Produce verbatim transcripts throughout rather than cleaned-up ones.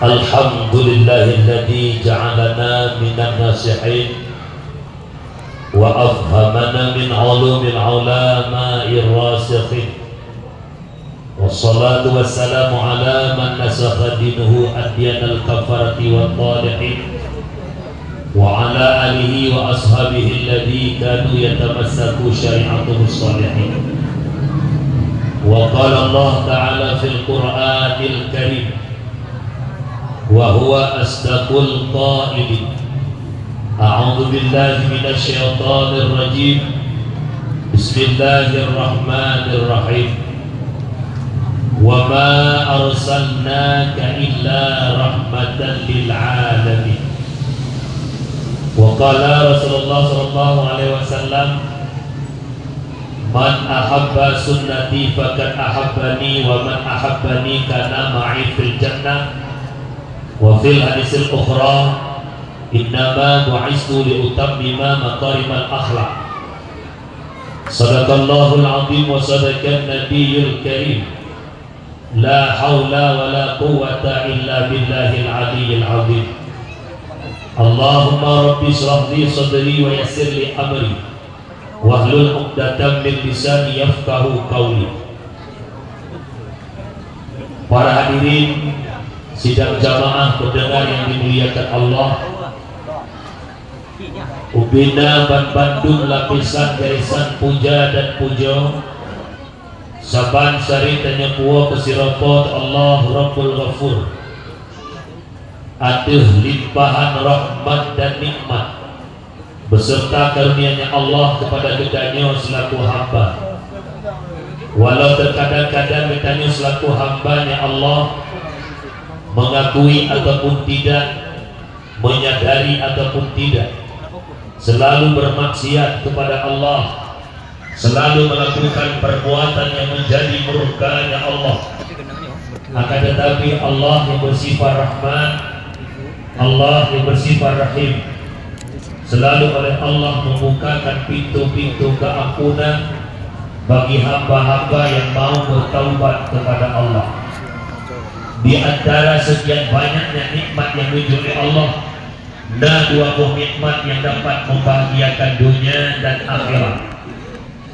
Alhamdulillahilladzi ja'alana minan nasihin wa afhamana min ulumil ulama'ir rasikhin. Wassalatu wassalamu ala man nasakha dinahu adyanal kafarati wat talihin, wa ala alihi wa ashabihi alladzi kanu yatamassaku syari'atahu shalihin. Wa qala Allah Ta'ala fil Qur'anil Karim, wa huwa asdaqul qailin. A'udzu billahi minasy syaithanir rajim. Bismillahirrahmanirrahim. Wa ma arsalnaka illa rahmatan lil alamin. Wa qala Rasulullah sallallahu alaihi wasallam, "Man ahabba sunnati faqad ahabbani, wa man ahabbani kana ma'i fil jannah." Wa fil hadisil ukhra, "Innama bu'istu li utammima makarimal akhlak." Sadaqallahul azim wa sadaqan nabiyyul karim. La haula wa la quwwata illa billahil aliyyil azim. Allahumma rabbi shrah li sadri wa yassir li amri. Wahlul 'uqdatam min lisani yafqahu qawli. Para hadirin sidang jamaah pendengar yang dimuliakan Allah, ubena ban bandum lapisan garisan puja dan pujoe, saban sari tanyoe puwoe keu sidroe Po teu Allah Rabbul Ghafur, ateueh limpahan rahmat dan nikmat beserta karunia-Nya Allah kepada geutanyoe selaku hamba. Walau terkadang-kadang geutanyoe selaku hamba-Nya Allah mengakui ataupun tidak, menyadari ataupun tidak, selalu bermaksiat kepada Allah, selalu melakukan perbuatan yang menjadi murka-Nya Allah. Akan tetapi, Allah yang bersifat Rahman, Allah yang bersifat Rahim, selalu oleh Allah membukakan pintu-pintu keampunan bagi hamba-hamba yang mau bertaubat kepada Allah. Di antara sekian banyaknya nikmat yang diberi oleh Allah, na dua boh nikmat yang dapat membahagiakan dunia dan akhirat,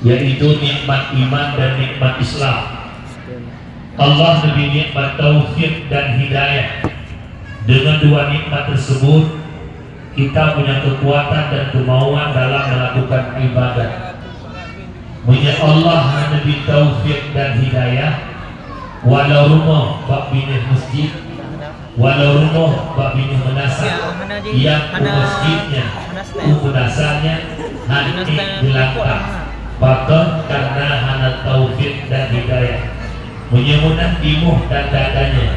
yaitu nikmat iman dan nikmat Islam. Allah neubri nikmat taufik dan hidayah. Dengan dua nikmat tersebut, kita punya kekuatan dan kemauan dalam melakukan ibadat. Meunyoe Allah hana neubri taufik dan hidayah, walau rumoh bak binéh masjid, walau rumoh bak binéh meunasah, nyang u masjidnya, u meunasahnya hana ék geulangkah, pakon? Karena hana taufik dan hidayah. Meunyoe meunan timoh tanda tanya,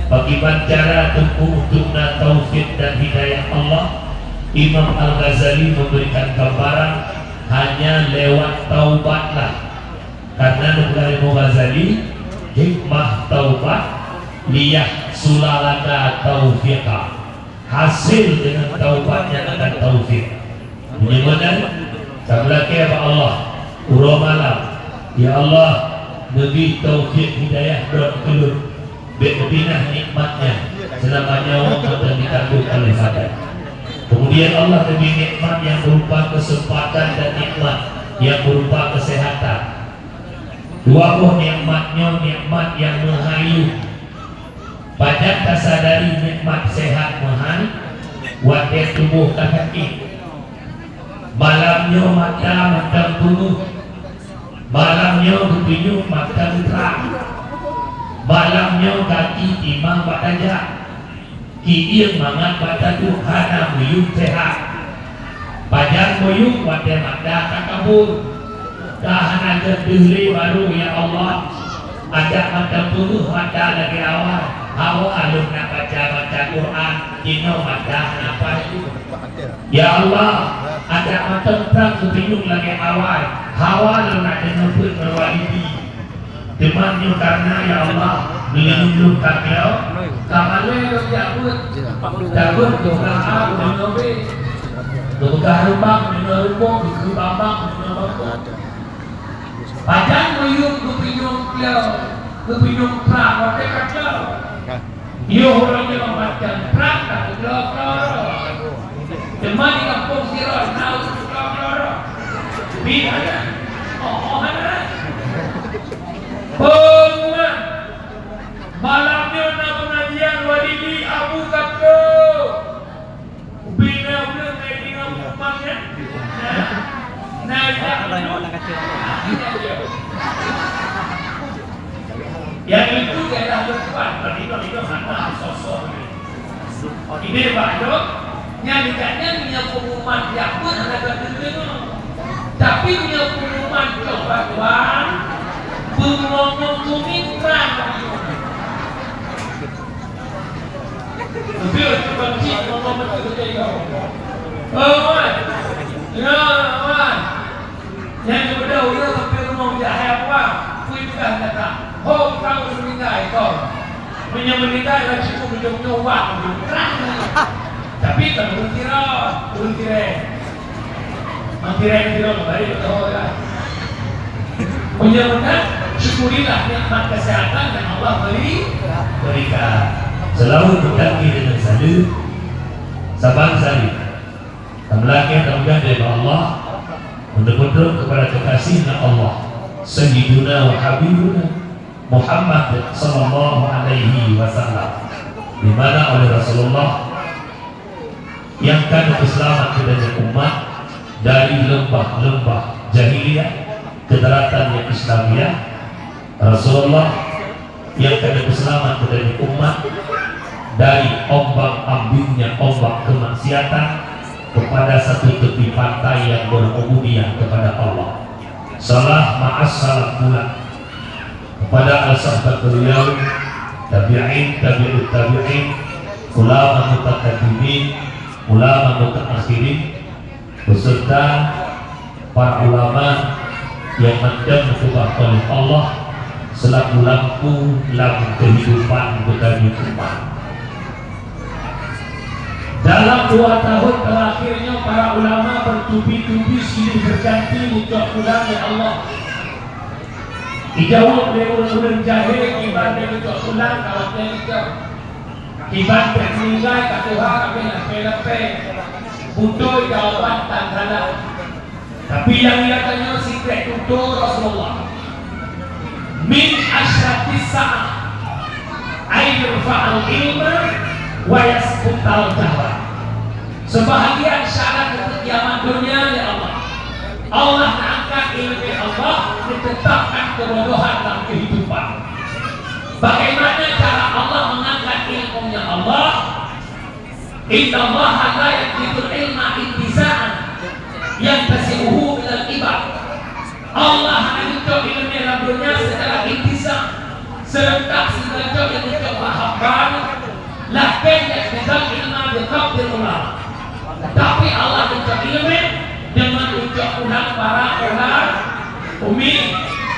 pakriban cara teungku untuk na taufik dan hidayah Allah? Imam Al-Ghazali memberikan gambaran, hanya lewat taubatlah. Karena neupeugah Imam Ghazali, hikmah taubat, liyahsula laka taufiqa. Hasil dengan taubat nyan akan taufik. Meunyoe meunan, tameulakée bak Allah, uroe malam, "Ya Allah, neubri taufik hidayah droe keu lôn, bék neupinah nikmat nyan, seulama nyawa mantong jitanggung oleh badan." Kemudian Allah neubri nikmat nyang berupa kesempatan dan nikmat nyang berupa kesehatan. Dua boh nikmat nyoe nikmat nyang meuhai. Pajan tasadari nikmat sehat meuhai? Watée tuboh ka sakét. Malam nyoe mata mantong peungeuh. Malam nyoe geupinyueng mantong trang. Malam nyoe gaki timang bak tajak. Kieng mangat bak taduek hana meuyuem sehat. Pajan meuyuem watée mata ka kabur. Ka hana geuh deuh lé barô, ya Allah. Adak mata peungeuh mata lagée awai. Hawa lôn nak baca-baca Quran, jinoe mata hana paih. Ya Allah, adak mata trang geupinyueng lagée awai. Hawa lôn nak deungoe peuet ngon Walidi. Teuma nyoe kareuna, ya Allah, meunyoe lôn ka keudroe, ka malée lôn jak beuet. Ka beuet lôn ka a, lôn nyoe bé. Lôn ka reubang, lôn nyoe reubong, lôn ka babang, lôn nyoe babong. Pajan meuyuem geupinyueng Geupinong prang watèe ka cok. Yoh uroe nyoe macam prang ka keudroe-droe. Teuma di gampông sidroe na keudroe-droe. Bi hana. Oh, oh, hana. Peungumat. Malam nyoe na peungajian Walidi Abu Kato. Ubé na ureueng na inong peurumoh nyan? Na, na, na. Nyang itu ialah leupan, berarti itu hana sosok. Ini Pak Dok, nyang dekat nyan punya pengumuman siapa hana terdengar. Tapi punya pengumuman coba tuan, pengumuman kuning terang. Beutôi, Bang Cik, ngomong beutôi, beutôi, ya. Oh, wan. Ya, wan. Nyang keubeudoh, ya, sampai rumoh, ya, hai apa? Kui peugah kata, "Ho, kau meuninggai, kau." Meunyoe meuninggai, lah cukup ujong nyoe, wah, ujong terang. Tapi kan ureueng tirot, ureueng tireng. Makin raya tidak kembali ke Allah. Punya benar, syukurilah nikmat kesehatan yang Allah beri, berikan. Selalu mendaki dengan salu, saban salu. Tamlaki dan mudah dari Allah, untuk kepada kekasihnya Allah, Sayyiduna wa Habibuna Muhammad sallallahu alaihi wasallam, di mana oleh Rasulullah yang ka neupeuseulamat keu tanyoe umat dari leumbah-leumbah jahiliyah keu daratan nyang Islamiyah, Rasulullah yang ka neupeuseulamat keu tanyoe umat dari ombak-ambingnya ombak kemaksiatan kepada satu tepi pantai yang berubudiyah kepada Allah. Salam ma'as salam pula kepada al-sahabat beliau, tabi'in, tabi'ut tabi'in, ulama mutaqaddimin, ulama mutaakhirin, beserta para ulama yang mandum keubah oleh Allah selaku lampu lam kehidupan geutanyoe umat. Dalam dua tahun terakhir nyoe, para ulama bertubi-tubi silih berganti neucok pulang lé Allah. Ijaweueb lé ureueng-ureueng jahé, kiban lé neucok pulang ka watèe neucok. Kiban bèk meuninggai ka tuha ka bèk lapèe-lapèe. Beutôi jawaban tan salah. Tapi nyang geutanyoe sikrek tutoe Rasulullah. Min asyratis sa'ah ay yurfa'al ilma wa yasqutal jahla. Sebahagian syarat untuk kiamat dunia ya Allah. Allah mengangkat ilmu Allah, ditetapkan kebodohan dalam kehidupan. Bagaimana cara Allah mengangkat ilmunya Allah? Innallaha la yaqbidul ilma intiza'an yantasi'uhu minal ibad. Allah hana neucok ileumèe lam donya secara intiza, serentak sibagoe nyang neucok bak hamba, lakin yaqbidul ilma biqabdil ulama. Tapi Allah neucok ileumèe deungon neucok pulang para ulama. Umi,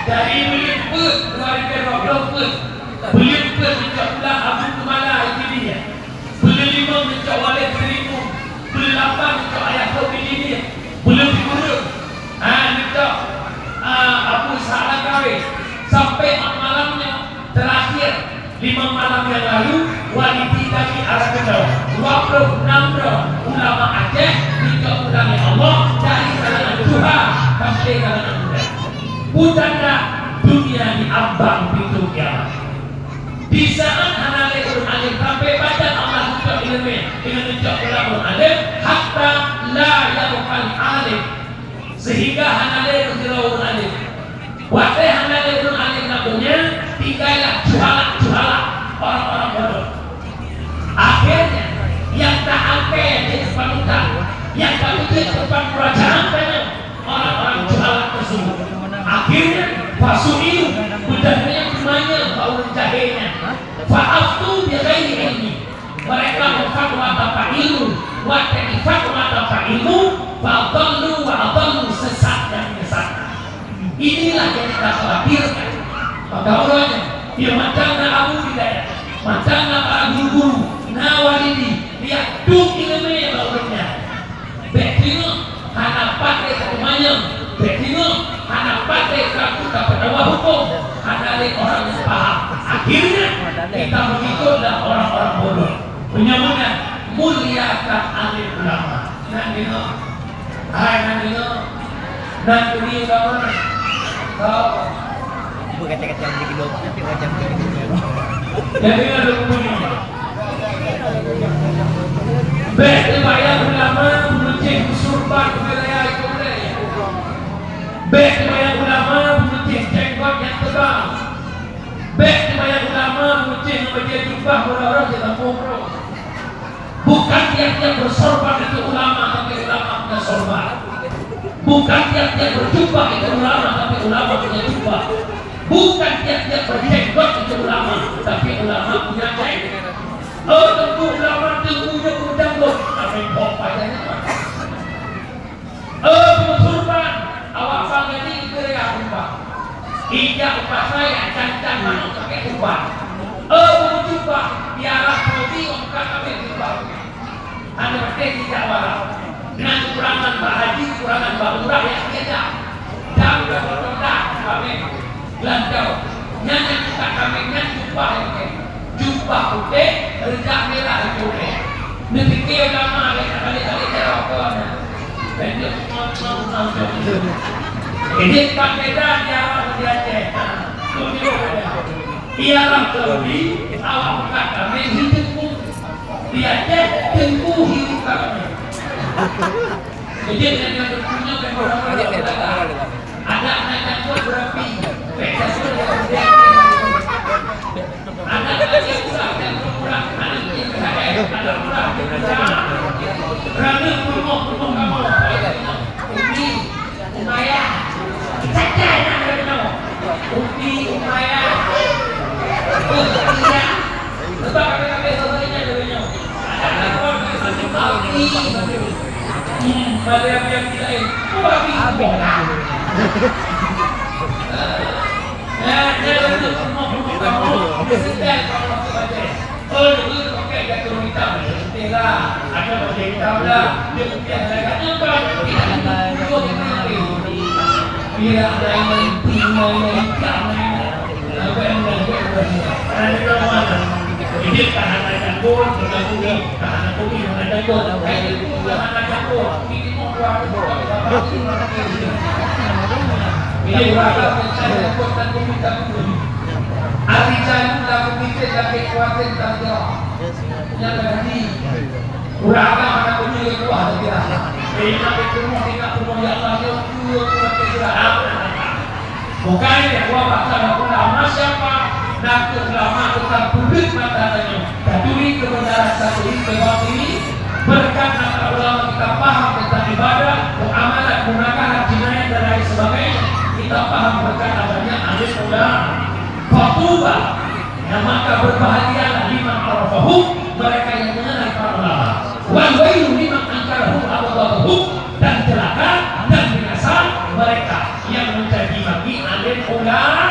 dari buleuen peuet, dua ribu dua puluh peuet, buleuen peuet neucok pulang Abu Kumala Idriya. Buleuen limong neucok Walid Seribu, buleuen lapan neucok Ayah Khomeini, buleuen sikureueng, ha, neucok, ah, Abu Ishaq Al-Kawé, sampai mat malam nyoe terakhir, lima malam yang lalu, Walidi dari Arab Keudau, dua puluh enam droe ulama Aceh neucok pulang lé Allah dari kalangan tuha sampai kalangan muda. Bukan dah dunia diambang pintu kiamat. Di saat hana lé ureueng alim, sampai pajan Allah neucok ileumèe, ileumèe neucok pulang ureueng alim, hatta la yabqal alim, sehingga hana lé sidroe ureueng alim. Watèe hana lé ureueng alim lam donya, tinggai lah juhala-juhala, orang-orang bodoh. Akhirnya, nyang ta-angkée di depan utang, nyang ta-, di depan kerajaan tanyoe, orang-orang juhala tersebut. Akhirnya, fasu'ilu, beudôh nyan teumanyong bak ureueng jahé nyan. Fa aftu bi ghairi ilmi. Mereka berfatwa tanpa ilmu. Watèe jifatwa tanpa ilmu, fa adallu wa adallu, sesat dan menyesatkan. Inilah yang kita khawatirkan. Maka uroe nyoe, biar mantong na abu di dayah, mantong na para guru-guru, na walidi, liak dum ileumèe bak ureueng nyan. Bèk teungoh hana pat lé ka teumanyong, bèk teungoh Anak patéh ka peudawa huköm, hana lé orang nyang paham. Akhirnya, kita mengikutlah orang-orang bodoh. Meunyoe meunan, muliakan alim ulama. Nan deungoe. Hai, nan deungoe. Nan turi ulama. Tau. Ibu kata-kata yang begitu, tapi macam begitu. Jadi, ada bunyi. Bèk teubayang ulama meunyoe surban wilayah itu. Bèk teubayang ulama meunyoe jenggot nyang tebal. Bèk teubayang ulama meunyoe ngon bajèe jubah murah-murah di kampung. Bukan tiap-tiap bersorban itu ulama, tapi ulama punya sorban. Bukan tiap-tiap berjubah itu ulama, tapi ulama punya jubah. Bukan tiap-tiap berjenggot itu ulama, tapi ulama punya jenggot. Oh, teungku ulama, teungku nyoe ureueng janggot, tapi kok payahnya mah. Eh, peusurban, awak bang jadi geuriah umbang. Ijak u pasai, can-can manok sakét umbang. Eh, peusurban, biarlah peuti ongkat abéh umbang. Hana patéh ijak walau. Nyan keukurangan bak haji, keukurangan bak umrah nyang tiada. Dan udah bertobat, abéh. Lanjau. Nyan nyang buka kaméng nyan jubah nyang kém. Jubah putéh, reujak mirah di putéh. Neupike ulama lé, lé, lé, lé, lé, apa na? Pendek, ngom, ngom, ngom, ngom. Jadi, pat beda di Arab di Aceh. Ha, tu dia beda. Di Arab Saudi, awak buka kaméng hidup pun. Di Aceh, teungku hidup kaméng. Jadi, dengan yang berpunya, ada anak janggut berapi. Anak laki besar dan kurang, anak kecil besar, anak kurang, kurang. Kerana rumah-rumah kamu, Umi, Umayyah. Saja anak dari kamu. Umi, Umayyah. Umayyah. Sebab kami-kami sebenarnya dulunya. Anak-anak kurang, Umi. Hmm, pada yang, yang lain. Wah, Umi. Nah, nah, nah, nah, nah, nah, nah, nah, oh, dulu pakai gata hitam, putih lah. Ada baju hitam lah. Dia putih ada kat depan. Tidak ada. Tidak ada yang hitam, yang hitam. Apa yang dah buat, buat dia. Ada di mana? Jadi, tahan aja pun, kita pun, tahan aku ni, ada pun. Kayak itu, tahan aja pun. Ini mau keluar, ini mau keluar. Ini berapa? Saya pun tak minta pun. Ari jalu lagu kita lagi kuatin tak jawab. Yang tadi. Urang agam hana peue nyang kuah lagèe nyan. Ingat bèk peurumoh, ingat peurumoh, ya Allah, ya Allah, ya Allah, ya Allah. Bukan ya, wa ba'da ulama siapa? Nakeuh ulama tukang peuduek mata tanyoe. Taturi kebenaran, taturi kebatili. Berkat mata ulama kita paham tentang ibadah, muamalat, munakahat, jinayat dan lain sebagainya. Kita paham berkat adanya alim ulama. Fatuba. Nah, maka berbahagialah liman arafahum, mereka yang mengenal para ulama. Wal wailu liman ankarahum abghadahum, dan celaka dan binasa mereka yang mencaci maki alim ulama.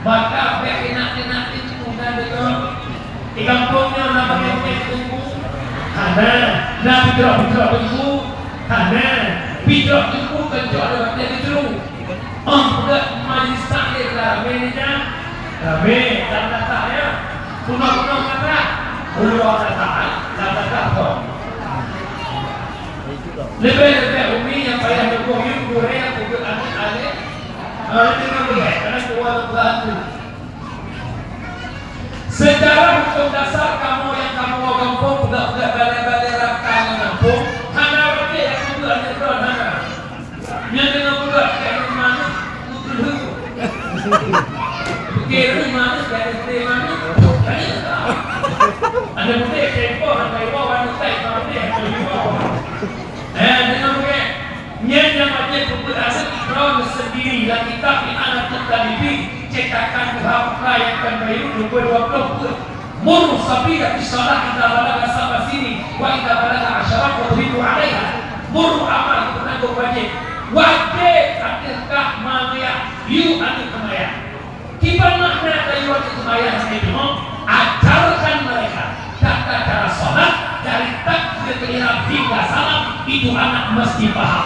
Maka bèk ingat-ingat itu dan dengar. Di kampung nyoe na pakai teungku? Hana. Na pidrok-pidrok teungku? Hana. Pidrok teungku kan cok ada waktu di teru. Oh, peugah majlis taklim lah, ramé ni, Cang. Ramé, dan datang, ya. Penuh-penuh datang. Ulua datang, dan datang kok. Leubeh-leubeh umi nyang payah neuboh yum gurèe nyang peubuet aneuk alèh. Hana deungoe beuet, karena keluarga tu. Secara hukum dasar, kamoe nyang kamoe gampông, peugah-peugah balèe-balèe rata ngon gampông, hana watèe jak peubuet aneuk droe, hana. Nyan deungon peubuet keu aneuk manok, meukeuleuh. Keu aneuk manok, keu aneuk manok. Aneuk muda tempo hana iwoe, aneuk tai hana iwoe. Eh, deungon beuet. Nyan nyang wajéb peubuet aneuk droe sendiri lam kitab I'anatul Talibin, cetakan Tuha Putra nyang kan baru, nomor dua puluh peuet. Muru sabiyya bis shalah idza balagha sab'a sinin, wa idza balagha asyara fadribu 'alaiha. Muru amar, itu penanggung wajéb. Wajéb ateueh kah mangat yue aneuk seumayang. Kiban makna tayue aneuk seumayang nyoe, ajarkan mereka tata cara salat dari takbiratul ihram hingga salam, itu anak mesti paham.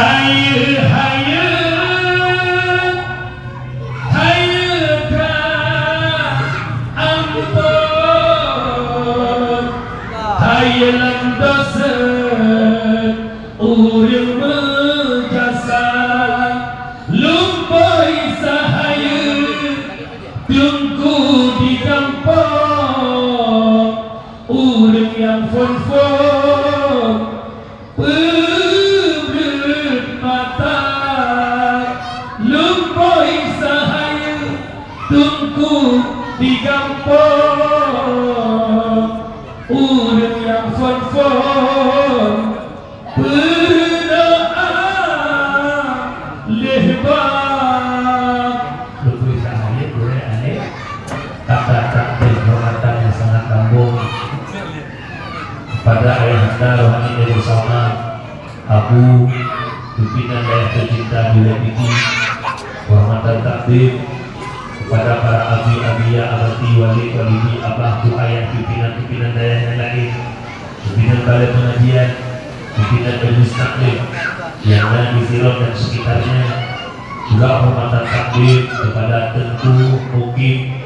Hayeue, hayeue, hayeue ka amphon, hayeue lam dosa ureueng meujasa, lumpoi sahayeue, teungku di gampông, ureueng nyang phon-phon, peubleuet mata, lumpoi sahayeue, teungku di gampông, ureueng nyang phon-phon, peudoa lé bang. Lumpoi sahayeue, gurée aneuk, kata takdim hormatan nyang sangat lambong kepada ayahanda rohani bersama Abu, pimpinan dayah teucinta di Wapiti, hormatan takdim kepada para abi, abiyah, abati, walid, walidi, abah, bu ayah, pimpinan-pimpinan dayah nyang laén, pimpinan balai pengajian, pimpinan majelis taklim nyang na di Sirot dan sekitarnya, juga hormatan takdim kepada Teungku Mukim,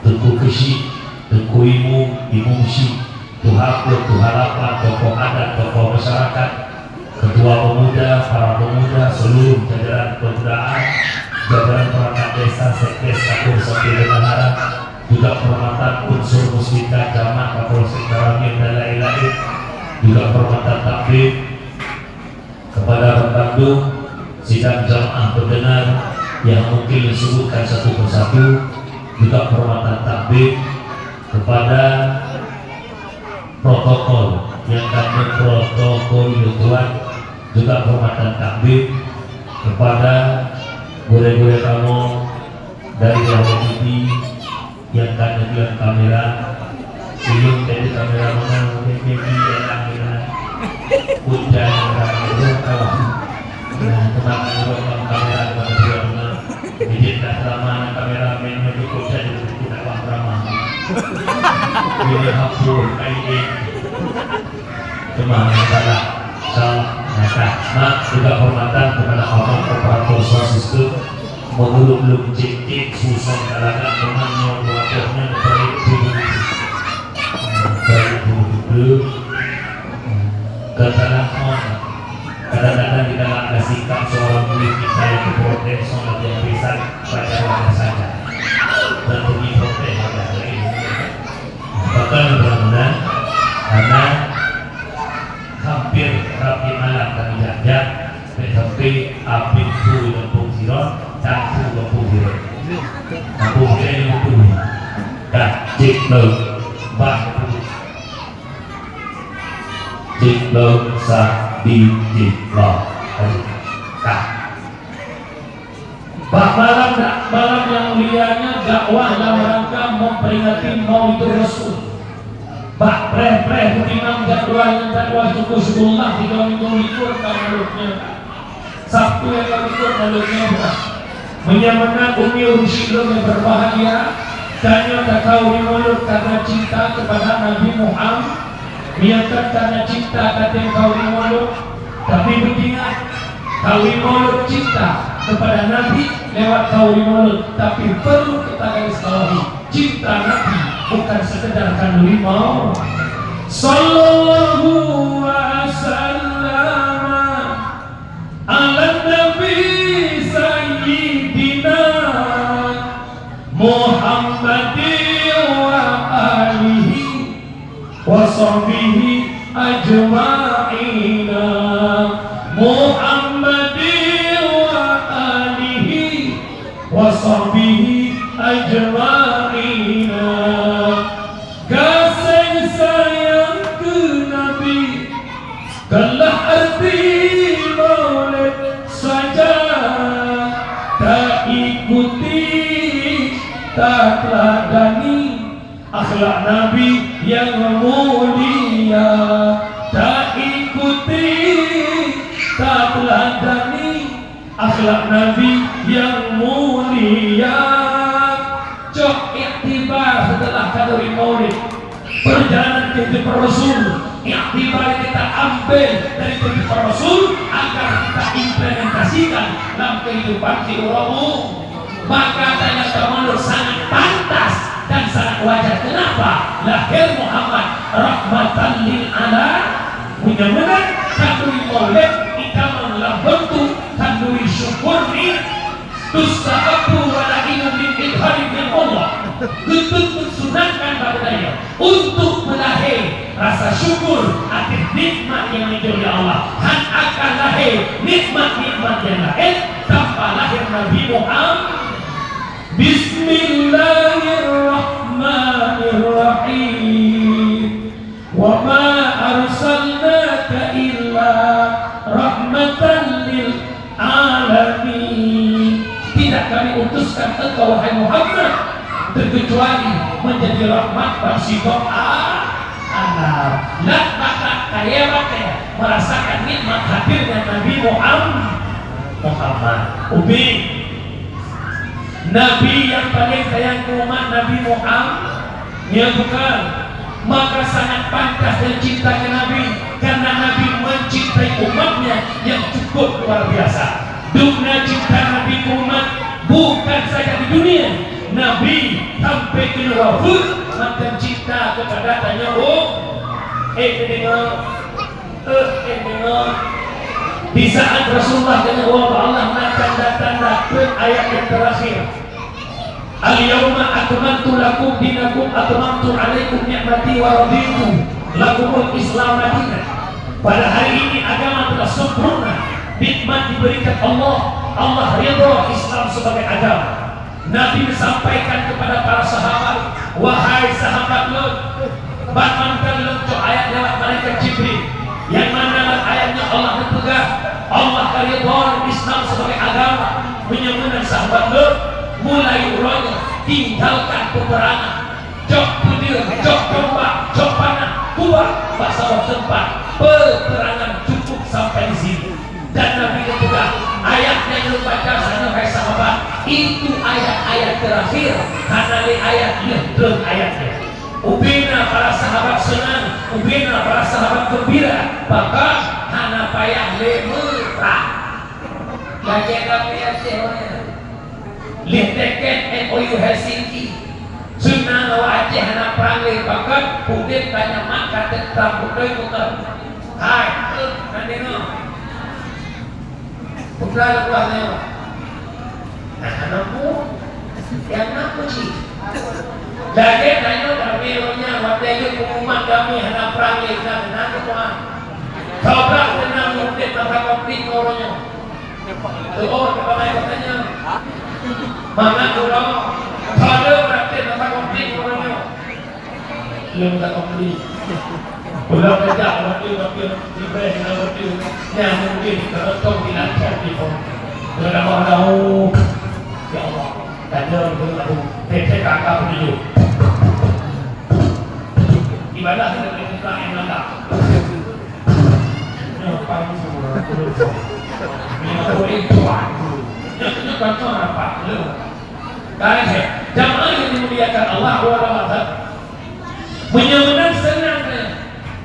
Teungku Keuchik, Teungku Imum, Imum Chik, Tuha Peuet, Tuha Lapan, tokoh adat, tokoh masyarakat, ketua pemuda, para pemuda, seluruh jajaran kepemudaan, jajaran perangkat desa, sekdes, catur, sampai bendahara, juga kehormatan unsur Musbika, Camat, Kapolsek, Danramil, dan lain-lain, juga kehormatan takdim kepada bandum sidang jamaah pendengar yang mungkin disebutkan satu persatu, juga kehormatan takdim kepada protokol yang kami protokol itu, juga kehormatan takdim kepada gurée-gurée kamoe dari Yahudi T V yang ka neugeuh kamera, silueng dari kamera mana, mungkin T V ya lah, ya lah. Hujan, hujan, hujan, kawan. Nah, teman-teman, buat kamera, teman-teman, buat teman. Jadi, tak selama anak kamera main, main cukup saja, kita buat drama. Ini hapus, kain. Cuma masalah, kalau, nah, nah, juga hormatan kepada abang operator sound system, menurut leucek-cek susah talaga, memang nyoe buat nyoe balik dulu. Balik dulu. Kesalahan. Kadang-kadang kita nggak ada sikap seorang murid kita yang protes sama dia bisa baca wadah saja. Dan pergi protes wadah lain. Bahkan mudah-mudahan karena hampir rapi malam kami jak-jak, sampai-sampai habis tu Kampung Sirot, dan tu Kampung Sirot. Kampung Sirot yang tu. Dah, cek tu. Bah, cek tu, sah, di, cek, bah. Dah. Bak malam, malam yang mulianya dakwah dalam rangka memperingati Maulid Rasul. Bak preh-preh beutimang jadwal ngon jadwal syukur-syukurlah tiga minggu likot ka malôh nyan. Sabtu nyang ka likot malôh nyan. Meunyoe meunan umi ureueng syedara nyang berbahagia, tanyoe takau di mulod karena cinta kepada Nabi Muhammad. Biarkan karena cinta kata kau di mulut, tapi beringat, kau di mulut cinta kepada Nabi lewat kau di mulut, tapi perlu kita garis bawahi, cinta Nabi bukan sekedar kanduri mau. Sallallahu wa sallama ala Nabi Sayyidina Muhammadin wa alihi wa sahbihi ajma'ina. Muhammadin wa alihi wa sahbihi ajma'ina. Kasih sayang ke Nabi, kalah arti maulid saja, ta ikuti, ta teuladani akhlak Nabi yang mulia. Ta ikuti, ta teuladani akhlak Nabi yang mulia. Cok iktibar setelah kanduri maulid. Perjalanan kehidupan Rasul, iktibar kita ambil dari kehidupan Rasul agar kita implementasikan dalam kehidupan di uromu. Maka tanya temanur sangat pantas dan sangat wajar. Kenapa? Lahir Muhammad rahmatan lil alamin. Meunyoe meunan kanduri maulid itamong lam bentuk kanduri syukur ni, tustahabbu wa la inu min idharin min Allah. Geutuntut sunatkan bak geutanyoe untuk meulahé rasa syukur atas nikmat nyang neujok lé Allah. Han akan lahé nikmat-nikmat nyang laén tanpa lahé Nabi Muhammad. Bismillahirrahmanirrahim. Wa ma arsalnaka illa rahmatan lil alamin. Tidak kami utuskan engkau, wahai Muhammad, terkecuali menjadi rahmat bak sidroe a-, alam. Lam bakat kayée batée merasakan nikmat hadirnya Nabi Muhammad. Muhammad. Ubé Nabi nyang paleng sayang keu umat Nabi Muhammad, ya bukan? Maka sangat pantas dan cinta keu Nabi, karena Nabi mencintai umatnya yang cukup luar biasa. Dum na cinta Nabi keu umat bukan saja di dunia, Nabi sampai keu luwa buet mantong cinta kepada tanyoe. Eh, kedengar? Eh, eh, deungoe. Di saat Rasulullah geuneuk woe bak Allah na tanda-tanda, peuet ayat nyang teurakhir, "Al-yauma akmaltu lakum dinakum, atmamtu alaikum ni'mati wa raditu lakumul Islam madina." Pada hari ini agama telah sempurna, nikmat diberikan Allah, Allah ridha Islam sebagai agama. Nabi geusampaikan keupada para sahabat, "Wahai sahabat lôn, ban mantong lôn cok ayat lewat malaikat Jibril, nyang mana lam ayat nyoe Allah geupeugah, Allah ka ridha Islam sibagai agama. Meunyoe meunan sahabat lôn, mulai uroe nyoe tinggalkan peuperangan, cok peudeueng, cok tombak, cok panah, kuba bak saboh teumpat. Peuperangan cukup sampai di sini." Dan Nabi geupeugah, "Ayat nyang lôn baca saboh hai sahabat, itu ayat-ayat teurakhir, hana lé ayat lheueh treun ayat nyan." Ubé na para sahabat seunang, ubé na para sahabat geumbira, bahkan hana payah lé meuprang. Lagée damé Aceh nyoe. Lheueh teuken M O U Helsinki, seunang awak Aceh hana prang lé, bahkan udeb ka nyaman, ka teuntram beutôi bukan. Hai, eh, na deungoe. Peugah lé buah nyoe. Nah, hana bu. Nyang na puji. Lagée tanyoe damé uroe nyoe, watée jeuet pengumuman damé hana prang lé, na, na keutuan. Sabab seunang udeb masa konflik uroe nyoe. Tuh, oh, kata lain katanya. Mangat uroe, pada praktek masa konflik uroe nyoe. Lôn ka komplit. Uroe keujak waktu, waktu, tiba dengan waktu. Nyang mungkin kalau tong dilancarkan di pom. Uroe dah mau dah, oh. Ya Allah, tanda untuk aku. Tete kakak dulu. Ibadah kita boleh buka yang anda. Nyoe payah sama. Nyoe boleh buat. Nyoe, nyoe contoh apa? Lu. Kan, eh, jamaah yang dimuliakan Allah, wa rahmatuh. Meunyoe meunan seunang, eh.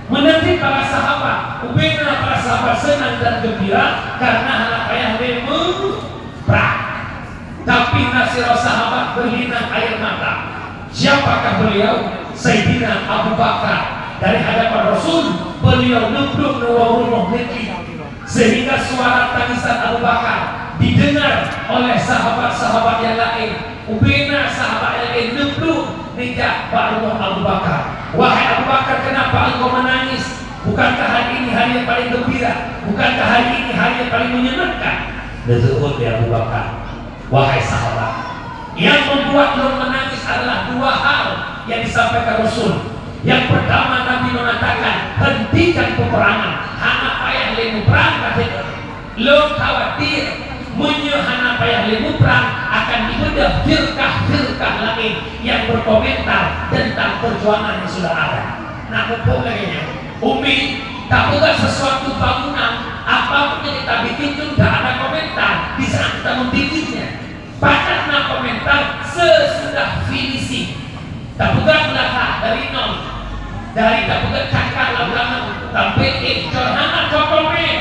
Meunan Para sahabat, ubena para sahabat seunang dan geumbira karena hana payah lé meuprang. Tapi na sidroe sahabat beulinang air mata. Siapakah beliau? Saidina Abu Bakar. Dari hadapan Rasul, beliau neubrôk neuwoe u rumoh neuklik. Sehingga suara tangisan Abu Bakar didengar oleh sahabat-sahabat yang lain. Ubena sahabat nyang laén neubrôk neujak bak rumoh Abu Bakar. "Wahai Abu Bakar, kenapa engkau menangis? Bukankah hari ini hari yang paling gembira? Bukankah hari ini hari yang paling menyenangkan?" Neuseuôt lé Abu Bakar, "Wahai sahabat, yang membuat lôn menangis adalah dua hal yang disampaikan Rasul. Yang pertama, Nabi mengatakan, 'Hentikan peperangan, hana payah lé muprang,' kata Lôn khawatir, meunyoe hana payah lé muprang, akan dibeudôh firkah-firkah laén nyang berkomentar tentang perjuangan yang sudah ada. Nak muphom lagèe nyan, Umi, tapeugah sesuatu bangunan, apapun yang kita bikin tu dah ada komentar di saat kita membikinnya. Pakat na komentar sesudah finishing. Tapeugah meulakah dari nol. Dari tapeugah cakar lam lamoe sampai ék cor hana cok komen.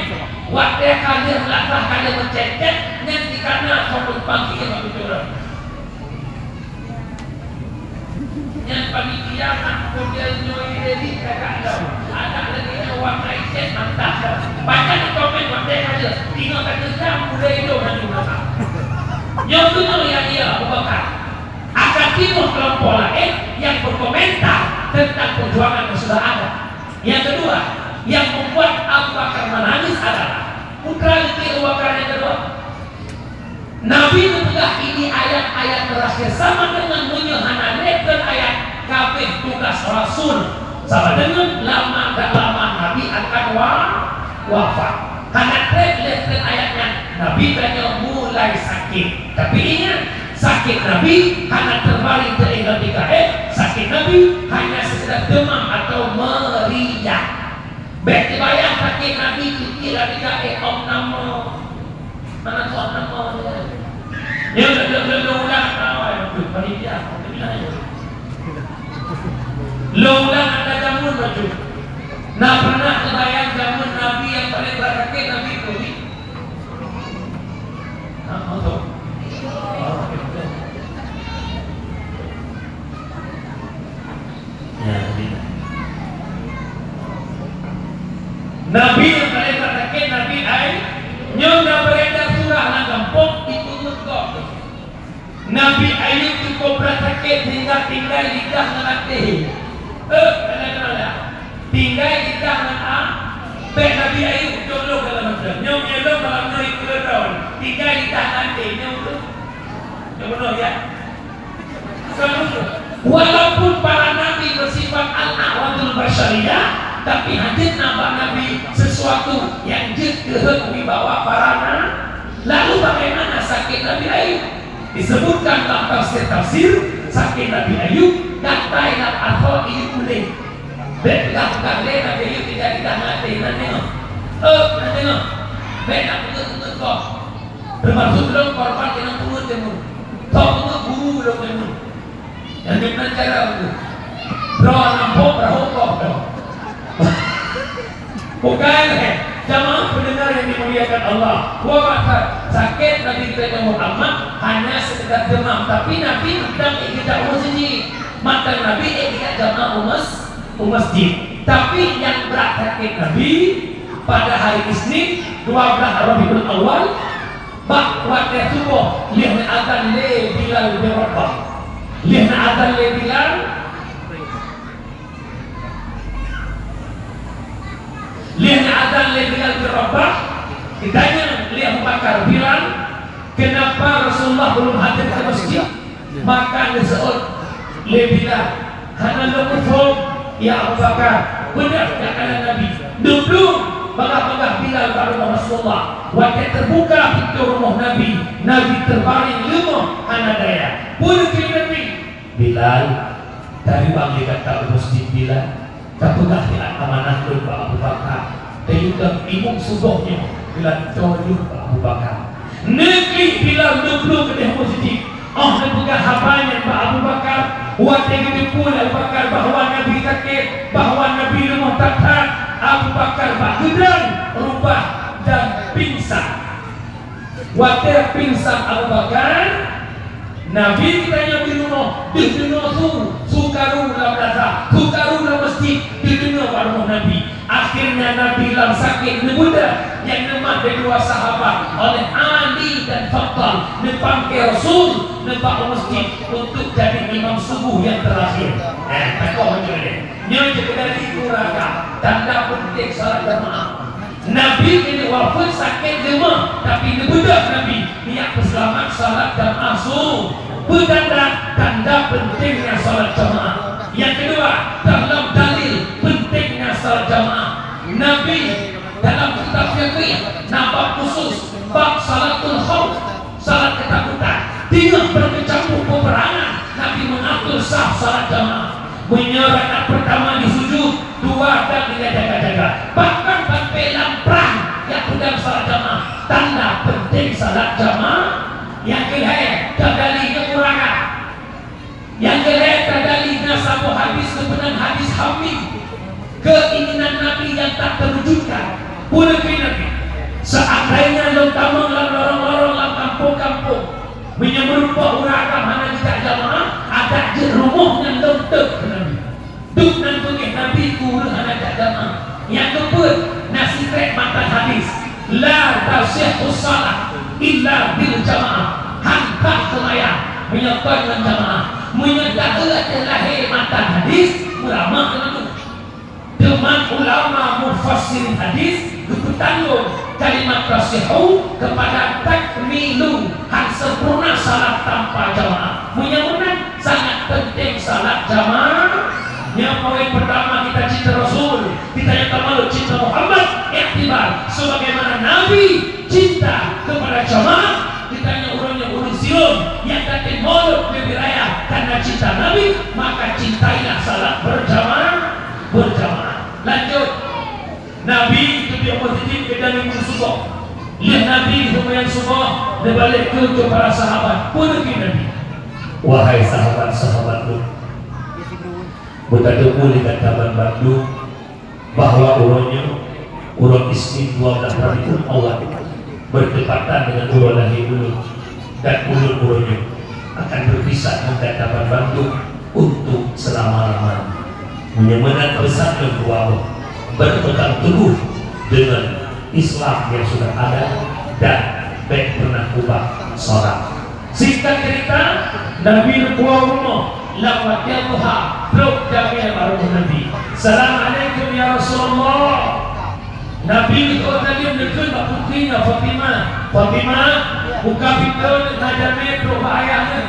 Watèe ka lheueh meulakah ka lheueh meucet-cet, nyan dikana cok penumpang keu ureueng. Nyan panitia nak model nyoe ready ka ka lom. Adak lagèe nyoe warna icet mantap. Banyak di komen watèe ka lheueh. Tengok ka lheueh jam, udah hidup nanti malam. Nyoe keunoe nyang iya Abu Bakar. Akan timbul kelompok lain yang berkomentar tentang perjuangan yang sudah ada. Yang kedua, yang membuat Abu Bakar menangis adalah putra leuti Abu Bakar yang kedua. Nabi geupeugah ini ayat-ayat terakhir sama dengan meunyoe hana lé treun ayat kabeh tugas rasul. Sama dengan lama tak lama Nabi akan wa-, wafat. Hana treb lé treun ayat nyan, Nabi tanyoe mulai sakét. Tapi ingat, sakét Nabi hana teubaring teuingat tika, eh, sakét Nabi hanya sekedar demam atau meriang. Bèk teubayang sakét Nabi keu kira tika, eh, om nama. Mana tuan nama dia? Dia dah, dah, dah, dah ulang, ah, panitia, panitia. Lôn ulang ata jameun bacut. Na pernah teubayang jameun Nabi nyang paleng brat sakét Nabi Ibrahim? Hah, beutôi. Ya, Nabi. Nabi nyang paleng brat sakét Nabi Ayub. Nyoe na beredar surah lam gampông, dipeungeut gob. Nabi Ayub cukup brat sakét sehingga tinggai lidah ngon até. Eh, kadang-kadang dah. Tinggai lidah ngon a-, bèk Nabi Ayub, jomblo dalam Islam. Nyoe nyoe lom malam nyoe ikut droe. Tinggai lidah ngon até, nyoe tu. Nyoe bunoe, ya. Walaupun para nabi bersifat al-a'wadul basyariyah, tapi hana jeuet na bak nabi sesuatu nyang jeuet keuheut wibawa para na-, lalu bagaimana sakét Nabi Ayub? Disebutkan dalam tafsir-tafsir, sakét Nabi Ayub, gatai lam asoe ileuk ulèe. Bèk peugah-peugah lé Nabi Ayub tidak, tidak mati, nanti noh. Eh, nanti noh. Bèk nak peugah-peugah kok. Termasuk lôn korban keunan peungeuet jameun. Kok peungeuet guru lôn jameun. Nyang meunan cara tu. Droe lampôh perahu kok droe. Bukan, eh. Jamaah pendengar yang dimuliakan Allah. Wa masa sakét Nabi kita Muhammad hanya sekedar demam, tapi Nabi mantong ikut jamaah masjid. Mantong Nabi ikut jamaah u mas-, u masjid. Tapi nyang brat sakét Nabi pada hari Isnin, dua belas Rabiul Awal, bak watèe suboh, lheueh na azan lé Bilal bin Rabah. Lheueh na azan lé Bilal, lheueh na azan lé Bilal bin Rabah, geutanyong lé Abu Bakar, "Bilal, kenapa Rasulullah belum hadir ke masjid?" Maka geuseuôt lé Bilal, "Hana lôn muphom, ya Abu Bakar, beudôh gata ngon Nabi." Neuduek bagaih-bagaih Bilal bak rumoh Rasulullah. Watèe teubuka pintoe rumoh Nabi, Nabi teubaring leumoh hana daya. Peue kheun Nabi? "Bilal, tariwang lé gata u masjid, Bilal." Tapeugah di amanah lôn bak Abu Bakar. Teuingat imum suboh nyoe geulantoe lôn bak Abu Bakar. Neuklik Bilal neubloe keudeh masjid. Óh neupeugah haba nyan bak Abu Bakar, watèe geuteupeue lé Abu Bakar bahwa Nabi sakét, bahwa Nabi leumoh that-that, Abu Bakar bak geudrang rubah dan pingsan. Watée pingsan Abu Bakar, Nabi geutanyoe di rumoh, deuh deungoe su, su karu lam plaza, su karu lam meuseujid, deuh deungoe bak rumoh Nabi. Akhirnya Nabi lam sakét neubeudôh nyang neumat lé dua sahabat oleh Ali dan Fathal, neupangke Rasul neubak u meuseujid untuk jadi imam subuh nyang teurakhir. Eh, takoh macam ni. Nyoe cit keudali ureueng agam, tanda peunteng salat jamaah. Nabi keuneuk wafeuet sakét leumah, tapi neubeudôh Nabi nyak peuseulamat salat jamaah su. Peue tanda? Tanda peuntengnya salat jamaah. Nyang keudua, dalam dalil peuntengnya salat jamaah. Nabi dalam kitab fiqih na bab khusus, bab salatul khauf. Salat keutakutan. Teungoh beukeucampur peuperangan, Nabi meuatur saf salat jamaah. Meunyoe rakaat peurtama disujut, dua dan ingat jaga-jaga. Bahkan sampai lam prang nyang peudong salat jamaah. Tanda peunteng salat jamaah. Nyang keulhèe, teugali nyang ureueng agam. Nyang keulhèe teugali na saboh hadis geupeugah hadis Hamim, keinginan Nabi nyang tak teuwujudkan. Peue kheun Nabi? Seandainya lôn tamong lam lorong-lorong, lam kampung-kampung, meunyoe meurumpok ureueng agam hana geujak jamaah, adak jeuet rumoh nyan lôn teuh keu Nabi. Duek nan beungéh Nabi keu ureueng hana jak jamaah. Nyang keupeuet, na sikrek matan hadis, "La tasihhu shalah illa bil jamaah." Han that seumayang meunyoe kon ngon jamaah. Meunyoe taeu ateueh lahé matan hadis, meuramah keu Nabi. Teuma ulama mufassirin hadis geupeutanggong kalimat tasihhu keupada takmilu, han sempurna salat tanpa jamaah. Meunyoe meunan, sangat peunteng salat jamaah. Nyoe poin peurtama kita cinta Rasul, kita nyang tamalot cinta Muhammad, iktibar sebagaimana Nabi cinta kepada jamaah. Kita nyoe ureueng nyang ureueng sirom nyang tatem molot leubeh raya karena cinta Nabi, maka cintailah salat berjamaah, berjamaah. Lanjut. Nabi geuteubiet meuseujid keu jam lhèe suboh. Lheueh Nabi geuseumayang suboh, neubalek keu, keu para sahabat. Peue kheun Nabi? Wahai sahabat-sahabat lôn, beutateupeue lé gata banmandum bahwa uroe nyoe, uroe Isnin dua belas Rabiul Awal, bertepatan dengan uroe lahé ulôn. Dan ulôn uroe nyoe akan berpisah ngon gata banmandum untuk selama-lamanya. Meunyoe meunan peusan lôn dua boh, berpegang teguh dengan Islam yang sudah ada dan bèk pernah ubah salat. Singkat cerita, Nabi neupuwoe rumoh lam watèe duha, trok jamé bak rumoh Nabi. "Assalamualaikum ya Rasulullah." Nabi geuteu'oh tajak neukheun bak putri nyan Fatimah, "Fatimah, buka pintoe, na jamé trok bak ayah neuh."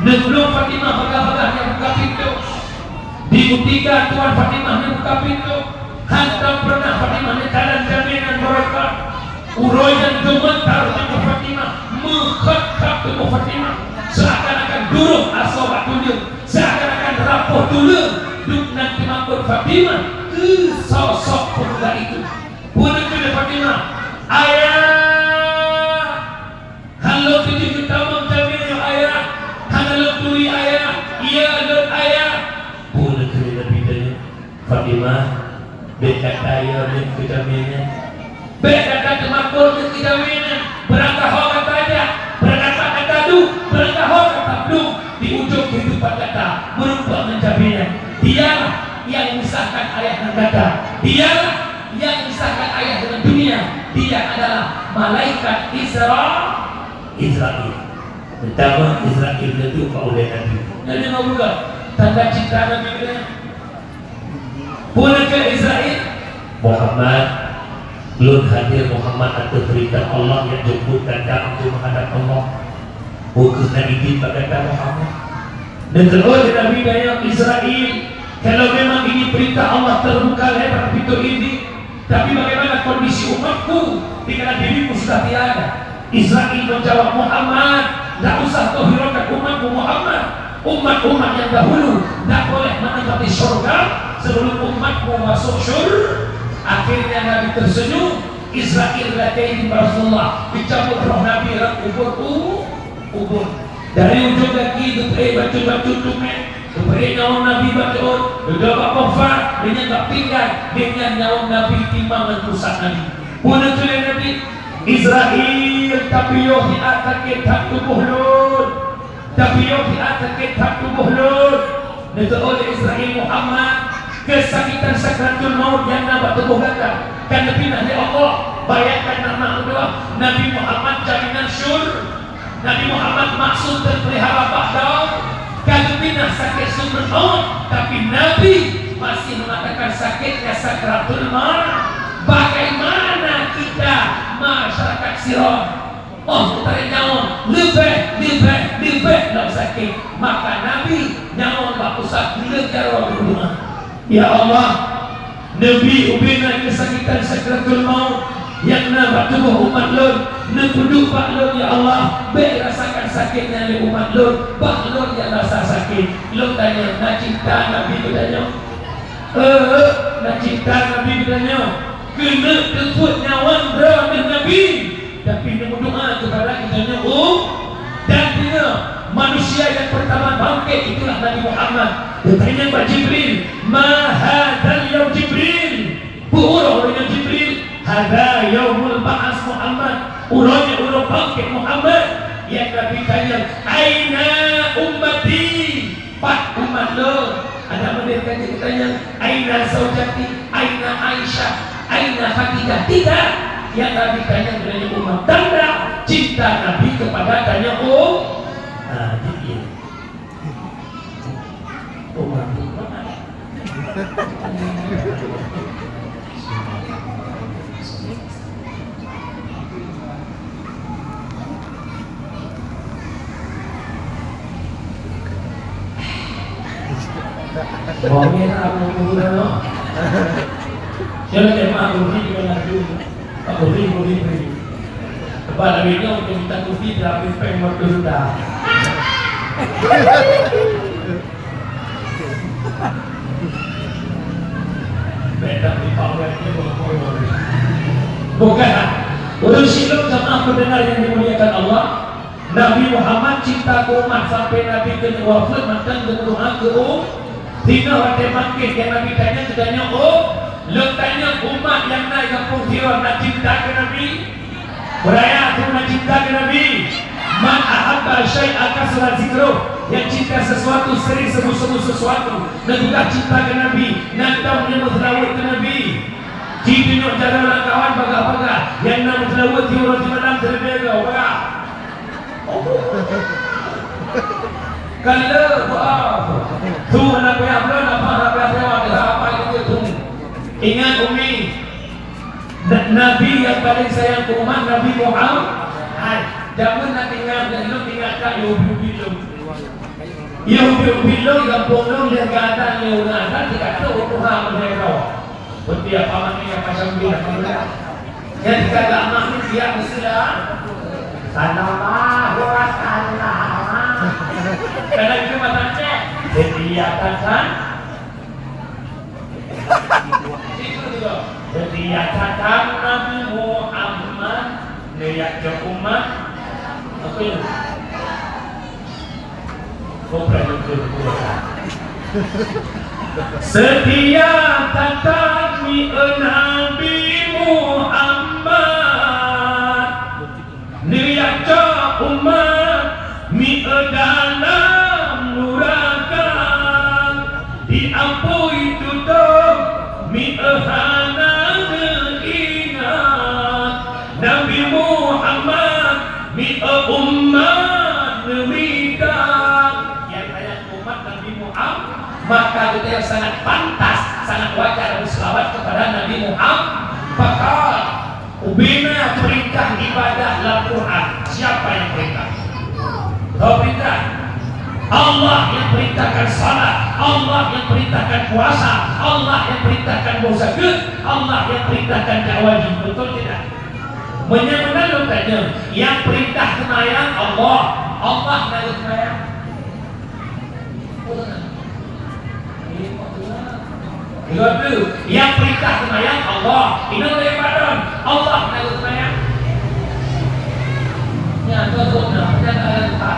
Neubloe Fatimah bagah-bagah nyang buka pintoe. Di kutika tuan Fatimah neubuka pintoe, hantom peureunah Fatimah neukalon jamé nyan barokah. Uroe nyan geumeuntar tuboh Fatimah, meukhot-khot tuboh Fatimah, seuakan-akan duroh asoe bak tuleueng, seuakan-akan rapoh tuleueng. Duek nan teumakot Fatimah keu sosok peumuda itu. Peue kheun Fatimah, "Ayah, hana lôn tuju tamong jamé nyoe, Ayah. Hana lôn turi, Ayah. Iya lôn, Ayah." Peue kheun Nabi tanyoe, "Fatimah, bèk gata iya lôn keu jamé nyan. Bèk gata teumakot lôn keu jamé nyan. Beurangkaho gata jak, beurangkaho gata duek, beurangkaho gata plueng di ujong keuhidupan gata meurumpok ngon jamé nyan. Dialah nyang memisahkan ayah ngon gata. Dialah nyang memisahkan ayah dengan dunia. Dia adalah malaikat Isra, Izrail." Meutamah Izrail neuduek bak ulèe Nabi. Nyan deungoe buka tanda cinta Nabi keu nyan. Peue kheun Izrail? "Muhammad, lôn hadir Muhammad ateueh peurintah Allah nyang jemput gata untuk menghadap Allah. Bukeuh na idin bak gata Muhammad." Neuteu'oh lé Nabi tanyoe, "Izrail, kalau memang ini perintah Allah, terbukalah pintu ini. Tapi bagaimana kondisi umatku dikala dirimu sudah tiada?" Izrail menjawab, "Muhammad, ndak usah kau hiraukan umatmu Muhammad. Umat-umat yang dahulu ndak boleh menempati syurga sebelum umatmu masuk syur." Akhirnya Nabi tersenyum. Izrail lakèe idin bak Rasulullah, geucabut roh Nabi rot ubur u-, ubur. Dari ujong gaki geupeuék bacut-bacut tumèk, Geubri nyawöng Nabi bak teuôt, geudong bak kufa, deunyan bak pinggan, deunyan nyawöng Nabi timang ngon pusat Nabi. Peue neutulak Nabi, "Israel tapiôh siat sakét that tuboh lôn." Tapiôh siat sakét that tuboh lôn. Neuteuôt lé Israel Muhammad keusakitan sakratul maut nyang na bak tuboh gata. Ka neupinah lé Allah. Bayangkan, na meudoa, Nabi Muhammad jaminan syur-, Nabi Muhammad maksum teupeulihara bak daun. Ka geupinah sakét sakratul maut, tapi Nabi masih mengatakan sakitnya sakratul maut. Bagaimana kita masyarakat Sirot? Oh, teunyawöng leubeh, leubeh, leubeh lom sakét. Maka Nabi nyawöng bak pusat, geuleuk jaroe geudoa, "Ya Allah, neubi ubé na keusakitan sakratul maut nyang na bak tuboh umat lôn, neupeuduek bak lôn, ya Allah, bék rasakan sakét nyan lé umat lôn, bah lôn nyang rasa sakét." Lôn tanyong, na cinta Nabi geutanyoe? Eh, na cinta Nabi geutanyoe? Keuneuk teupeuet nyawöng droeneuh Nabi. Tapi neumeudoa keupada geutanyoe, um, dan deungoe, manusia nyang peurtama bangkét itulah Nabi Muhammad. Geutanyong bak Jibril, "Ma hadzal yaum, Jibril?" Peue uroe nyoe, Jibril? "Hadza yaumul ba'ats Muhammad." Uroe nyoe uroe bangkét Muhammad. Nyang Nabi tanyong, "Aina ummati?" Pat umat lôn? Adak meudeh ka jeuet geutanyong, "Aina zaujati? Aina Aisyah? Aina Khadijah?" Tidak. Nyang Nabi tanyong geutanyoe umat. Tanda cinta Nabi keupada tanyoe umat. Ha, jadi. Umat. Wong ni tak mau guna, no? Siapa yang mahu guna juga nak guna? Tak boleh, boleh, boleh. Sebab lagi ni untuk minta kursi, dia habis peng waktu sudah. Bukan. Ulôn sidroe jamaah pendengar yang dimuliakan Allah, Nabi Muhammad cinta keu umat sampai Nabi keuneuk wafeuet mantong geumeudoa keu umat. Singoh watèe bangkét, nyang Nabi tanyong, geutanyoe, "Oh, lôn tanyong umat nyang na di gampông Sirot na cinta keu Nabi?" Beuraya, na cinta keu Nabi. "Man ahabba syai'an katsura dzikruh," nyang cinta sesuatu sering sebut-sebut sesuatu, neupeugah cinta keu Nabi, na tom nyang meuseulaweuet keu Nabi. Jitunyok jaroe lam kawan bagah-bagah, nyang na meuseulaweuet siuroe simalam teuleubèh goe bagah. Ka lheueh beu'ah. Su hana payah bloe, nafah hana payah sewa, teuha apa itu tu. Ingat, Umi, Na-, Nabi nyang paleng sayang keu umat, Nabi Muhammad. Hai, jameun na ingat, dan lôn ingat ka, yôh ubi-ubi lôn. Yôh ubi-ubi lôn, gampông lôn, lheueh geuadan lé ureueng adat, jikato u tuha meunyoe droe. Setiap paman ni apa sambil apa muda. Jadi kagak mah ni siap mesti dah. Sallallahu alaihi wasallam. Kadang cuma tanya, jadi ya kan? Seutia that Nabi Muhammad, neujak cok umat. Apa nyan? Kopra nyan tu. Seutia that kami Nabi Muhammad. Neujak cok umat mi'eu dalam nuraka, diapui tutoe mi'eu hana neuingat. Nabi Muhammad mi'eu umat neumita. Nyang sayang umat Nabi Muhammad, maka geutanyoe sangat pantas, sangat wajar meuseulaweuet keupada Nabi Muhammad. Pakon? Ubena peurintah ibadah lam Quran. Siapa yang perintah? Tahu perintah? Allah yang perintahkan salat, Allah yang perintahkan puasa, Allah yang perintahkan bazakat, Allah yang perintahkan jak haji. Betul tidak? Meunyoe meunan lôn tanyong, nyang peurintah seumayang Allah, Allah na seumayang. Dua tu, nyang peurintah seumayang Allah, inong lé padon, Allah na seumayang. Nyan tu tu na, nyan ada tempat.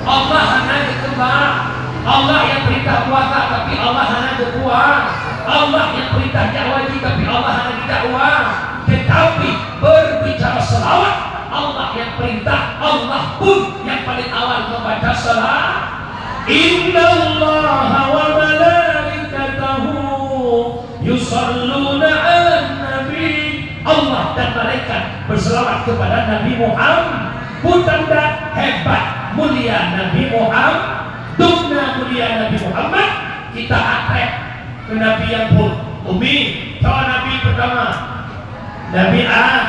Allah hana dikeubah. Allah nyang peurintah puasa, tapi Allah hana geupuasa. Allah nyang peurintah jak haji, tapi Allah hana geujak haji. Tetapi berbicara selawat, Allah nyang peurintah, Allah pun nyang paling awal membaca selawat. Innallaha wa malaikatahu yusalluna 'alan nabi. Allah dan malaikat berselawat kepada Nabi Muhammad. Peue tanda hebat mulia Nabi Muhammad, dubna mulia Nabi Muhammad, kita atrek keu Nabi nyang phôn. Umi, soe Nabi pertama? Nabi A-,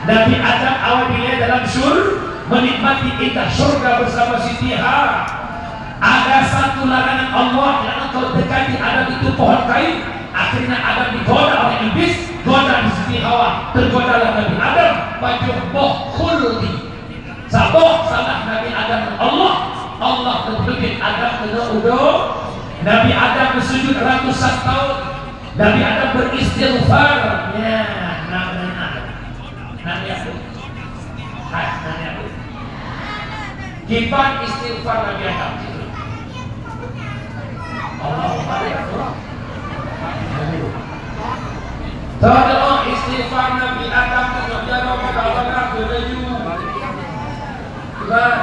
Nabi Adam awai dilèe dalam syur-, menikmati indah syurga bersama Siti Ha-, Ada satu larangan Allah yang engkau dekati Adam itu pohon kayu. Akhirnya Adam digoda oleh iblis, goda di Siti Hawa, tergodalah Nabi Adam, pajoh boh khuldi. Saboh salah Nabi Adam ngon Allah, Allah teubiet Adam keunoe u donya. Nabi Adam bersujud ratusan tahun. Nabi Adam beristighfar. Ya, nah, nah, nah. Nah, ya. Hai, nah, ya. Kiban istighfar Nabi Adam. Allahumma barik. Teudoa istighfar Nabi Adam tu, ya Rabbana, ya Rabbana, ya Rabbana. Kiban.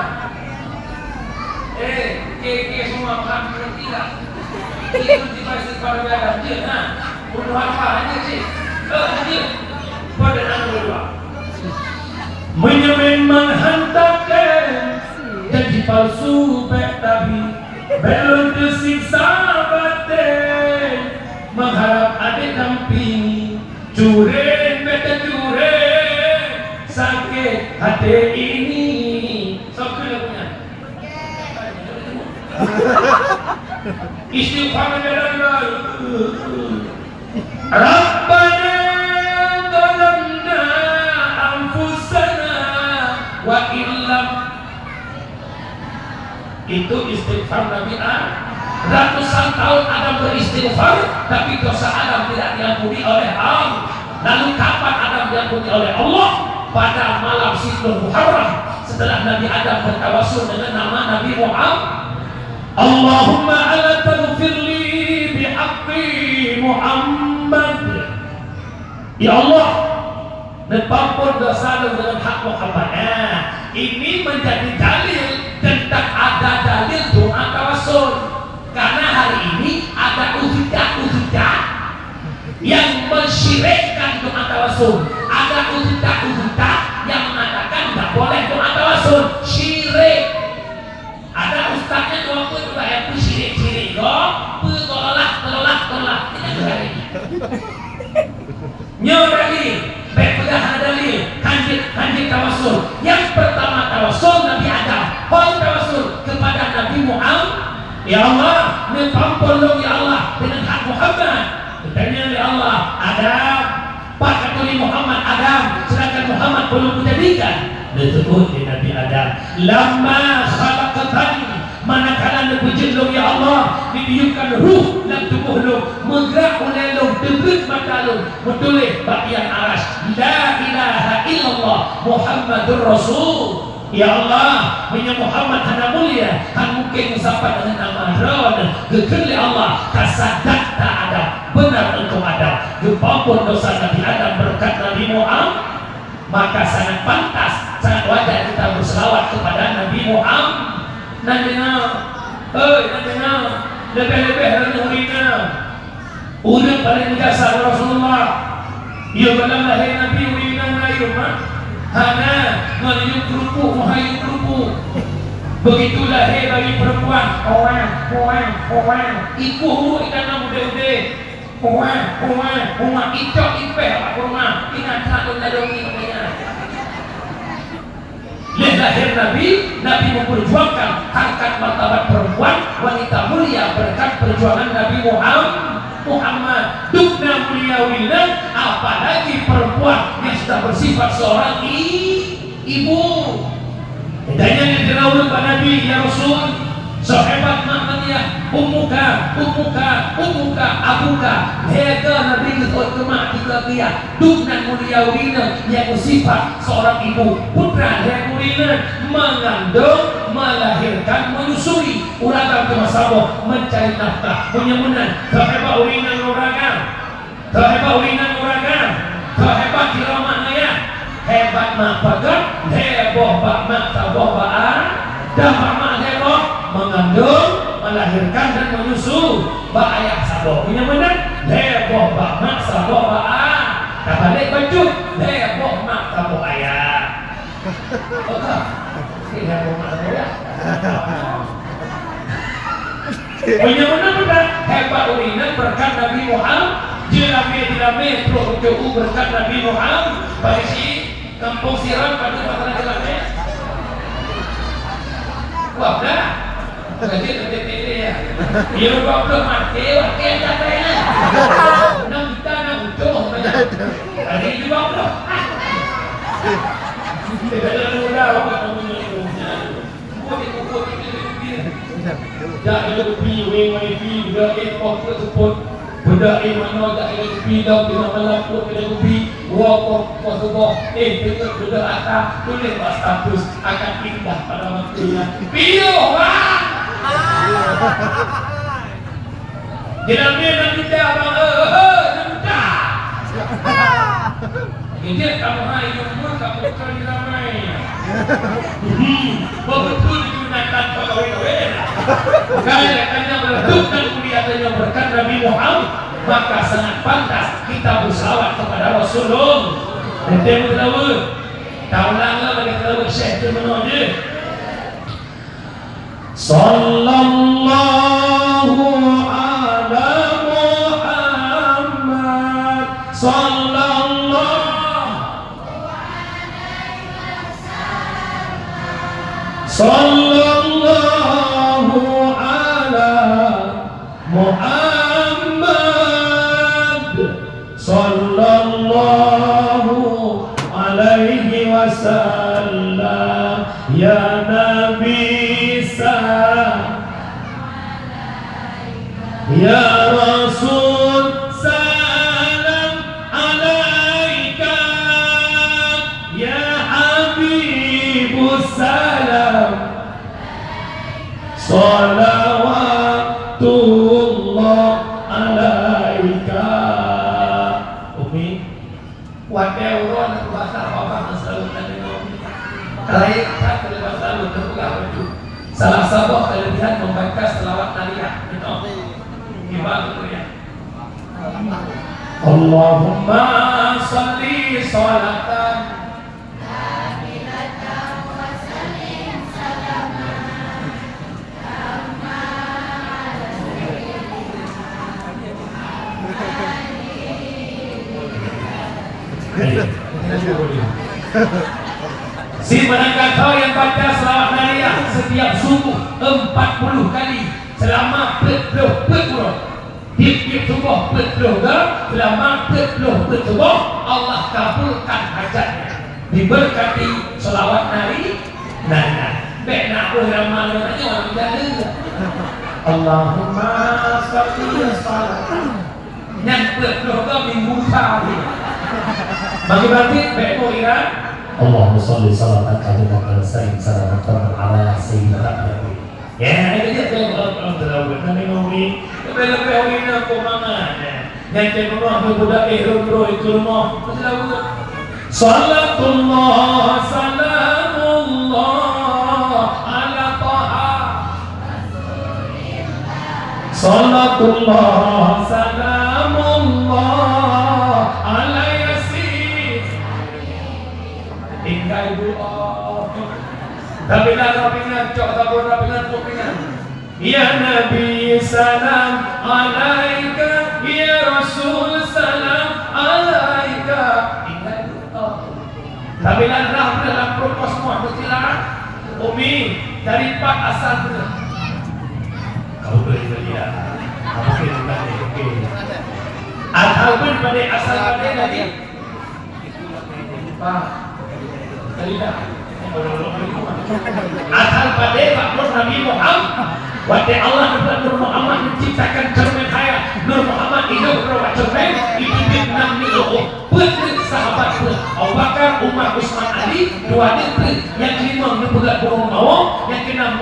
Eh, ke, ke semua paham mengerti tak? Itu tiba istighfar Nabi Adam. Dia, nah. Bunuh apa? Hanya cik. Eh, hanya. Pada nama dua. Meunyoe memang hantakan janji palsu bèk tabi, bèk lôn teusiksa batèe, mengharap adék dampingi, cureng bèk teucureng, sakét hati ini. Soe keu lagu nyan? Istighfar dalam doa. Rabbana zalamna anfusana wa illam. Itu istighfar Nabi Adam. Ratusan tahun Adam beristighfar, tapi dosa Adam tidak diampuni oleh Allah. Lalu kapan Adam diampuni oleh Allah? Pada malam siplôh Muharram, setelah Nabi Adam bertawassul dengan nama Nabi Muhammad. Allahumma ala taghfirli bihaqqi Muhammad. Ya Allah, neupeuampôn dosa lôn deungon hak Muhammad. Nah, ini menjadi dalil tentang ada dalil doa tawassul. Karena hari ini ada ustaz-ustaz yang mensyirikkan doa tawassul. Ada ustaz-ustaz yang mengatakan nggak boleh doa tawassul. Syirik. Ada ustaznya dua puluh juga yang pun syirik-syirik. Go, peutolah, tolah, tolah. Nyoe dalil, bèk peugah hana dalil, hanjeuet, hanjeuet tawassul. Yang pertama tawassul Nabi Adam. Hôi tawassul kepada Nabi Muhammad. Ya Allah, neupeuampôn lôn ya Allah dengan hak Muhammad. Ditanya lé Allah, Adam, Pat ka turi Muhammad Adam, sedangkan Muhammad belum kujadikan? Disebut di Nabi Adam, "Lamma khalaqtani, manakala neupeujeuet lôn, ya Allah, ditiupkan ruh lam tuboh lôn, meugerak ulèe lôn, teubiet mata lôn, meutuléh bak tiang aras, 'La ilaha illallah Muhammadur Rasul.'" Ya Allah, meunyoe Muhammad hana mulia, hana mungken meusapat deungon nama Droeneuh. Geukheun lé Allah, "Tasaddaqta Adam, beuna engkau Adam." Geupeuampôn dosa Nabi Adam beureukat Nabi Muhammad. Maka sangat pantas, sangat wajar kita berselawat kepada Nabi Muhammad. Nan deungoe, hei, nan deungoe, leubeh-leubeh ureueng inong. Ureueng paleng jasa Rasulullah. Yôh gohlom lahé Nabi ureueng inong na yôh, ma? Hana, ngon yôh keurupuk, meuhai yôh keurupuk. Begitu lahé bayi perempuan, oang, oang, oang. Ikueh ureueng inong udeb-udeb. Oang, oang, oang. Icok ipèh bak kurma. Ingat that lôn ladôm nyoe. Lheueh lahé Nabi, Nabi memperjuangkan harkat martabat perempuan, wanita mulia berkat perjuangan Nabi Muham-, Muhammad. Dubna mulia ureueng inong, apalagi perempuan yang sudah bersifat seorang i-, ibu. Dan nyan diraun bak Nabi, "Ya Rasul, soe hebat mak Maryam, ummuka, ummuka, ummuka, abuka." Lhèe keu Nabi geuseuôt keu mak tiga kali. Dubna mulia ureueng inong nyang bersifat seorang ibu, putra lhèe ureueng inong, mengandung Melahirkan, menyusui, ureueng agam teuma saboh, mencari nafkah. Meunyoe meunan, teuhebat ureueng inong ngon ureueng agam. Teuhebat ureueng inong ngon ureueng agam. Teuhebat sidroe mak ngon ayah. Hebat mak pagat, lhèe boh bak mak, saboh bak a-, dah bak mak lhèe boh, mengandung, melahirkan dan menyusu. Bak ayah saboh. Meunyoe meunan, lhèe boh bak mak, saboh bak a-, tabalek bacut, lhèe boh mak, saboh ayah. Oke. Ini yang mau makan ya. Meunyoe meunan, hebat ureueng inong berkat Nabi Muhammad, jiramé-jiramé trok ujoe berkat Nabi Muhammad, pada si kampung Siram pada masalah jiramé. Wah, dah. Jadi, jadi pilih ya. Dia dua puluh mati, wakil tak payah. Enam juta, enam juta. Ada dua puluh. Tidak ada muda, apa namanya? Dak ilée kupi, wéng wifi, beudak éh poh peuet seupôt. Beudak éh manoe dak ilée kupi, dong teungoh malam peuet ilée kupi. Woe poh, poh suboh, éh teungoh beudak ata, tuléh bak status, akan indah pada waktunya. Piôh, Bang! Jilamé nan muda, Bang, eh, eh, eh, nan muda. Jadi, kamu hai, nyumbul, kamu betul jilamé. Hmm, betul digunakan pegawai-pegawai. Kaya katanya meletup dan mulia katanya berkat Nabi Muhammad, maka sangat pantas kita bersalawat kepada Rasulullah. Ente meuteulaweuet. Taulang lah bagi teulaweuet Syekh tu meunoe jih. Sallallahu ala Muhammad. Sallallahu, sallallahu ala Muhammad sallallahu alaihi wasallam. Ya Nabi sa-, ya Rasul salam alaika, ya Habibus salam. Shalawatullah alaika. Umi, watèe uroe na peubasa babah masa uroe na deungoe Umi. Laén that keu leubeh selalu teupeugah baju. Salah saboh keulebihan membaca selawat Nariyah. Beutôi? Kiban beutôi ya. Allahumma shalli shalatan Si meunangka kau yang baca selawat Nariyah setiap subuh empat puluh kali selama peuet ploh peuet uroe. Tiep-tiep suboh peuet ploh ga, seulama peuet ploh peuet suboh, Allah kabulkan hajatnya. Diberkati selawat Nari, Nari. Bèk na boh ramal nyoe, nyoe ureueng jalan. Allahumma shalli shalatan. Nyan peuet ploh ga minggu sa. Bagi-bagi bèk boh iran. Allahumma shalli shalatan kalimatan sayyid salamatan ala sayyidina Muhammad. Ya, ada je tu orang-orang terawih. Nanti ngomong ni, lepas-lepas orang ni nak kau mangan, eh. Yang cek rumah tu budak, eh, rum-rum itu rumah. Mesti tahu tak? Salatullah, salamullah ala Taha. Salatullah, salamullah ala Yasin. Tinggai doa. Tapi dah rapingan, cok tabur rapingan, rapingan. Ya Nabi, salam alaika. Ya Rasul, salam alaika. Tinggai doa. Tapi dah rap dalam propos muah bersilakan. Umi, dari empat asal tu. Kau boleh beli ya. Apa sih bukan ni? Okey. Asal pun pada asal pada tadi. Asal padé bak Nur Nabi Muhammad. Watèe Allah neubuat Nur Muhammad menciptakan cermin hayat, Nur Muhammad hidup keudroe bak cermin, itu nam ni loh. Peuet treuk sahabat peuet. Abu Bakar, Umar, Utsman, Ali, dua treuk. Nyang keulima neupeugah burông mawö, nyang keunam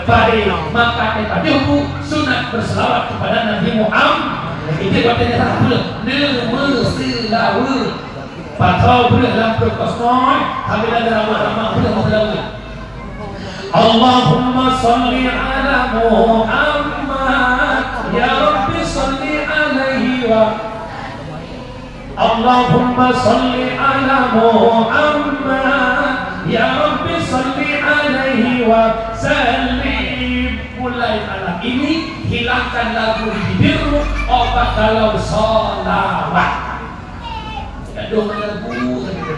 Padé, maka teupajoh bu sunat berselawat kepada Nabi Muhammad. Itu buat tanya tak apa. Nama selawa. Patau breuh lam perut kosong, habis ada ramah-ramah breuh selawa. Allahumma salli ala Muhammad, ya Rabbi salli alaihi wa Allahumma salli ala Muhammad, ya Rabbi salli alaihi wa sallim. Mulai malam ini, hilangkan lagu di bibirmu, obat kalau salawat. Gadoh lagu saja.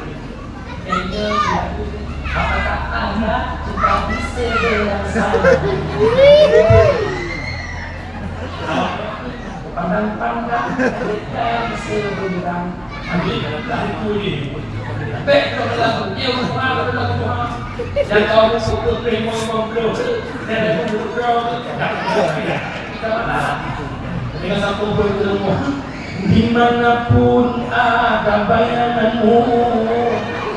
Nyanyi lagu. Apakah anda juga bisa berasa? Pandang-pandang, kita bisa berbilang. Ambil lah itu ni. Baik, kalau lagu dia, rumah, kalau lagu rumah. Dan kau suka terima lima puluh. Dan lagu rumah, kita mana? Dengan satu pun ke rumah. Dimanapun ada bayanganmu,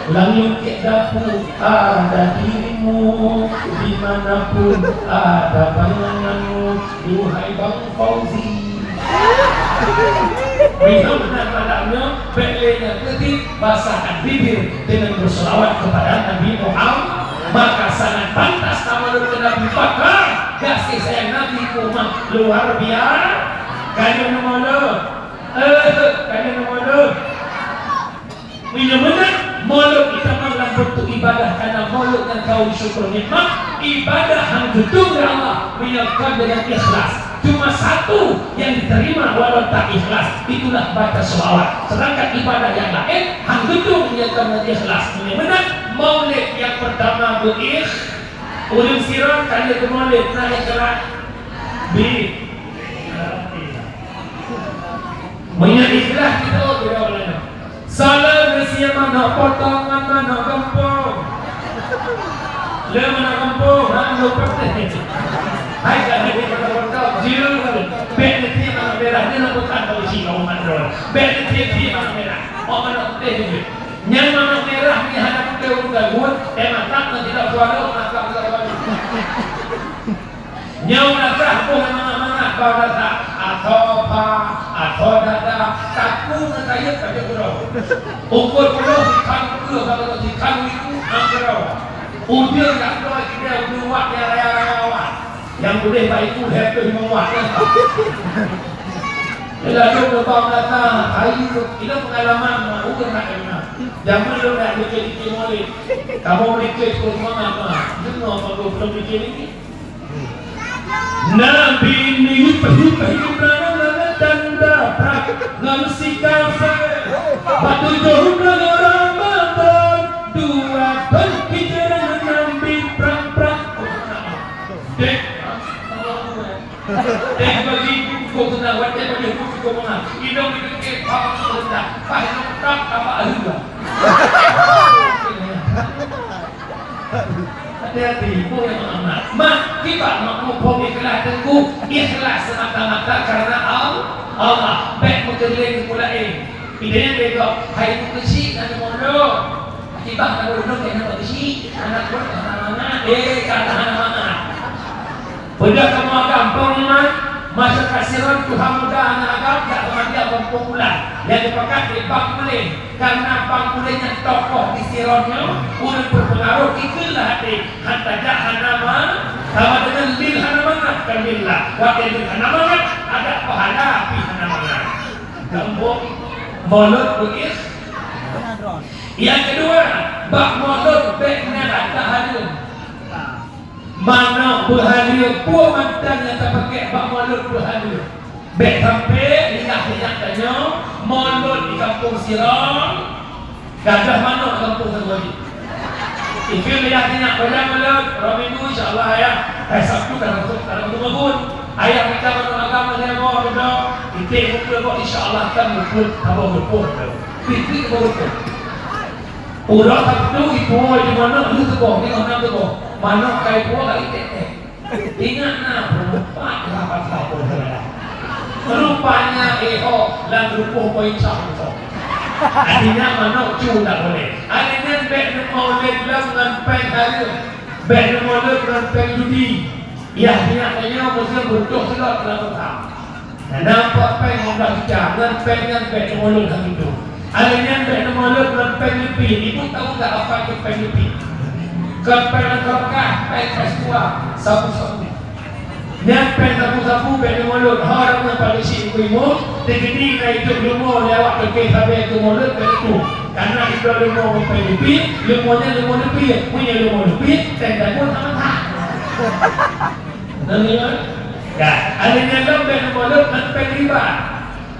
lam nyungkek dapur ada dirimu. Dimanapun ada bayanganmu, duhai Bang Fauzi. Minum dan malamnya, bek lé nyang keutik, basahkan bibir dengan berselawat kepada Nabi Muhammad. Maka sangat pantas nama Nabi Bakar, kasih sayang Nabi umat luar biasa. Kalian nama Eh, kalian maulud. Meunyoe meunan, maulud itamong lam bentuk ibadah, karena maulud nyan kaum syukur nikmat, ibadah han geutueng lé Allah meunyoe kon deungon ikhlas. Cuma satu yang diterima walau tak ikhlas, itulah baca sholawat. Sedangkan ibadah yang lain han geutueng meunyoe kon deungon ikhlas. Meunyoe meunan, maulid yang pertama beuikh-, ureueng sidroe ka lheueh keu maulid, na ikhlas? Bi. Meunyoe ikhlas, kita oh, tidak boleh. Salam nasi manok potongan manok gempong. Le manok gempong, ha, lu peuteh. Hai, jangan di manok gempong. Jeuh, bek nasi manok merah, ni nak bukan kalau isi kau manok. Bek nasi, nasi manok merah. Oh, manok putih ni. Nyang manok merah ni hana putih urut gabut, eh, masak nanti tak suara, masak tak suara. Nyoe dasah boh mangat-mangat bak dasah, asoe pha, asoe dada, takue ngon sayeuep ka jeuet keudroe. Ukeue peuloh sikhan ukeue, bak sikhan wiku, han keudroe. Udeueng dak bloe sideh, udeueng wak nyang raya-raya awai. Nyang udeh bak iku lhèe ploh limong wak. Laju lubang dasah, hai, ilôn peungalaman, ureueng nak deungoe. Jameun lôn nak dikit-dikit mulod. Kamoe meulakèe seumangat, ma. Deungoe, ma, lôn dikit-dikit. Nabi ni peuhi-peuhi beurangkat dan daprak ngon si kafé. Bak tujoh bulan Ramadan, dua thôn Hijrah Nabi prang-prang. Dek, dek bagi buku tentang wajah bagi buku keumangan. Idong dikit-dikit, apa sudah, pas lengkap, apa ahli. Hati-hati, boh nyang mangat-mangat. Mak, kiban mak muphom ikhlas teungku, ikhlas semata-mata karena Al-, Allah. Bèk meukeuleng keu laén. Idéh bèk gob, hai meukeusik na deungon lôn. Kiban na lôn keu na meukeusik, aneuk lôn hana mangat. Eh, ka hana mangat. Peugah kamoe agam, Pong Iman, masyarakat Siron, tuha muda, aneuk agam, jak peumandia Gampông Ulan. Nyang teupakat di Bang Uleng. Karena Bang Uleng nyan tokoh di Siron nyoe, ureueng berpengaruh, ikheun lah até, han tajak hana ma-, sama dengan lil hana mangat, kan lillah. Watèe lil hana mangat, ada pahala pih hana mangat. Gampông, mulod begitu. Yang kedua, bak mulod bèk na rata hareuem. Manok beuhaleue, peue mantong nyang tapakèk bak mulod beuhaleue. Bèk sampai lidah-lidah tanyoe, mulod di kampung Siron, gadoh manok di kampung Siron. Ikheun lidah tanyoe, padahai mulod, hari Minggu, insya Allah, ya. Hari Sabtu, kadang masuk, kadang masuk ngebun. Ayah kita manok agam, ada yang bawa, ada. Iték muka kok, insya Allah, kan muka, abang muka, ada. Titik baru tu. Uroe Sabtu ipuwoe di manok lheueh suboh, nyoe nam suboh. Manok ka ipuwoe ka iték-ték. Ingat na, peureupat lah pasal peue saudara. Rupanya, eh, ho, lam rupoh poin cah tu. Artinya, manok cu tak boleh. Artinya, bèk neumaulid lom ngon péng hareuem. Bèk neumaulid ngon péng judi. Yah, sinyak tanyoe meuseu beutôh seulot lam peutam. Na pat péng lima belas juta, ngon péng nyan bèk neumulot lagèe nyan. Alèh nyan bèk neumulot ngon péng leupie, ibu tahu tak apa itu péng leupie? Kon péng nangka, péng kasuwa, sabu-sabu. Nyan péng sabu-sabu bèk neumulot, ho ram ngon palési ibu-ibu, teukeudi na idop leumo lé awak teuke sabe keu mulot bèk itu. Karena idop leumo ngon péng leupie, leumo nyan leumo leupie, meunyoe leumo leupie, péng sabu sama-sama. Nang nyoe, ka, alèh nyan lom bèk neumulot ngon péng riba.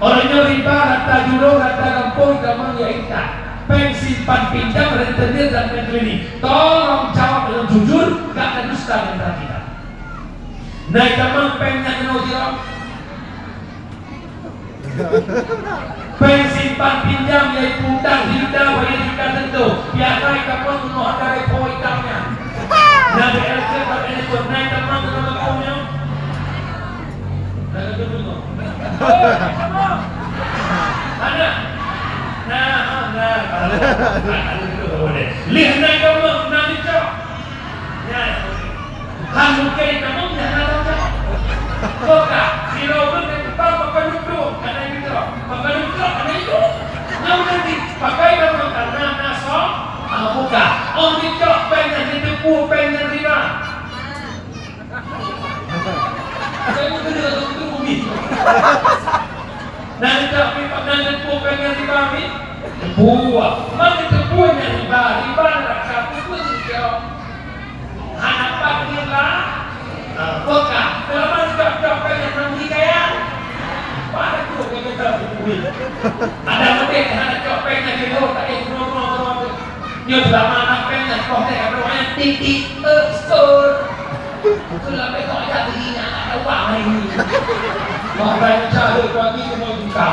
Uroe nyoe riba rata jurông, rata gampông, tamong ya intat. Péng simpan pinjam, rentenir dan péng klinik. Tolong jawab dengan jujur, gak ada dusta di antara kita. Nai tamong péng nyan keunoe jih. Péng simpan pinjam, yaitu utang sijuta, bayar sijuta teuntu. Biasa itamong meunyoe hana repo itam nyan. Nabi Elsa bak Elsa, nai tamong keunoe gampông nyoe. Nai tamong. Hana. Nah, nah. Lheuh nai tamong, na dicok. Nyan. Han mungken tamong nyang hana cocok. Boh ka, sidroe ureueng ka teupang pakai dudoe, hana jicok. Pakai dudoe, hana jicok. Nyan meunan jih, pakai tamong karena na soe, ah, boh ka. Oh, jicok péng nyan, jiteupeue péng nyan riba. Saya pun kena tu, tu umi. Na jicok péng, na jiteupeue péng nyan riba, mi? Teupeue. Man jiteupeue nyan riba, riba na rasa, tu pun jicok. Hana pat riba. Ah, boh ka. Kalau masih cok-cok péng nyang hana kaya. Pada tu kita duit. Ada meutek hana cok péng nyang jilo tak eh, no, no, no, no. Nyoe selama anak péng nyang koh teh, ada orang yang titik, eh, skor. Tu lah besok aja beli nak ada uang hari ni. Orang cari pagi tu mau buka.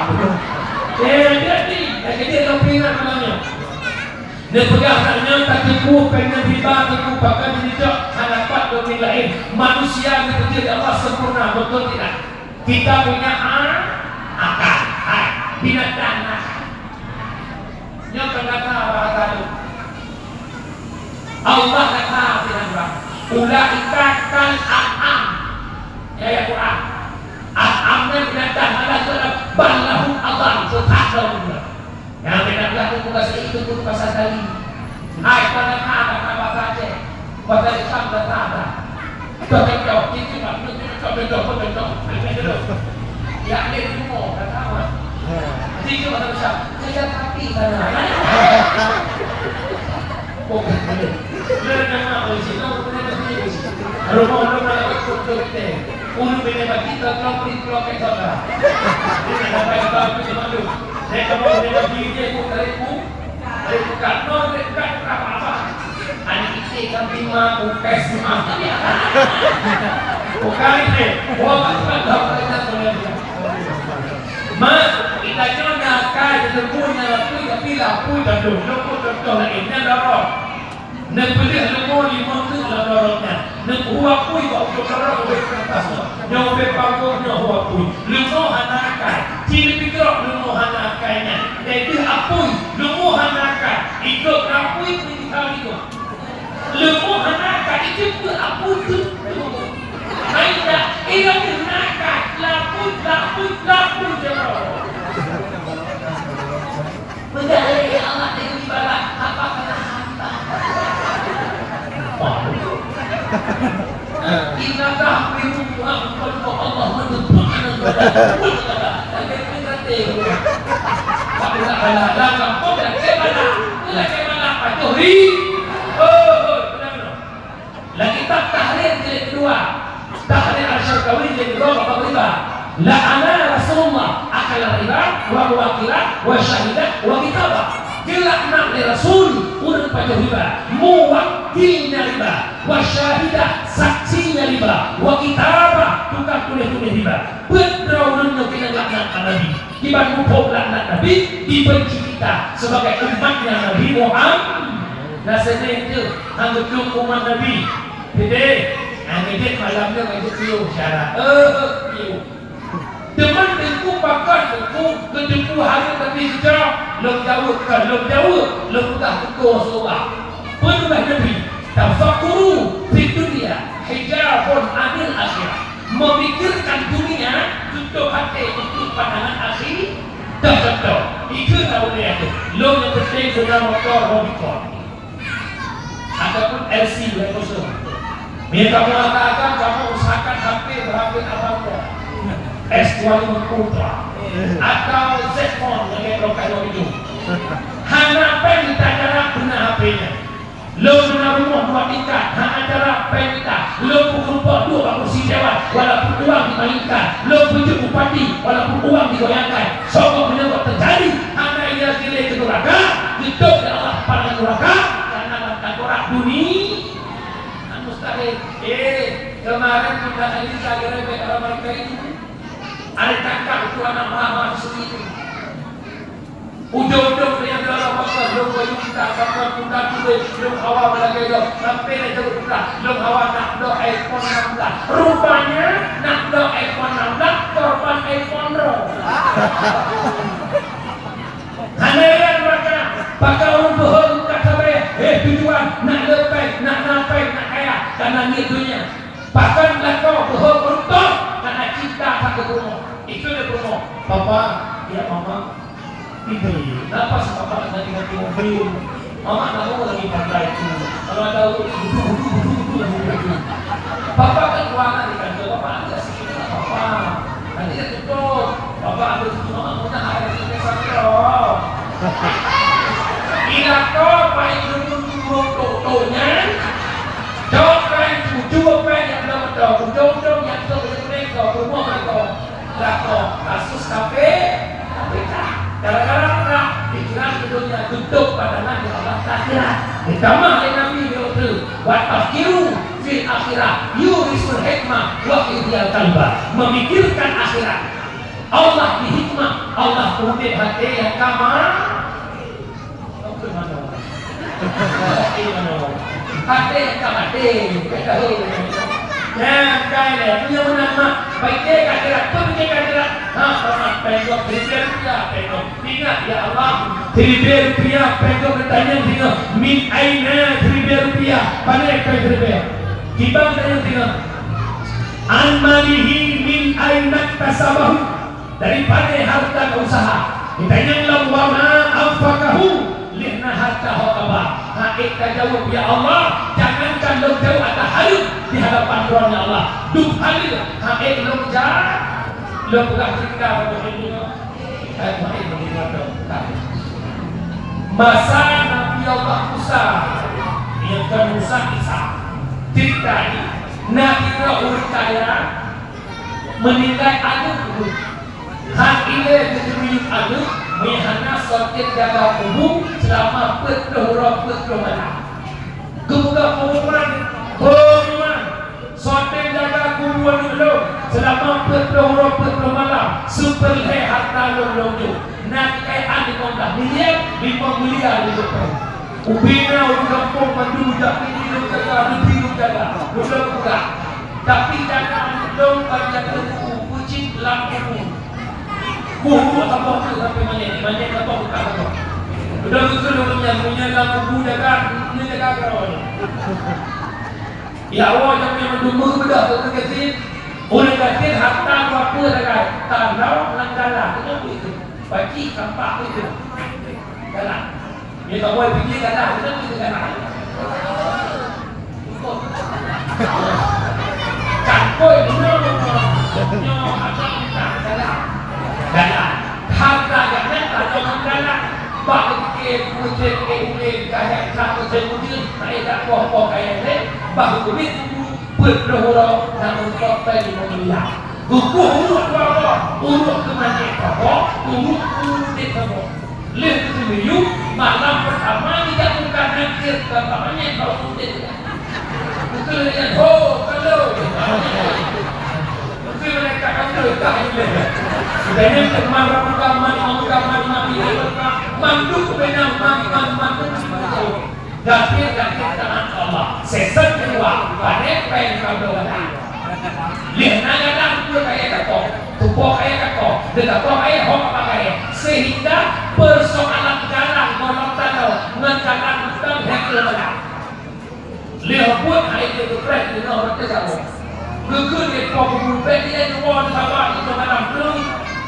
Eh, jadi, eh, jadi, lo peringat namanya. Neupeugah lagèe nyan, tateupeue péng nyan riba, tateupeue pakon jicok, hana pat domin laén. Manusia geupeujeuet lé Allah sempurna, beutôi tidak? Kita punya a-, akal. Hai, binatang akal. Nyoe kan gata bahasa tu. Allah gata binatang. Ulaika kal an'am. Ya, ya, Quran. An'am nyan binatang, Allah tu, bal lahum adhal, sesat dong. Nyang beda belah tu bukan seitu pun pasal tali. Hai, pada kata bahasa Aceh. Bahasa Islam dah tak ada. Contoh, contoh, itu lah, contoh, contoh, contoh, contoh. Yang ada di rumah, dah tahu lah. Jadi itu bahasa besar. Kerja tapi sana. Bukan. Lena nama isi, nama punya isi. Rumah, rumah, rumah, rumah, rumah. Ulu bini bagi, tak tahu, tak tahu, tak tahu. Ini dah tak tahu, tak tahu. Saya kamu bini bagi, dia pun dari ku. Dari bukan, no, dari bukan, apa-apa. Anak istri kan terima, bukan semua. Bukan ini. Wah, tak tahu, tak tahu, tak tahu. Mak, kita nyonya akai, kita punya lapui, tapi lapui dah dong. Lapui contoh lain, nyan dah roh. Neupeuleueh leumo limong teuk lam lorong nyan. Neupeue apui bak ujong lorong ubé teunatas nyoe. Nyoe ubé panggong nyoe hu apui. Leumo hana akai. Ci leubi trok leumo hana akai nyan. Dai deuh apui, leumo hana akai. Ikot apui peue jiteupeue. Leumo hana akai, ikot apui tu. Hai dah, iya hana akai. Lapui, lapui, lapui jeuet. Meugalak, ya Allah, deungon ibarat, apa kena hamba? Inna tahmidu Tuhan, Allah menuntut anak muda. Tapi itu kata, tak boleh kalah, dah kampung dah kebala, dah kebala, patuh ri. Oh, oh, benar, benar. Lam kitab Tahrir jilid kedua, Tahrir Asy-Syarqawi jilid kedua, bab riba. La'ana Rasulullah akala riba, wa muwakkilah, wa syahidah, wa kitabah. Geulaknat lé Rasul ureueng pajoh riba, muwakkilnya riba, wa syahidah, saksinya riba, wa kitabah, tukang tuléh-tuléh riba. Peuet droe ureueng nyoe keuneuk laknat Nabi. Kiban muphom laknat Nabi, dibenci kita sebagai umatnya Nabi Muhammad. Nah, seunang teuh, anggeutueng umat Nabi. Jadi, anggeutueng malam nyoe anggeutueng piôh syarat. Eh, piôh. Teuma teungku pakon teungku, keuteupeu hareuem Nabi seucara, lôn jaweueb kon, lôn jaweueb, lôn peugah teungku Rasulullah. Peue peugah Nabi, "Tafakkuru fid dunya, Hijabun anil akhirat. Memikirkan dunia, tutup hati untuk pandangan akhirat. Dah contoh, itu tak boleh tu. Lom yang penting guna motor Rubicon. Ataupun L C dua kosong. Bila kamu agak-agak, kamu usahakan H P berapa abang dia. S dua lima Ultra. Atau Z Fold yang kayak lokal itu. Hana peng kita cara guna H P-nya. Lôn na rumoh dua tingkat, hana cara peng mita. Lôn peukeureumpok duek bak kursi dewan, walaupun uang dimainkan. Lôn peujeuet bupati, walaupun uang digoyangkan. Soe meunyoe teujadi, hana ia dilée keu nuraka, geutôb lé Allah pada nuraka, karena lam tangkorak duni-, mustahil. Eh, kemarin Bunda Eliza geureubeuk orang mereka itu. Ada tangkap itu anak mama di sini itu. Ujong-ujong dia adalah maka lôn bayu kita, maka kita tulis, lôn hawa meulagée lôn, sampai dia jauh kita, lôn hawa nak bloe iPhone enam belas. Rupanya, nak bloe iPhone enam belas, korban iPhone droe. Hana iran maka, maka ureuëng beuhe buka sabe, eh tujuan, nak leupeng, nak napeng, nak kaya, karena niet dunia. Bahkan lakoe beuhe beureutoh, karena cinta satu bumoe. Itu dia bumoe. Papa, ya mama, Ibu, kenapa sih Papa nggak ganti-ganti mobil? Mama nggak mau lagi pakai itu. Kalau ada orang itu, itu, itu, itu, itu, itu. Papa kan keluar di kantor, Papa ada sih, Papa. Nanti dia tutup. Papa ambil tutup, Mama punya hari ini sampai. Ila kau paling dulu turun tutup, tutup, nya. Jawab paling jujur, paling yang belum tahu. Ujung-ujung yang tu boleh kau, rumah kau. Lakoe kasus kafé, kafé ka. Gara-gara ka pikiran di dunia tutup pandangan di Allah akhirat. Ditamah lé Nabi di uteue, "Wa tafkiru fil akhirah yurisul hikmah wa yuhyil qalba." Memikirkan akhirat. Allah di hikmah, Allah udeb hati yang kama. Até ka maté, ka tahu. Nah, kai lé, punya menang mak. Baik dia ka gerak, pun dia ka gerak. Ha, sama, pengok, seribu rupiah, pengok. Ingat, ya Allah, seribu rupiah, pengok, bertanya, tengok. Min aina seribu rupiah? Pandai kai seribu. Kibang tanya, tengok. An malihi min aina kasabahu. Daripada harta usaha. Ditanyong lom, "Wa ma anfaqahu?" Lheuh na harta ho kaba. Ha ék tajaweueb, "Ya Allah, jangankan lôn jaweueb ata hareuem di hadapan Droe, ya Allah. Dum hareuem ha ék lôn ja-, lôn peugah cerita bak Tuhan." Eh, mari lôn peugah cerita. Masa Nabi Allah Musa, nyang kon Musa, Isa. Cerita ni, na sidroe ureuëng kaya, meuninggai aneuk ureuëng. Han ilée geuteubiet aneuk, meuhana soe teuh jaga kubu seulama peuet ploh uroe peuet ploh malam. Geupeugah pengumuman, "Pengumuman, soe teuh jaga kubu aneuk lôn seulama peuet ploh uroe peuet ploh malam, seupeurlhée harta lôn lôn jok." Na kekayaan limong blah miliar, limong miliar limong ploh. Ubena ureuëng gampông mandum jak, ini lôn jaga, ini lôn jaga, lôn peugah. Tapi jaga aneuk lôn bak jaga kubu, peucit lam kubu. Kubu saboh tu sampai manyét, manyét saboh bukan saboh. Udah betul ureuëng nyan, punya lam kubu jaga, ini jaga kau. Ya Allah, jangan mandum bedah tu kecil. Ureuëng gasien harta berapa sagai? Tanah nang dalam, kenapa itu? Pacik tampak itu. Dalam. Dia tak boleh fikir dalam, kenapa itu dalam? Cangkoi benar. Nyoh, apa kita dalam? Dalam. Harta jangan tanah nang dalam. Bak fikir, kucing, eh, ulin, kahek, tak kucing, kucing, tak ada poh-poh kaya ni. Bah kulit, Peuet ploh uroe na meurumpok péng limong miliar. Geukueh uruek dua uroe, uruek keu manyét saboh, uruek keu udeb saboh. Lheueh geuseumeuyueb, malam peurtama geujak buka nakeuh, bak manyét bak udeb. Geukheun lagée nyan, "Ho, ka lheueh!" Geukheun malaikat, "Ka lheueh, ka lheueh!" Dan nyan teuma ramuka, man, ramuka, man, man, man, man, man, man, man, man, man, man, man, man, man, Gasien-gasien taát keu Allah. Season keudua, pané péng keu gata. Lheueh na gata peue kaya gata, tupo kaya gata, gata kaya hok apa kaya. Sehingga persoalan jalan golom tanoh ngon jalan utang hek leuh. Lheueh pun Hai dia geprek di dalam roti jauh. Geukheun dia po kubu pek dia dua di bawah itu dalam tu.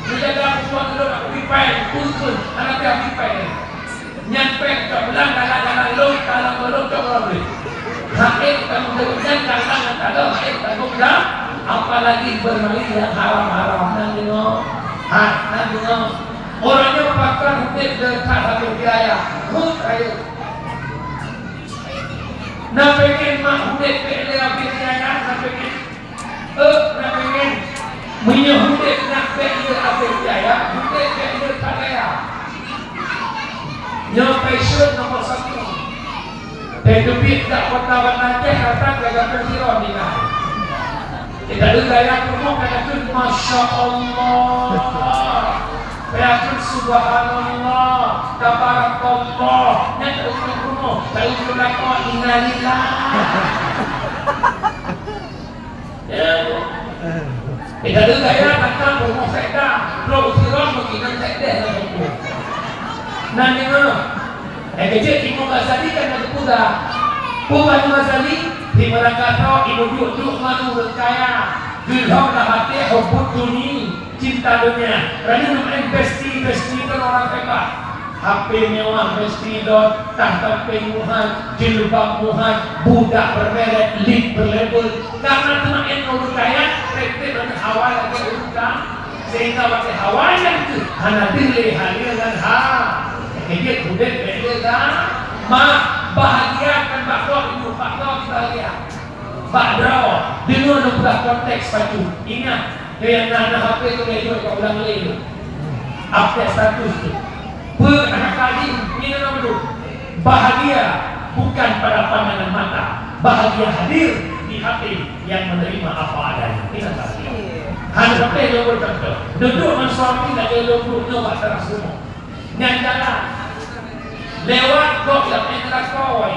Menjaga kubu tu nak kubi pai, kubu hana dia kubi pai. Nyan pek cok bulan dalam dalam lom dalam lom cok lom ni. Hai kamu jawab nyan dalam dalam hai kamu dah. Apalagi bermain yang haram-haram, nang dengar. Ha, nang dengar. Orangnya pakar hukum dia tak satu biaya. Hut ayo. Na pengen mak udép bèk lé abéh biaya, na pengen. Eh, na pengen. Meunyoe udép na bèk lé abéh biaya, udép bèk lé that gaya. Nyoe passion nomor satu. Teubiet dak kota Banda Aceh, datang ke Gampông Siron di na. Kita dulu gaya promo kata tu, Masya Allah. Kata tu, Subhanallah. Tabarakallah. Nyan tak ujuk promo. Tak ujuk lakon. Innalillah. Ya. Kita dulu gaya datang promo sekda. Promo Siron mungkin sekda. Nah, dengar. Eh, kejut Imam Ghazali kan ada pemuda. Peue Imam Ghazali, di Meurakato, Imam duek-duek manu ureueng kaya. Geulhom lam até hubbud duni, cinta dunia. Rayeuk neumaén besti-besti dan orang hebat. H P mewah besti dot, tah tampéng muhan, jilbab muhan, budak bermerek, lip berlabel. Karena teuma ureueng kaya, treb-treb hawa lagèe ureueng kaya. Sehingga watèe hawa nyan keuh hana deuh lé haleue ngon ha. Kejeuet udép beda dah. Mak, bahagia kan bak gob ibu, bak gob bahagia. Bak droe, deungoe lôn peugah konteks pacu. Ingat, nyang na, na H P tu lé jeuet ka ulang lé. Update status tu. Peue kata-kata jih, nyoe na beutôi. Bahagia bukan pada pandangan mata. Bahagia hadir di hati yang menerima apa adanya. Ini bahagia. Hana sampai lôn beucontoh. Dudoe ngon suami lagèe lôn dudoe nyoe bak teras rumoh. Nyan jalan. Lewat gob nyang main lakoe.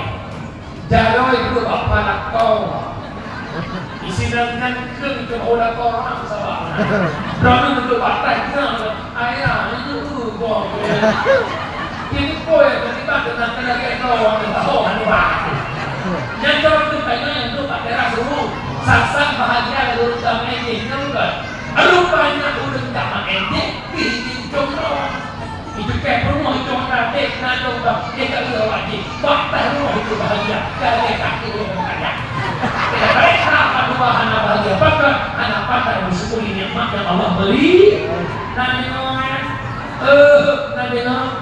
Jaroe duek bak lakoe. Isi nan nyan keuh itu ulah orang sabab. Droeneuh duek bak tai nyan. Ayah, itu gob. Kini kue terlibat dengan tenaga itu orang tahu anu bah. Nyan droeneuh tanya yang duek bak teras rumoh. Sasan bahagia lalu damai jih, nyan bukan. Rupanya ureueng damai jih, pih jih jomblo. Itu kayak perumoh itu orang dek na dong bang, dia tak ada wajib. Bak tah rumoh itu bahagia, kalau dia tak ada orang kaya. Kita baik apa dua hana bahagia, maka hana pandai mensyukuri nikmat yang Allah beri. Nah, dengar, eh, nah, dengar.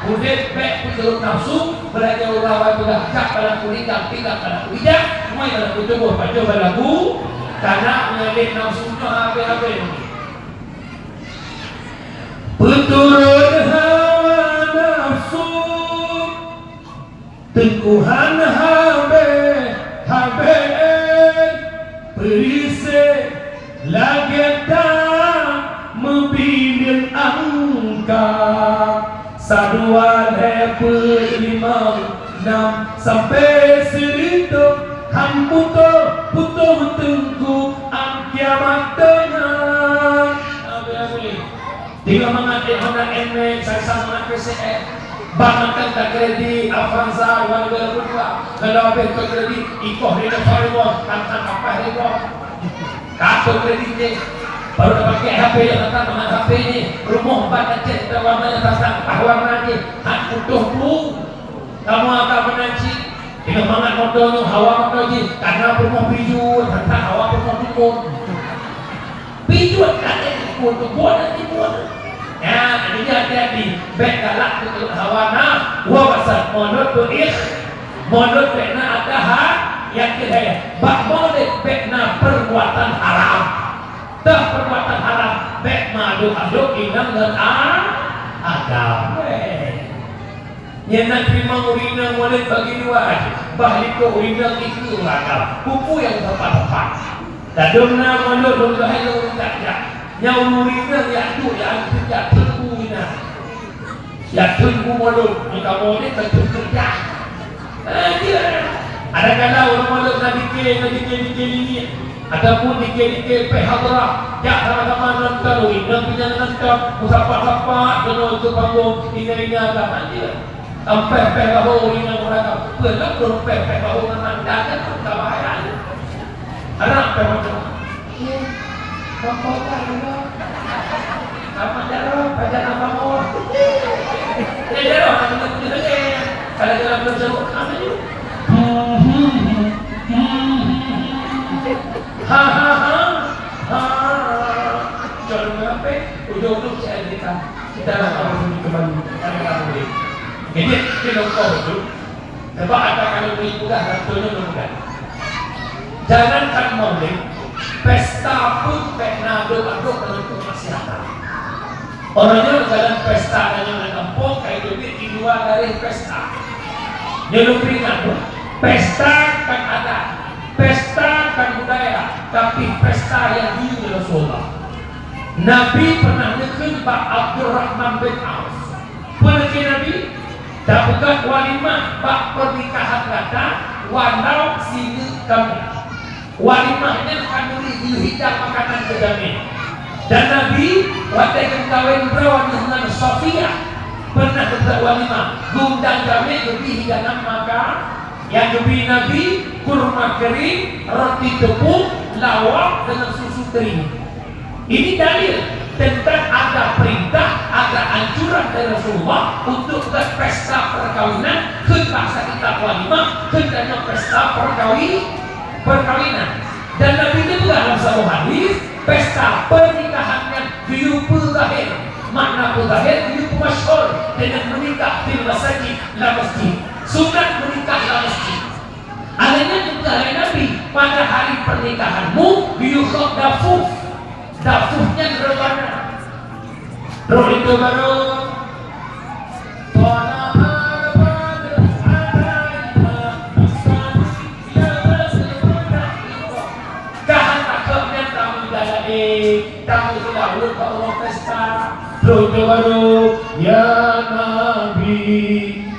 Udép bèk peuturot nafsu, belajar ulah awai peugah jak pada kulit dan pinggang pada kuijak, mui pada kutuboh pajoh pada ku, karena menyalib nafsu nyoe habéh-habéh. Peuturot hawa nafsu, teungku han habéh-habéh, peurisi lagèe tan meubileuen angka. Sadua lhèe peuet limong nam sampai siriteuk, han putôh-putôh teungku, 'an kiamat teungoh. Amin, amin. Tiga mangat ék Honda N-Max, sisa mangat P C X. Ban mantong takredit Avanza dua ribu dua puluh dua. Kalau habéh keu kredit, ikoh rinda Fireball, tang-tang apa Fireball. Kartu kredit jih. Baru dapat H P yang datang dengan H P jih. Rumoh ban Aceh warna yang datang, ah, warna jih. Hat putôh bu. Kamoe akan meunan cit. Tiga mangat moto nyoe, hawa moto jih. Karena rumoh bijut, tang-tang hawa rumoh bijut. Bijut ka lheueh jipeubuet, buet dan jipeubuet. Nyan, jadi hati-hati, bèk galak keu hawa nafsu, wa basar, mulod tu ikh, mulod bèk na ada ha-, nyang keu hai. Bak mulod bèk na perbuatan haram. Teuh perbuatan haram, bèk meuaduk-aduk inong ngon a-, agam. Weh. Nyan na teurimong ureueng inong mulod bagi dua, bah likôt ureueng inong ikeu ureueng agam. Peue-peue nyang teumpat-teumpat. Ladôm na mulod lôn keuhai lôn jak-jak. Nyan ureueng inong jak duek, jak anteuk, jak teungku inan. Jak teungku mulod, nyang ka mulod ka teungku jak. Ah, iya. Ada kala ureueng mulod na dikée, na dikée, dikée lingiek. Ataupun dikée-dikée pih hadrah, jak sama-sama nonton, wih, nyan pih nyang nonton, meusapat-sapat keunoe keu panggong, ingat-ingat lah, anjir. Ampéh-péh bahô inong ureueng, peuleueh peurumpéh-péh bahô ngon mata, kan ka bahaya. Harap péh mata. Eh, bang kota dulu. Amat jaroe, pajan abang oh. Eh, jaroe, nak kena punya lagi. Kalau dalam belum jauh, kami. Ha, ha, ha. Ha. Jangan sampai ujung-ujung saya cerita. Kita nak tahu sendiri kembali. Kami tak boleh. Jadi, kita lupa betul. Sebab ata kami beri mudah dan tunjuk mudah. Jangankan maulid, pesta pun pernah aduk-aduk dengan kemaksiatan. Orang yang dalam pesta dan yang dalam kampung, kayak duit di luar dari pesta. Nyoe lôn peuingat, pesta kan adat, pesta kan budaya, tapi pesta yang dulu Rasulullah. Nabi pernah neukheun bak Abdurrahman bin Auf. Peue neukheun Nabi? Tapeugah walimah bak pernikahan gata, walau sineuk kamoe. Walimah nyan khanduri geuyue hidang makanan keu jamé. Dan Nabi watée geumeukawen droe ngon Sofia, pernah geupeugah walimah, geuundang jamé, geubri hidangan maka, nyang geubri Nabi, kurma kering, roti teupeue, lawak, deungon susu teurimong. Ini dalil tentang ada perintah, ada anjuran dari Rasulullah untuk berpesta perkawinan, kheun bahasa kita walimah, kheun tanyoe pesta perkawi-, perkawinan. Dan Nabi itu dalam satu hadis, pesta pernikahan yang geuyue peuzahir. Makna peuzahir, geuyue peumasyhur dengan menikah di masjid, la masjid. Sunat menikah la masjid. Alainya juga hai Nabi, pada hari pernikahanmu, geuyue khok dafuf. Dafuf nyan reubana. Roh itu baru. Ka hana khok nyan tamu dalam, eh, tamu seulah ureueng bak uroe pesta. Roh itu baru, ya Nabi,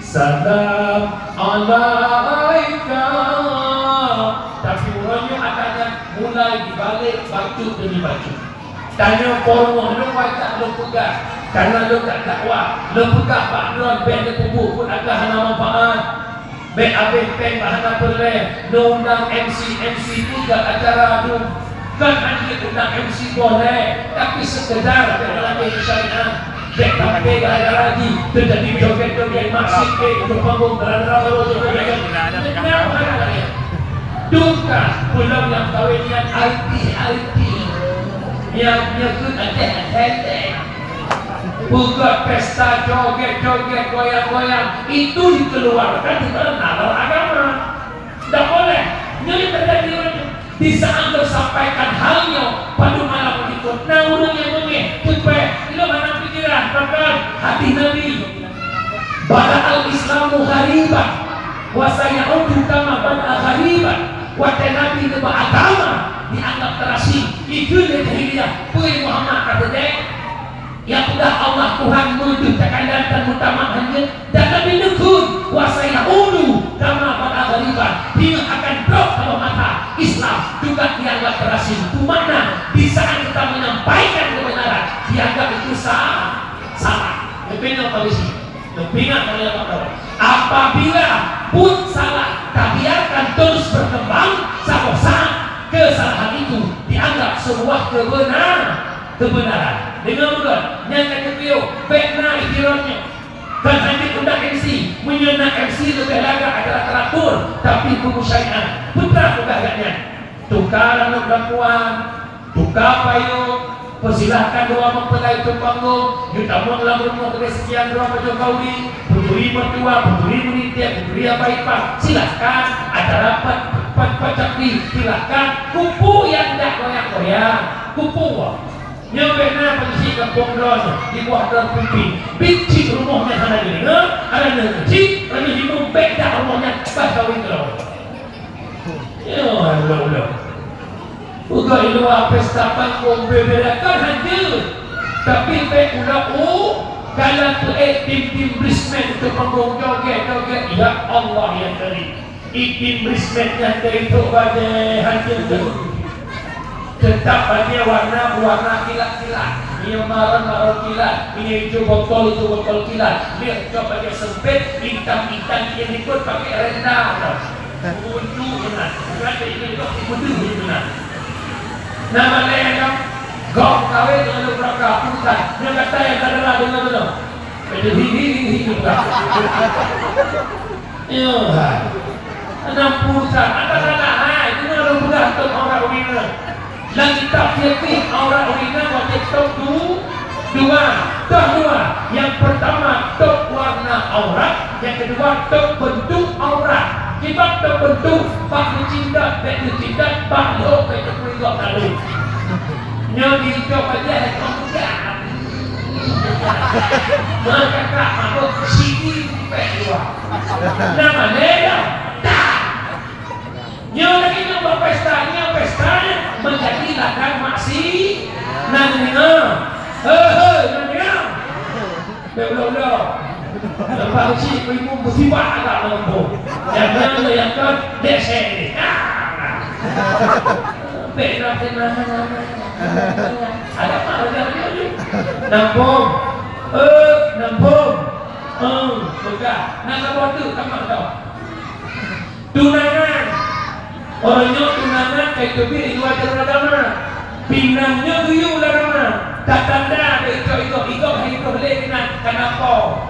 salam alaika. Tapi uroe nyoe ata nyan mulai dibalek bacut demi bacut. Tanyoe po rumoh lôn wajah lôn peugah, karena lôn ka dakwah, lôn peugah bak droe bék neupeubuet buet nyang hana manfaat. Bék habéh péng bak hana peureulée, neuundang M C, M C peugah acara dum. Kon hana undang M C boleh, tapi sekedar bék meulakée syariat. Bék sampai gara-gara jih teujadi joget-joget maksiat, bék, untuk panggung, gara-gara baru joget-joget. Kenapa hana lagée? Dum ka, pulang nyang kawin nyan artis-artis. Nyang nyeukut Aceh-Aceh. Bukan pesta joget-joget, goyang-goyang. Itu dikeluarkan di dalam nalar agama. Tidak boleh. Nyoe teujadi ureueng nyoe. Di saat lôn sampaikan hal nyoe, padub malam ikot, na ureueng nyang beungéh, teupée, ilôn hana pikiran, bahkan hadis Nabi, "Bada'al Islamu ghariban, wa sayaudu kama bada'a ghariban." Watée Nabi neuba agama, dianggap teurasing, ikheun lé jahiliyah, peue Muhammad ka teujak? Ya udah, Allah Tuhan meudeuh takalon dan meutamah hanya, dan Nabi neukheun, "Wa sayaudu kama bada'a ghariban." Dia akan trok ka mata Islam juga dianggap teurasing. Itu makna di saat kita menyampaikan kebenaran, dianggap itu sa-, salah. Leubeh nyoe polisi. Leubeh ingat kalau apa tahu. Apabila pun salah, tabiarkan terus berkembang, satu saat kesalahan itu dianggap sebuah kebenar-, kebenaran. Dengar betul, nyang kata beliau, bék na ikirotnya. Kan hanya undang M C, meunyoe na M C leubeh lagak acara teratur, tapi buku syariat. Putra peugah gak nyan. Tukar aneuk perempuan, tukar payung, persilahkan dua mempelai ke panggung, yuk tamong lam rumoh keu sekian droe pajoh kauli, peuturi mertua, peuturi meunitée, peuturi apai ipar, silahkan, acara pat, pat, pat cakri, silahkan, kupu nyang dak goyang-goyang, kupu. Nyoe bèk na polisi gampông droeneuh di bawah droe pimpin. Biet cit rumoh nyang hana jideungoe, hana jideungoe cit, hana jimueng bèk dak rumoh nyan bah kawin droe. Nyoe ulôn-ulôn. Udah di luwa pesta panggung beubeda kan hanjeuet. Tapi bèk ulôn u dalam tu, eh, tim-tim bridesmaid tu panggung joget-joget. Ya Allah ya Karim. Itin bridesmaid nyan dari trok bajèe hancô tu. Teutap bajèe warna, warna kilat-kilat. Nyang maron-maron kilat, nyang ijo botol, ijo botol kilat. Lihat cok pakai sempit, bintang-bintang nyang ikut pakai renda. Untuk benar. Bukan ikut, ikut benar. Nama lain kan? Gong kawin dengan beberapa puluhan. Yang kata yang tak ada dengan benar. Itu hi, hi, hi, hi, hi. Ya, hai. Enam puluh satu. Ada, ada, hai. Itu orang muda tu orang Wina. Lam kitab fikih, aurat ureueng inong wajéb tôb du-, dua. Tôb dua. Nyang peurtama tôb warna aurat, nyang keudua tôb beuntuk aurat. Kiban tôb beuntuk, bak meucindat, bèk meucindat, bak lhok, bèk teupeue gob lalu. Nyoe di tôb aja hai kong muda. Maka tak mabuk sini bèk dua. Nama lé dah. Nyoe lagèe nyoe bak pesta, nyoe pesta nyan meujadi ladang maksi-, na deungoe. He, he, na deungoe. Bèk ulo-ulo. Leupah cit, ibu musibah agak meureumpok. Nyang nyan, nyang kon, dek sek ni. Ah. Bèk na keunan. Ada apa? Ada apa? Nampung. Eh, nampung. Eh, peugah. Na saboh teuk, ka mak tau. Tunangan. Uroe nyoe tunangan ka iteubiet i luwa jalur agama. Pinang nyoe geuyue lam agama. Tatanda bèk icok igob-igob hai troh lé keunan kana po.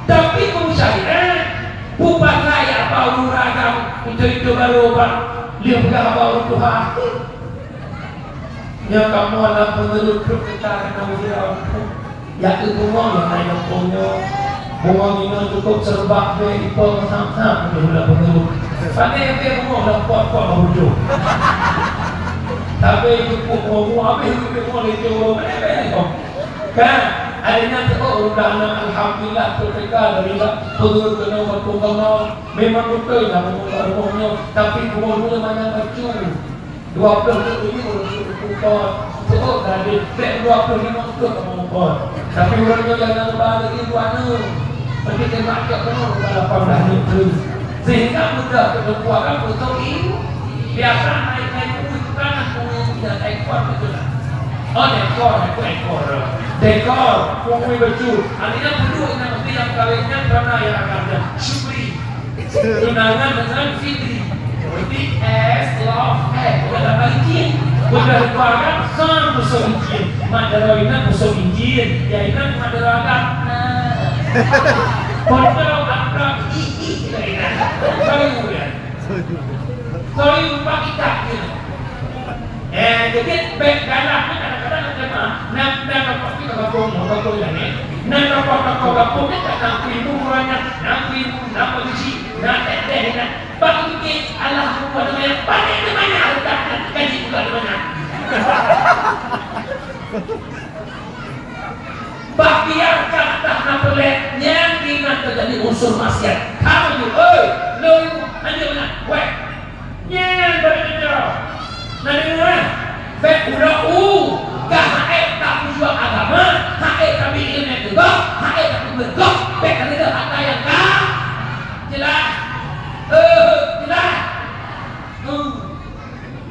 Tapi peue syariat, peue pasai apa ureueng agam itu-itu baru bak lheueh peugah haba ureueng tuha. Nyoe kamoe lam peungeureueng trok teuka keunoe uroe. Yak keu bungong nyang na lam gampông nyoe. Bungong inoe cukup seureubat bèe ipo meuham-ham di bulan Peunguru. Pane bèe bungong lam pot-pot bak ujong. Tapi cukup bungong, bungong habéh, cukup bungong di ujong. Pane bèe ipo. Kan? Akhirnya teuôt ureueng alhamdulillah teuka dari Peunguru keunoe bak gampông keunoe. Memang beutôi lah bungong lam rumoh nyoe. Tapi bungong dulu banyak bacut. Dua ploh tu tujuh ureueng tu pukon. Seuôt tadi, bèk dua ploh limong ploh kamoe pukon. Tapi ureueng nyoe nyang na leuba lagèe dua nyoe. Tapi teumat cok keunoe leuba lapan blah nyoe tu. Sehingga mudah keu teumpuak kan beutôi ibu. Biasa naik-naik bui tu kan aku yang ekor beutôi lah. Oh, ekor, aku ekor. Dekor, pungui becu. Artinya, beudôh inong meusti nyang kawin nyan karena yang agamanya. Syukri. Tunangan dengan Fitri. Fitri S love F. Bukan dapat izin. Bukan dapat agam, sang musuh izin. Mak dara inong musuh izin. Ya inong mak dara agam. Nah. Pondok akrab, ih, ih, kita ingat. Baru ya. Sorry, lupa kitab dia. Eh, jadi bèk galak ni kadang-kadang macam mana? Nak, nak dapat kita gabung, gabung yang ni. Nak dapat, dapat gabung ni tak nak ilmu banyak, nak ilmu, nak polisi, nak teh-teh, nak. Bak pikir, alah, aku buat dengan yang paling banyak, tak nak gaji juga banyak. Bah biarkan dah na peulet, nyan inan teujadi unsur maksiat. Kamoe jeuet, oi, lôn, hanjeuet meunan, wéh. Nyan bari keudroe. Na deungoe, eh? Bèk uroe u, ka ha'ék tapeujuang agama, ha'ék tabi ileumèe keu gob, ha'ék tapeubuet gob, bèk tadeungoe hata nyang ka. Jeulaih? Eh, jeulaih? Hmm.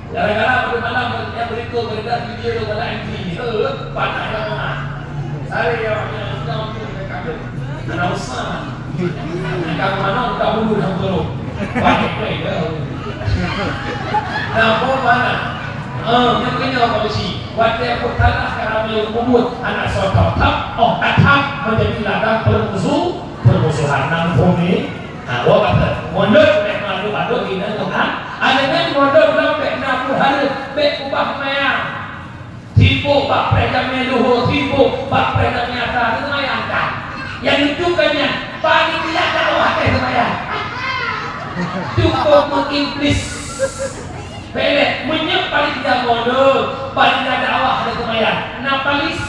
Gara-gara pada malam yang berikut beredar video tu pada M T V. Eh, panas dah panas. Saya yang punya sudah mungkin mereka tu. Karena usah. Mereka mana kita bunuh yang turun. Panik pun ya. Nah, apa mana? Ah, yang punya polisi. Watèe peutanah ka ramè mubuet aneuk soe thab-thab, oh, thab-thab menjadi ladang permusuh-, permusuhan. Nang bumi. Ha, woe kata, mondok bèk mandum-mandum inan Tuhan. Aneuk nyan mondok lom bèk na peuhareuem, bèk ubah maya. Sibok bak preh jamèe luhô, sibok bak preh jamèe atra, seumayang ka. Nyang lucu ka nyan, panitia dakwah ka seumayang. Cukup mengiblis. Bèk lé, meunyoe panitia mondok, panitia dakwah ka seumayang, na palis.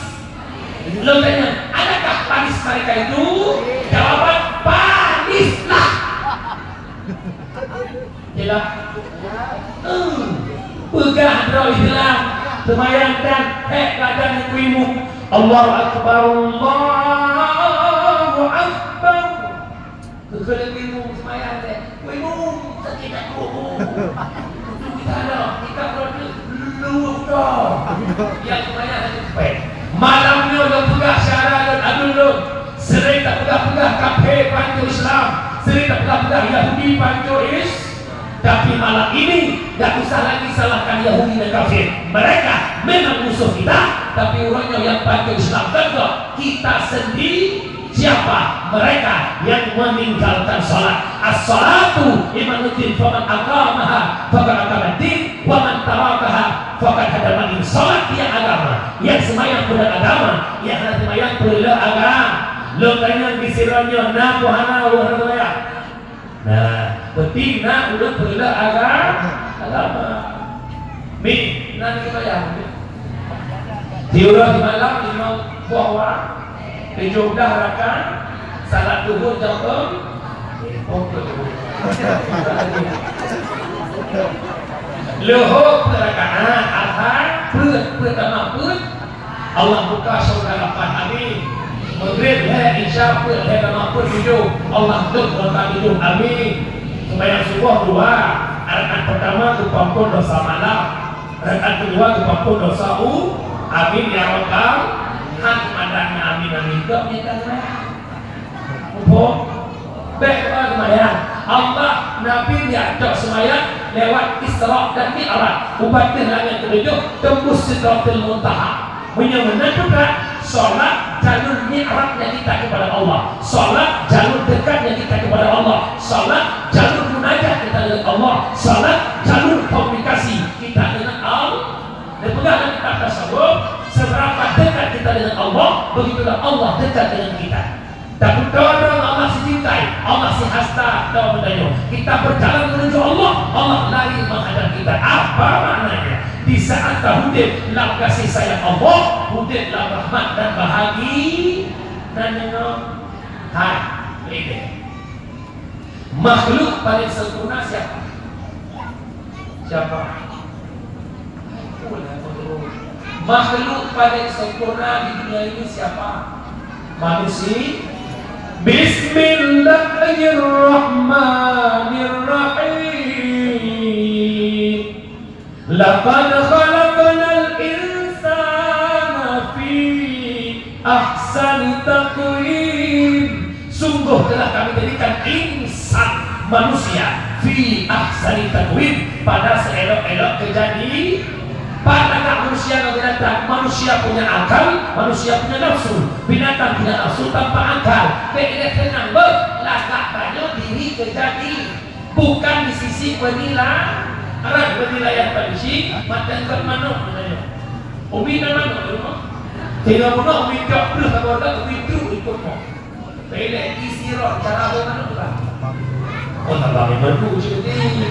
Lôn tanya, adakah palis mereka itu? Jawaban, palis lah. Jelas? Hmm. Peugah droe Islam, seumayang dan hek badan ibu-ibu. Allahu Akbar, Allahu Akbar. Keukeuleueng imum seumayang lé, "Woi, Mum, sakét that pruet, Mum." Beutôi sana, kita berarti lulus dah. Yang seumayang hanya sepet. Malam nyoe lôn peugah syedara lôn, aduen lôn, sering tapeugah-peugah kafé pancok Islam, sering tapeugah-peugah Yahudi pancok Is-, tapi malam ini, tak usah lagi salahkan Yahudi dan kafir. Mereka memang musuh kita, tapi uroe nyoe nyang pancok Islam, contoh, kita sendiri. Siapa mereka yang meninggalkan salat? As-salatu imaduddin, faman aqamaha faqad aqamaddin, wa man tarakaha faqad hadamaddin. Salat dia agama, yang sembahyang pun agama, yang hana sembahyang pun le agama. Lôn tanyong di sidroe nyoe, na pun hana ureueng sembahyang? Nah, peuti na ureueng peureuloh aga-, agama. Mi, na ni bayang. Di uroe di malam lima boh wa, tujoh blah rakaat, salat duhur jam em-, eh, oh, betul. Luhur peuet rakaat, asar peuet, peuet tamah peuet, Allah buka syeuruga lapan, amin. Maghrib lhèe, Isya peuet, lhèe tamah peuet tujoh, Allah tutup syeuruga tujoh, amin. Seumayang suboh dua, rakaat peurtama geupeuampôn desya malam, rakaat keudua geupeuampôn desya u-, amin ya rabbal, han madan amin, amin. Gobnyan ka seumayang. Muphom? Bèk doa seumayang. Allah, Nabi geujak cok seumayang lewat Isra dan Mi'raj. U ateueh langèt keutujoh, tembus Sidratul Muntaha. Meunyoe meunan teuka, salat jalur mi'rajnya kita kepada Allah. Salat jalur dekatnya kita kepada Allah. Salat jalur munajat kita dengan Allah. Salat jalur komunikasi kita dengan Allah. Dipeugah dalam kitab tasawuf, seberapa dekat kita dengan Allah, begitulah Allah dekat dengan kita. Tapeutron Allah sijingkai, Allah sihasta, tahu meutanyoe. Kita berjalan menuju Allah, Allah lari menghadang kita. Apa maknanya? Di saat taudép lam kasih sayang Allah, udép lam rahmat dan bahagia. Nanya, hai, ini. Makhluk paling sempurna siapa? Siapa? Makhluk paling sempurna di dunia ini siapa? Manusia. Bismillahirrahmanirrahim. Laqad khalaqnal insana fi ahsani taqwim. Sungguh telah Kami jadikan insan, manusia, fi ahsani taqwim, pada seelok-elok kejadi-. Pada manusia dan binatang, manusia punya akal, manusia punya nafsu, binatang punya nafsu tanpa akal. Bèk ilèe seunang beuh, lagak tanyoe diri keujadi. Bukan di sisi penila-, rang penilaian tradisi, mata ikut manok, katanya. Umi dan manok di rumah. Sehingga pun umi tak perlu sama orang, umi tu ikut mau. Belek isi roh, cara apa manok tu lah. Oh, tambah memang tu, cik ni.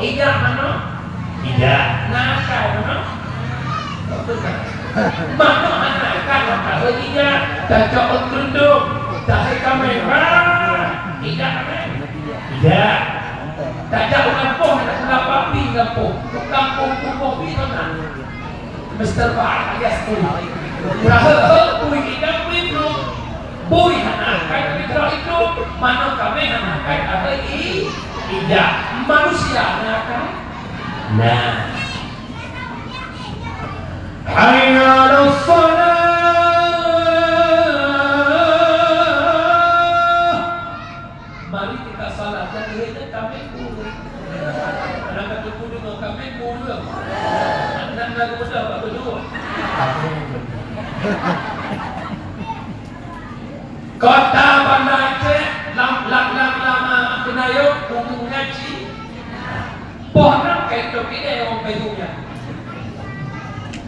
Ijak manok. Ijak. Nakal manok. Manok hana nakal, tahe ijak. Tacok ôn keureuntong. Tahe kameng. Wah. Ijak kameng. Ijak. Tajak u gampông, ada tukang papi gampông. Tukang pung-pung kopi tu nah. Mister Bar alias Pui. Tahe, he, Pui ijak, Pui bro. Bui hana akai tapi troh idup, manok kameng hana akai tapi i-, ijak. Manusia hana akai. Nah. Hayya 'alas shalah. Mari kita salat dan iék kameng bui. Kadang ka teupeu deungoe kameng bui. Dan lagu bedah bak beudôh. Kota Banda Aceh, lam, lam, lam, lam, ah, Keunayok, umumnya ci-, poh nam ka itôb idéh ureueng Baitu nyan.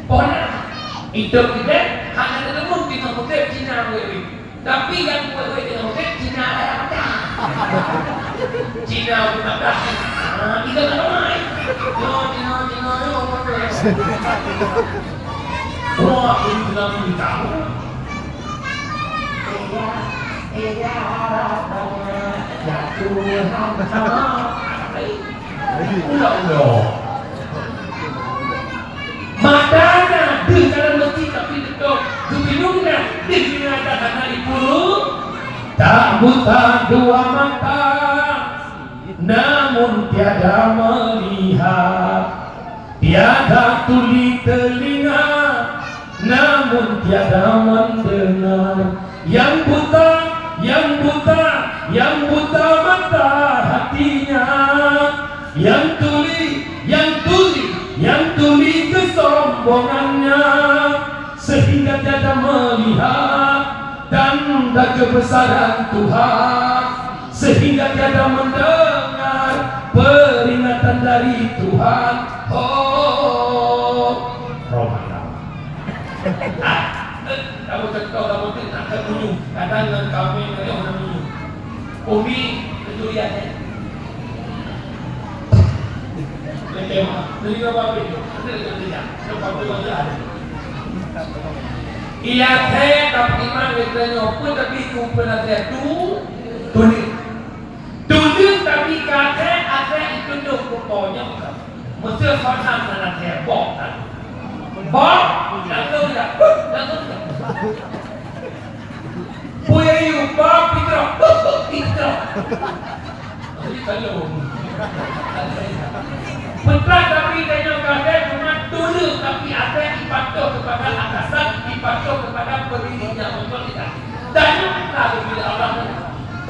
Poh nam itôb idéh, hana teuteumeung di Meukeuté Cina wéh-wéh. Tapi nyang wéh-wéh di Meukeuté Cina raya macam. Cina guna plastik. Ah, kita tak ramai. Yo, Cina, Cina, yo, yo. Wah, ini Cina ni tahu. Ulo-ulo. Mata na deuh dalam meuti tapi teutap geubineung na deuh dina dan hana jipuru. Tak buta dua mata, namun tiada melihat. Tiada tuli telinga, na Tiada mendengar, yang buta, yang buta, yang buta mata hatinya, yang tuli, yang tuli, yang tuli kesombongannya, sehingga tiada melihat tanda kebesaran Tuhan, sehingga tiada mendengar peringatan dari Tuhan. Oh, Rhoma Irama. Ah, eh, kamu contoh, kamu tu nak ke dulu. Kadang ngon kami, ngon nyoe, ngon dulu. Umi, kedurian, eh. Lekeh mah. Jadi, apa, apa itu? Ada dekat dia. Ada apa-apa lagi ada. Iya, saya tak iman, dia tanya, apa tapi ku pernah saya tu, tulis. Tudeung tapi ka asèe, asèe itundong keu po nyoe ka. Meuseu sonang nan asèe bok tadi. Bok, langsung jak, langsung jak. Peue yue bok, pitrok, pitrok. Jadi kalau peugah tapi tanyoe ka asèe cuma tudeung tapi asèe ipatoh keupada atasan, ipatoh keupada peundirinya, beutôi tidak? Tanyoe ka geubri Allah.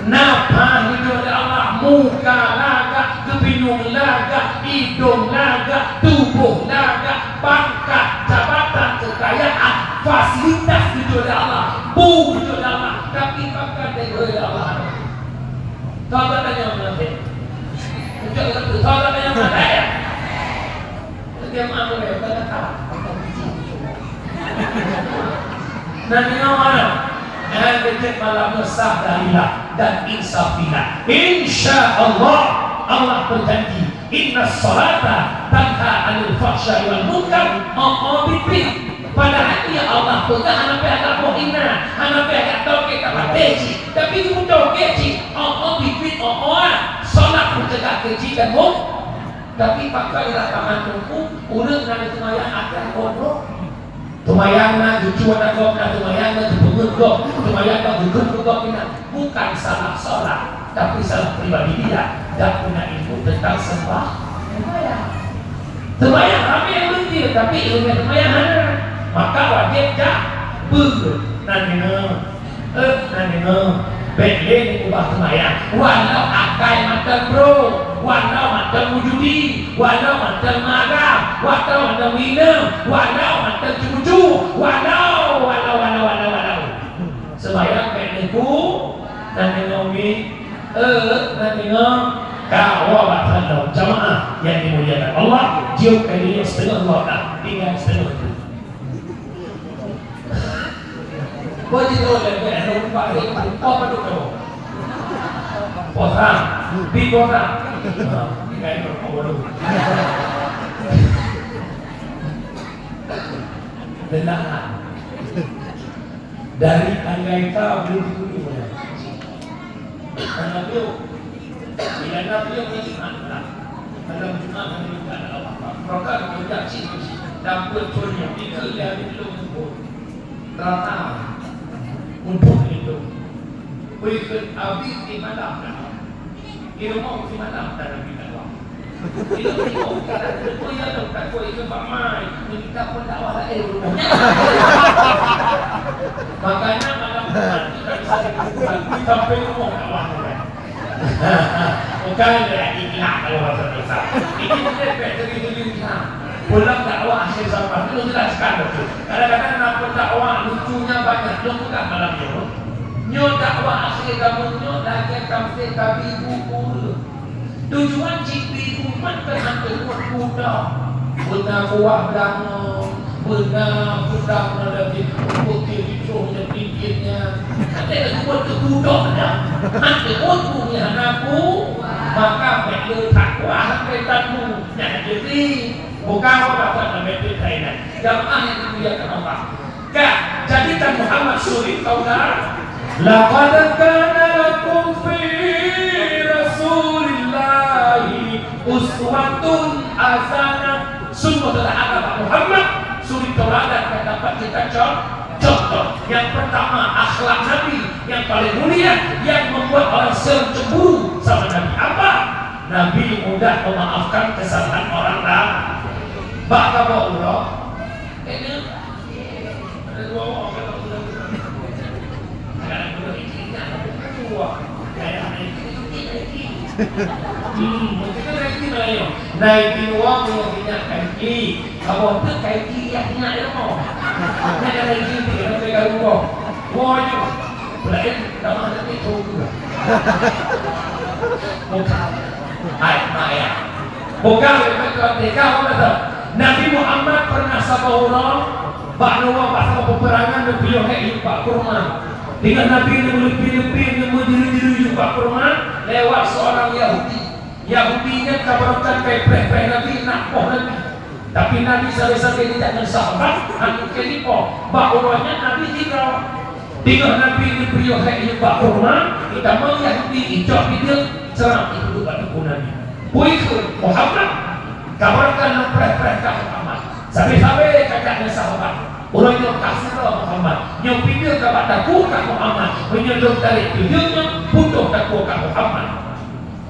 Nafah geujok lé Allah, muka lagak, geubinyueng lagak, idong lagak, tuboh lagak, pangkat, jabatan, keukayaan, fasilitas geujok lé Allah, bu geujok lé Allah, tapi pakon lé Allah. Sahabat tanya meunan. Sahabat tanya meunan. Jamaah boleh, bukan kata. Nah, ini mana? Dengan kejut malam sah darilah dan insafilah. Insya Allah, Allah berjanji, "Inna salata tanha anil fahsya'i wal munkar." Oh, oh, bibit. Padahal ya Allah peugah hana payah agak boh inna, hana payah agak toke ka patéh cit. Tapi geutoke cit, oh, oh, bibit, oh, oh, ah. Salat mencegah keji dan mung-, Tapi pakon ilah paman teungku, ureueng na seumayang akai bodoh. Seumayang na cucu aneuk gob na seumayang na teupeungeut gob, seumayang na geukheun keu gob inan. Bukan salah sholat, tapi salah pribadi dia. Dak puna ilmu tentang sembah-, seumayang. Seumayang ramé ureueng dia, tapi ilmu seumayang hana. Maka wajib jak beuet. Nan nyoe. Eh, nan nyoe, bèk lé neukeubah seumayang. Walau akai mantong bro, walau mantong meujudi, walau mantong meuagam, walau mantong minum, walau mantong cucu, walau, walau, walau, walau, walau. Seumayang bèk neuku, nan nyoe mi, eh, nan nyoe, ka awak bak tandong jamaah yang dimuliakan Allah, jeuet kali nyoe siteungoh dua blah, tinggai siteungoh tu. Bagi tahu dan dia ada lupa dia lupa apa tu kau. Puasa, di puasa. Ha, kan kau dulu. Lelah. Dari tanggai ka belum dulu ya. Karena beliau, bila Nabi yang melihat lah, dalam Jumat hari ini tak ada apa-apa. Maka dia cik dan pun pun yang tiga dia ada belum pun. Rata untuk itu. Berikut habis di malam dah. Di rumah di malam dah Nabi tak ada. Makanya malam Jumat tu tak bisa dibuka, sampai rumah dakwah tu kan. Bukan dia ikhlak kalau bahasa Indonesia. Ini dia baik dari dulu Islam. Pulang dakwah akhir zaman tu jelaskan betul. Kadang-kadang nak dakwah lucunya banyak. Lu bukan malam ni. Nyoe dakwah akhir zaman nyoe lagi kamsir kami buku. Tujuan cit bri umat keunan teungoh kuda. Beuna buah beurangong, beuna beurangong lagèe bukét jitôh nyang pinggiet nyan. Até teungoh teukuda dah. Teungoh tu nyan hana ku, maka bèk le takwa sampai tanmu. Nyan jadi bukan orang nak bèk le Thailand. Jamaah yang dimuliakan Allah. Ka, jadikan Muhammad suri taula. Laqad kana lakum fi Rasulillahi uswatun hasanah. Sungguh telah ada bak Muhammad suri tauladan yang dapat kita con-, contoh. Yang pertama, akhlak Nabi yang paling mulia, yang membuat orang Islam cemburu sama Nabi. Apa? Nabi mudah memaafkan kesalahan orang lain. Bak kamoe uroe, ini Ada Hmm, mungkin kan Nike Melayu. Nike dua punya minyak Nike. Kamu tu Nike yang minyak ilmu. Nak kata Nike tu, nak kata ilmu. Wah, je. Lain, nama nanti tu juga. Bukan. Hai, Maya. Bukan, bukan, bukan. Nabi Muhammad pernah saboh uroe bak luwa bak saboh peperangan, neupiôh hék yue bak kurma. Teungoh Nabi neumeuleupie-leupie, neumeujeuri-jeuri yue bak kurma, lewat seorang Yahudi. Yahudi nyan ka barokon kai preh-preh Nabi, nak poh Nabi. Tapi Nabi sabe-sabe jijak ngon sahabat, hana keu jipoh. Bak uroe nyan Nabi hijrah. Teungoh Nabi neupiôh hék yue bak kurma, geutamong Yahudi icok pideung, seurang ipeuduek bak teungku Nabi. Peue kheun, "Muhammad, kabarkan lôn preh-preh kah Muhammad." Sabe-sabe ka jak ngon sahabat. Uroe nyoe ka sidroe Muhammad. Nyoe pideung ka bak takue kah Muhammad. Meunyoe lôn tarek pideung nyoe, putôh takue kah Muhammad.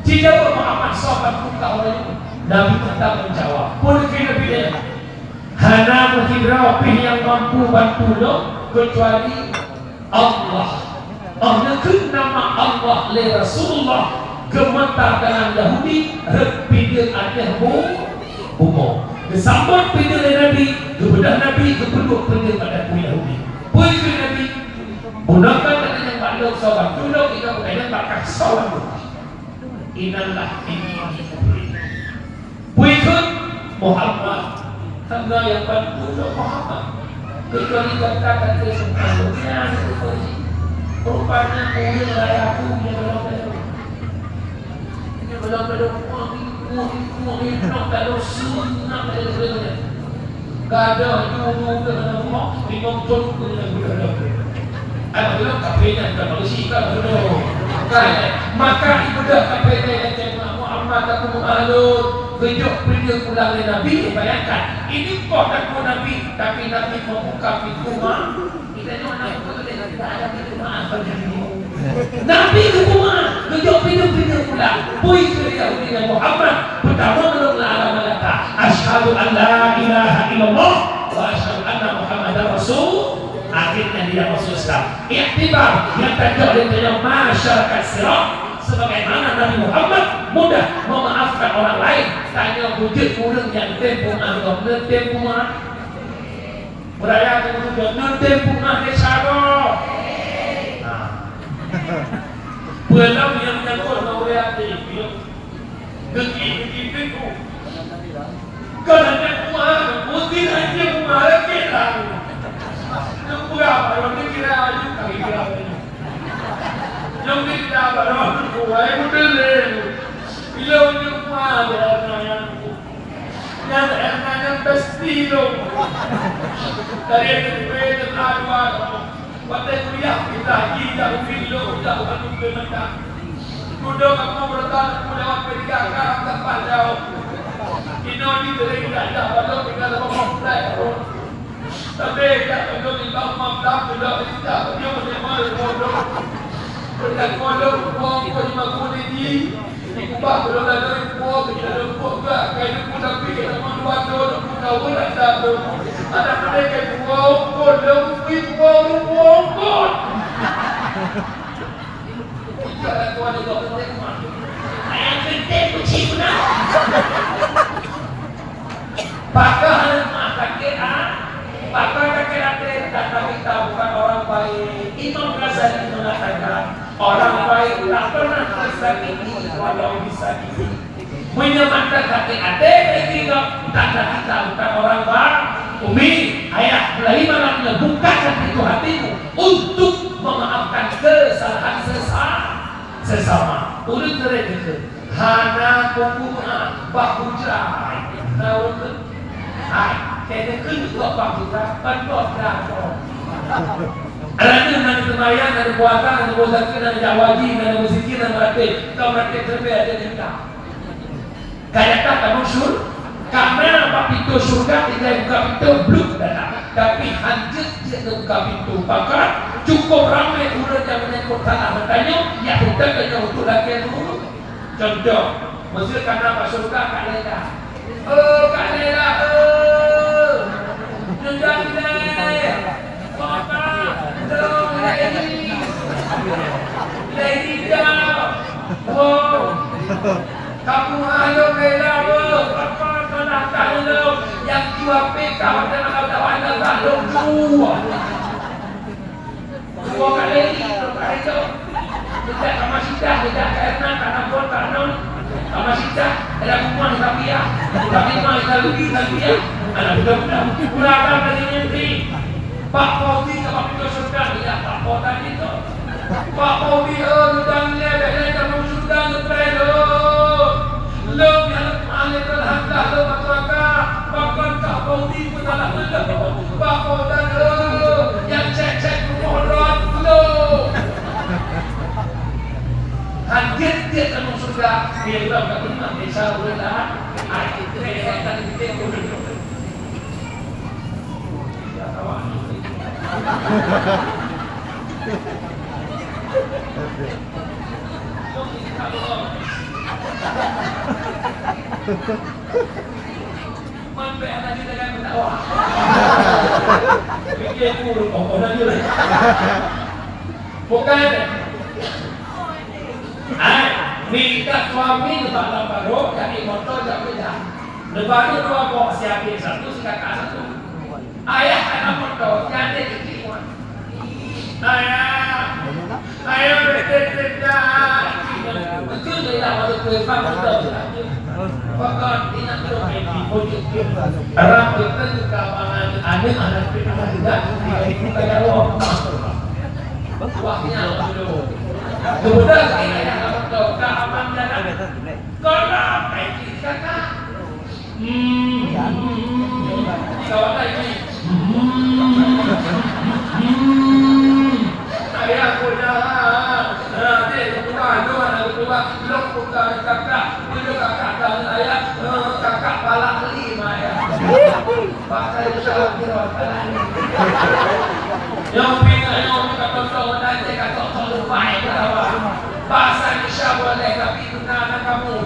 Jijaweueb Muhammad, "Soe bantu kah uroe nyoe?" Nabi mantong meujaweueb. Peue kheun Nabi nyan? "Hana meusidroe pih nyang mampu bantu lôn keucuali Allah." Oh neukheun nama Allah lé Rasulullah, geumeutar dalam Yahudi, rhot pideung ateueh bu-, bumoe. Geusambot pideung lé Nabi, geubeudôh Nabi, geupeuduek pideung bak takue Yahudi. Peue kheun Nabi? "Bunoe ka gata nyang bak lôn soe bantu lôn, gata bukan nyang bak kah soe bantu kah." Innalillah, inna ilaihi raji'un. Peue kheun Muhammad, hana nyang bantu lôn Muhammad. Keucuali gata, gata seumah lôn. Nyan keuh. Rupanya ureueng raya tu nyoe belom, nyoe belom, nyoe belom, nyoe belom, nyoe belom, nyoe belom. Gadôh juru keu aneuk moh, limong thon keu aneuk muda. Aneuk muda kaphé nyan bukan manusia, kan, beutôi. Kan, maka ibadah kaphé nyan, Muhammad, aku meuahlon, geujok pideung pulang lé Nabi, bayangkan, ini poh takue Nabi, tapi Nabi membuka pintu ma-, Nabi geupeugah, geujok pideung-pideung pulang. Peue kheun Yahudi nyan, "Muhammad, peutamong lôn lam agama gata. Asyhadu an la ilaha illallah wa asyhadu anna Muhammadar Rasul." Akhirnya dia masuk Islam. Iktibar nyang tajok lé tanyoe masyarakat Sirak, sebagaimana Nabi Muhammad mudah memaafkan orang lain, tanyoe beujeuet ureueng nyang tem peue, neutem peue. Beuraya keu ureueng nyan, neutem peue desya gob. Nah. Peue lom nyang menyangkut ngon ureueng até, geuklik, geuklik pintoe. Kon hana kuat, putih hana kuat, lagèe lang. Nyoe peugah baroe, nyoe kira aju, kami kira aju. Nyoe kira baroe, kuwai meuteuleu. Ilôn nyoe kuat, nyan. Nyan, eh, nyan besti lôn. Dari S M P teuka dua lôn. Watèe kuliah, pindah jih jak ubit lôn, jak u Bandung Kalimantan. Dudoe kamoe beureukat, aku lewat P tiga K, ka pat jauh. Inoe jih sering jak, jak bandum tinggai lam komplek lôn. Tapi jak bandum tinggai lam komplek, dudoe tinggai bandum tinggai lam komplek. Deungon lôn, lôn, lôn, lôn, lôn, Di kubah keunoe ladôm po, ladôm po gak, kai deungon tapi ladôm dua dua, ladôm dua dua, ladôm dua dua. Adak keudeh kai dua umpon, ladôm kui dua umpon. Ijak ladôm dua dua. Ayah geunteng kucing beuna. Pakon hana meu'ah sakét, ah? Pakon sakét até? Karena kita bukan orang baik. Imam Ghazali mengatakan, orang baik tak pernah tersakiti walau disakiti. Meunyoe mantong sakét até, berarti tanda kita bukan orang baik. Umi, ayah, mulai malam ini bukakan pintu hatimu untuk memaafkan kesalahan sesa-, sesama. Ureueng keren itu. Hana kupeugah bak putra. Hai, kena keuneuk bak putra, kan bak putra. Aneuk na seumayang, na puasa, na baca Quran, na jak haji, na beuzikir, na meuratéb. Ka meuratéb sampai ada cerita. Ka nyata kamoe syur-, karena bak pintoe syurga tinggai buka pintoe, bluk datang. Tapi hanjeuet jeuet neubuka pintoe. Pakon, cukup ramé ureueng nyang meunyoe salah meutanyoe, ya, bukan tanyoe untuk lagèe dulu. Contoh, meuseu kana bak syurga Kak Lela. Oh, Kak Lela, oh. Nyoe jak ilèe. Bak Lady Gaga. Wow. Kamu ahli bela, oh, apa salah tahu yang dua P K dan ada anda tak dong dua. Dua kali, dua kali tu. Tidak sama sidah, tidak karena, karena pun, karena sama sidah, ada rumah tapi ya, tapi mah kita lebih tapi ya. Anak budak-budak, kurang apa tadi nanti? Pak Fauzi, Pak Fauzi, tidak Pak Fauzi itu. Pak Fauzi, eh, udah nilai, dah nilai, kamu sudah ngetrend, eh. Lôn nyang leupah lé keu hareuta lôn atra ka, pakon ka Fauzi peusalah lôn. Bak Fauzi lôn, nyang cék-cék rumoh droe lôn. Han jeuet-jeuet lam syeuruga, biar lôn ka teuma desya ureueng laén. Ai, kita hebat, kita hebat. Ya, awak ni. Bukan. Hai, minta suami lepas lam barô, jadi motor jak beda. Lepas tu dua boh, si adik satu, si kakak satu. Ayah anak motor, jadi kecil. Ayah, ayah, betul-betul dah. Betul je lah, waktu tu, Bang, betul je lah. Pokok, ingat tu, orang kita juga, anak, anak kita juga, kita juga, ya Allah. Wah, ya Allah. Kemudian, ayah anak motor, tak aman jalan. Kalau, kayak kakak. Hmm. Kawan lagi. Hmm. Hmm. Ayah aku dah. Nah, dia ketua, dia anak ketua. Lok bukan kakak. Bila kakak dan ayah, eh, kakak balak lima ya. Pasal usaha kira balak ni. Yang pindah, yang minta tolong, nanti kakak tolong baik. Pasal insya Allah, tapi benar anak kamu.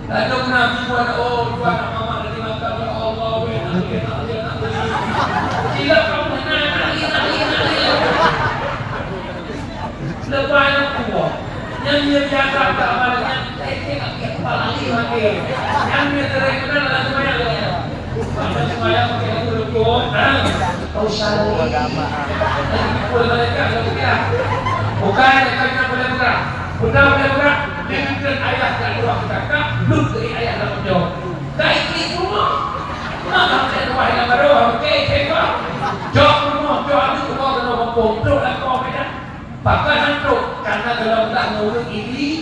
Ladôm na dua, oh, dua anak mamak dari Makkah, ya Allah, weh, nak, weh, nak, weh, nak, weh. Sila kamu nak, nak, nak, nak, nak. Lepas itu, nyang dia biasa tak malam, nyang, eh, eh, eh, kepala lima ke. Nyang dia terang benar lah semuanya. Maka sembahyang pakai ilmu rukun, ha? Kau salah. Bukan malaikat, bukan. Bukan, bukan, bukan, bukan. Bukan, bukan, bukan. Dia kata ayah kat luar kakak, belum dari ayah nak menjawab. Dah ikut rumah. Mana ada rumah yang baru, okey, okey, kau. Jawab rumah, jawab tu, rumah kena kampung. Terus lah kau, beda. Pakon han trok? Karena gohlom peugah ngon ureueng Iblih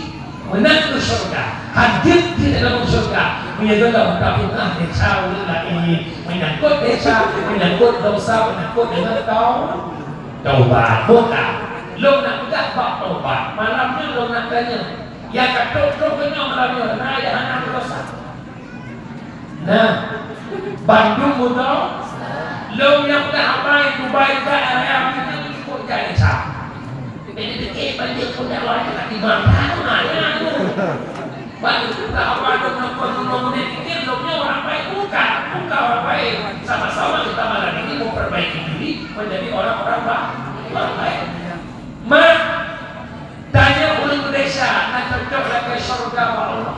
meunan keu syeuruga. Han jeuet jih lam syeuruga. Meunyoe gohlom ka peugah desya ureueng laén, menyangkut desya, menyangkut dosa, menyangkut deungon tau-, taubat. Buka. Lôn nak peugah bab taubat. Malam nyoe lôn nak tanyong, nyang ka trok-trok keunoe malam nyoe, na nyang hana meudosa? Nah, bandum bunoe, lôn nyang peugah haba Dubai, Dubai, raya, ikot jalan Islam. Jadi, dikit banjir pun dak wajib tak timbang. Nah, nah, nah, tu. Bandum peugah haba, lôn nampak lôn menit dikit, lôn nyoe orang baik, bukan, bukan orang baik. Sama-sama kita malam ini memperbaiki diri, menjadi orang-orang ba-, orang baik. Mak, Tanyoe ureueng Indonesia na cocok lakée syeuruga bak Allah.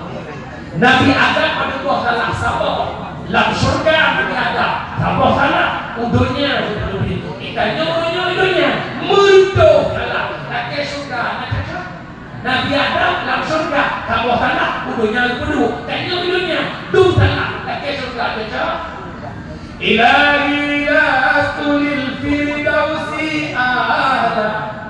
Nabi Adam padub boh salah? Saboh. Lam syeuruga Nabi Adam saboh salah, u donya siplôh. Tanyoe ureueng nyoe u donya meudua salah, lakée syeuruga na cocok. Nabi Adam lam syeuruga saboh salah, u donya siplôh. Tanyoe u donya dua salah, lakée syeuruga cocok. Ilahi la astulil firdausi a'la.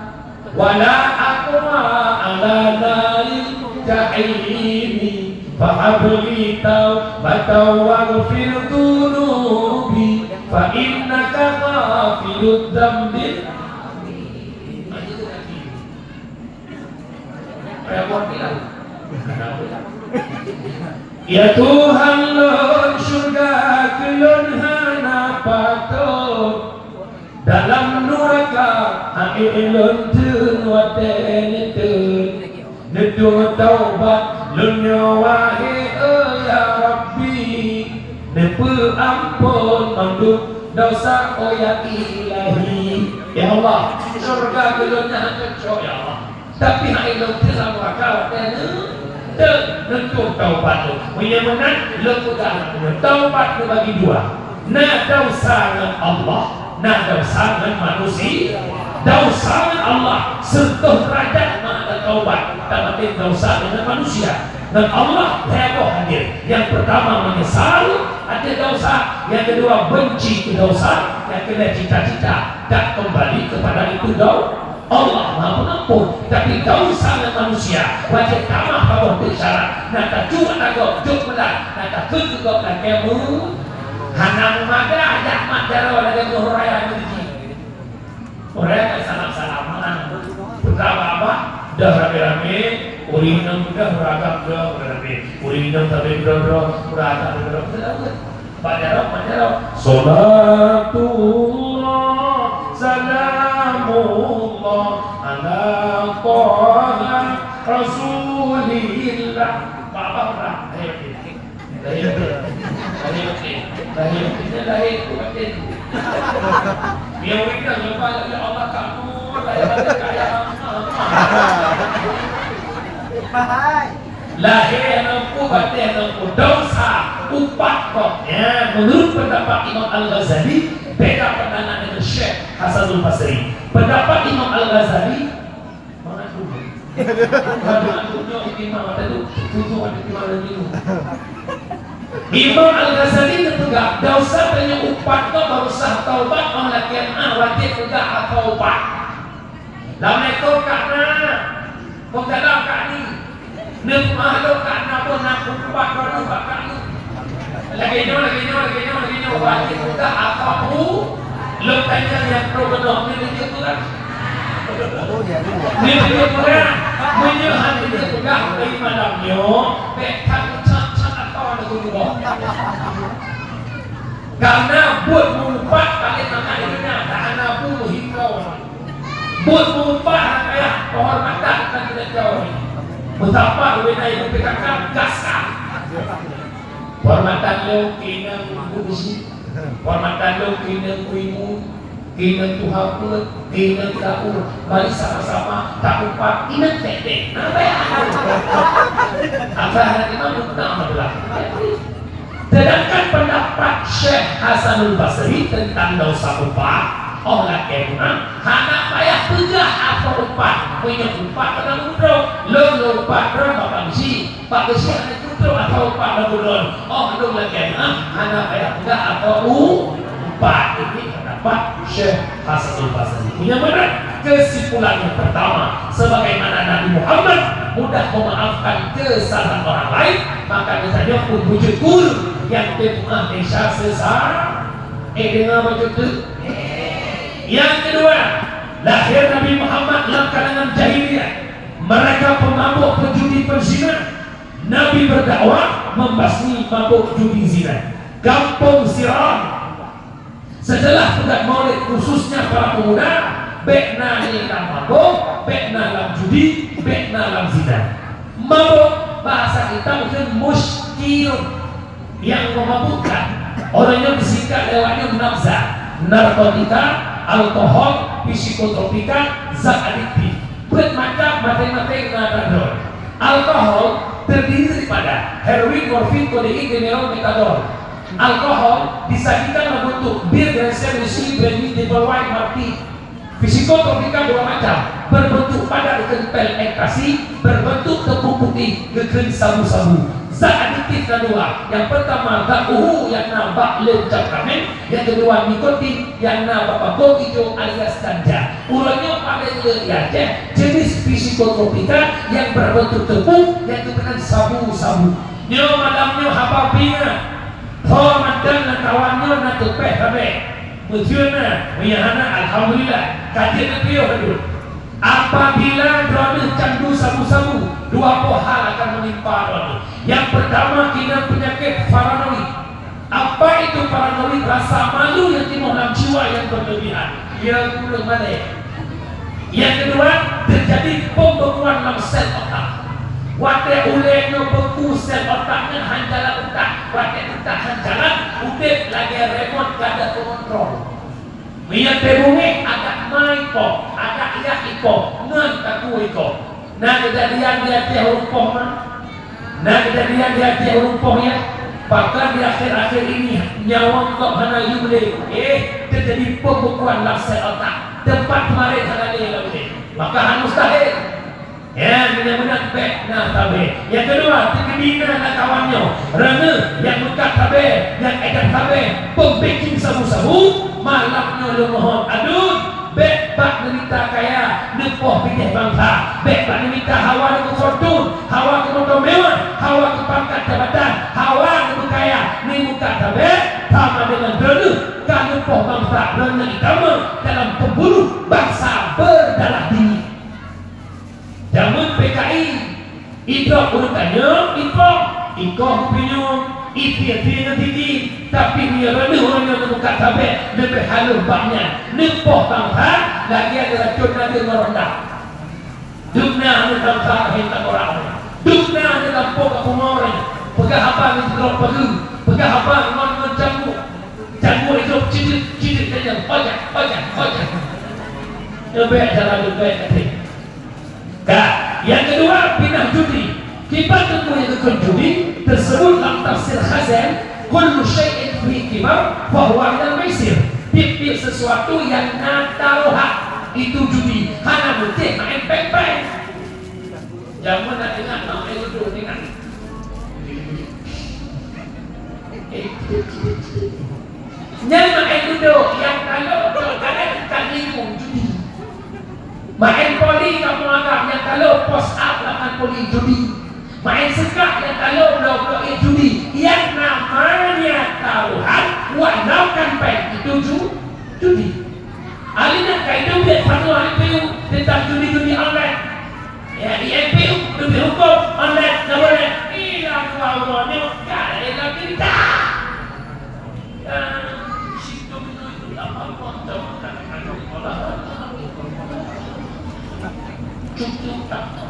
Wala aqwa ala naril jahimi, fa habli taubatan waghfir dzunubi, fa innaka ghafirudz dzambi. Ya Tuhan lôn, syeuruga keu lôn hana patot. Dalam nuraka, hai lôn teun watée neuteun. Neutueng taubat lôn nyoe, wahé, eh, ya Rabbi. Neupeuamphon mandum dosa, oh ya Ilahi. Ya Allah, syurga keu lôn nyan hana cocok, ya Allah. Tapi hai lôn teuh lam neuraka watèe neu-, teu-, neutôp taubat lôn. Meunyoe meunan, lôn peugah lagèe nyoe, taubat teubagi dua. Na desya ngon Allah, na desya ngon manusia. Desya ngon Allah, seureutôh deurajat meunan taubat. Tapi desya ngon manusia. Ngon Allah lhèe boh hadir. Nyang peurtama meunyeusal ateueh desya, nyang keudua benci keu desya, nyang keulhèe cita-cita tak keumbali keupada itu do-, Allah Maha Pengampun. Tapi desya ngon manusia, watèe tamah ka boh teuk syarat, na tacuek ata gob jok meulat, na takheun keu gob lakèe meu-, hana meumada jak mat jaroe lagèe ngon raya ngon jih. Ureueng nyang salam-salaman, peugah bak-bak, dah ramé-ramé, ureueng inong peugah, ureueng agam peugah, ureueng ramé, ureueng inong sabe keudroe-droe, ureueng agam keudroe-droe, peugah. Bak jaroe, bak jaroe. Salatullah, salamullah, ala Taha Rasulillah. Bak-bak peugah, ayo, ayo. Lahé batin. Lahé batin. Lahé batin. Lahé batin. Nyang ureueng nyang leupah, ya Allah, kamoe lahé batin kaya. Lahé hana peue, batin hana peue. Desya, upat kok. Ya, menurut pendapat Imam Al-Ghazali, beda pandangan dengan Syekh Hasanul Basri. Pendapat Imam Al-Ghazali, Mangat dudoe. Mangat dudoe imam tadi, tujuh ada imam lagi tu. Imam Al-Ghazali neupeugah, desya tanyoe upat tu baru sah taubat, óh lakèe meu'ah wajéb peugah taubat. Lam lekoe ka na, peugah lam ka ni. Neupeumahlom ka na pun na peuubat droeneuh bak kami. Lagèe nyoe, lagèe nyoe, lagèe nyoe, lagèe nyoe, wajéb peugah atau hu-, lôn tanyong nyang troh keunoe, nyoe lagèe peugah. Oh, ya, ya. Nyoe lagèe peugah. Meunyoe hana lagèe peugah, dari malam nyoe, bèk that ucap-ucap atau ada geupeugah. Karena buet meuupat paléng mangat di donya, tak hana bu meuhingkau. Buet meuupat hana payah, keuhormatan ka geutanyoe. Meusapat ubé na ibu P K K, gas ka. Keuhormatan lôn keu inong bu beusi, keuhormatan lôn keu inong bu ibu, keu inong tuha peuet, keu inong daur, mari sama-sama taupat inong tèk-tèk. Nah, payah. Asai hana imam, bukan masalah. Sedangkan pendapat Syekh Hasanul Basri tentang desya upat, óh lakèe meu'ah, hana payah peugah atau upat. Meunyoe upat keunan udroe, lôn lôn upat droe bak beusi, bak beusi hana udroe atau upat lôn udroe. Óh lôn lakèe meu'ah, hana payah peugah atau u-, upat. Ini pendapat Syekh Hasanul Basri. Meunyoe meunan, kesimpulan yang pertama, sebagaimana Nabi Muhammad mudah memaafkan kesalahan orang lain, maka geutanyoe pun beusyukur nyang teuma desya sesa-, eh, deungoe bacut tu. Yang kedua, lahir Nabi Muhammad lam kalangan jahiliyah. Mereka pemabuk, penjudi, penzina. Nabi berdakwah membasmi mabuk, judi, zina. Gampông Sirah. Setelah peugöt maulid, khususnya para pemuda, bèk na lé lam mabök, bèk na lam judi, bèk na lam zina. Mabök, bahasa kita mungkin muskirun, yang memabukkan. Orang yang disingkat lewatnya nafza, narkotika, alkohol, psikotropika, zat adiktif. Peuet macam maté-maté na droe. Alkohol terdiri daripada heroin, morfin, kodein, demerol, metadol. Alkohol disajikan dalam bentuk bir, Gresen, whisky, brandy, table wine, martini. Psikotropika dua macam, berbentuk padat, dikheun pil ekstasi, berbentuk tepung putih, dikheun sabu-sabu. Zat adiktif na dua, yang pertama gakuhu nyang na bak leuem jam kaméng, yang kedua nikotin nyang na bak pampông ijo alias ganja. Uroe nyoe paléng le di Aceh jenis psikotropika yang berbentuk tepung yang dikheun sabu-sabu. Nyoe malam nyoe haba peuingat, tho mantong lam kawan nyoe na teupeh sabe. Beutôi na, meunyo hana, alhamdulillah, ka jeuet neupiôh laju. Apabila droeneuh candu sabu-sabu, dua boh hal akan menimpa droeneuh. Yang pertama, keunan penyakit paranoid. Apa itu paranoid? Rasa malu yang timoh lam jiwa yang berlebihan. Ya, kureueng malèe. Yang kedua, terjadi pembekuan lam sel otak. Watèe ulèe nyoe beku sel otak nyan, han jalan utak. Watèe utak han jalan, udép lagèe remote kada pengontrol. Meunyo teuh beungéh, akan Ipoh, adak yak ipoh, ngon takue ipoh. Na keujadian di ateueh ureuëng poh ma? Na keujadian di ateueh ureuëng poh ya? Bahkan di akhir-akhir ini, nyawöng gob hana yum lé. Eh, teujadi pembukuan lam sel otak. Teumpat keumarin hana lé lam lé. Maka hana mustahil. Ya, beuna-beuna bék na sabe. Nyang keudua, teukeudi na lam kawan nyoe, droeneuh nyang meukat sabe, nyang édap sabe, peubiking sabu-sabu, malam nyoe lôn mohon, aduen, bék bak neumita kaya, neupoh pideh bansa, bék bak neumita hawa neupeufortun, hawa keu moto mewah, hawa keu pangkat jabatan, hawa neupeukaya, neumeukat sabe, sama deungon droeneuh ka neupoh bansa, droeneuh itamong dalam peubunoh bansa beudarah dingin. Jameun P K I, idrob ureuëng tanyoe, ipoh, ikoh geupinyueng, itie-tie ngon gigi, tapi meunyoe droeneuh ureuëng nyoe neumeukat sabe, leubeh halôh bak nyan, neupoh bansa, lagée racon nade ngon ronda. Dum na aneuëk bansa hana takorak, dum na aneuëk gampông ka pungo, peugah haba ngon sidroe pageue, peugah haba ngon, ngon cangguek, cangguek idrob cidek, cidek saja, ojak, ojak, ojak. Leubeh cara leubeh katé. Ka, nyang keudua, pinah judi. Kiban teungku nyang geukheun judi, teuseubut lam tafsir Khazin, "Kullu syai'in fihi qimar fahuwa minal maisir." Tieb-tieb sesuatu nyang na tarohat, itu judi, hana meucéh maén péng-péng. Jameun na ingat, na maén ludo ingat. Nyan maén ludo nyang talo, talo kadang ka lingong judi. Maén poli kamoe anggap nyang talo post up lapan poli judi. Maén seukak nyang talo bloe-bloe judi. Nyang namanya taruhan walau kan péng itu ju-, judi. Ahli nak kai tu biar panu ahli piu tentang judi-judi online. Ya, di M P U, lebih hukum, online, tak boleh. Ila dua orang ni, tak ada yang nak cerita. Ya, situ itu tak apa-apa, tak ada. Cukup tak apa.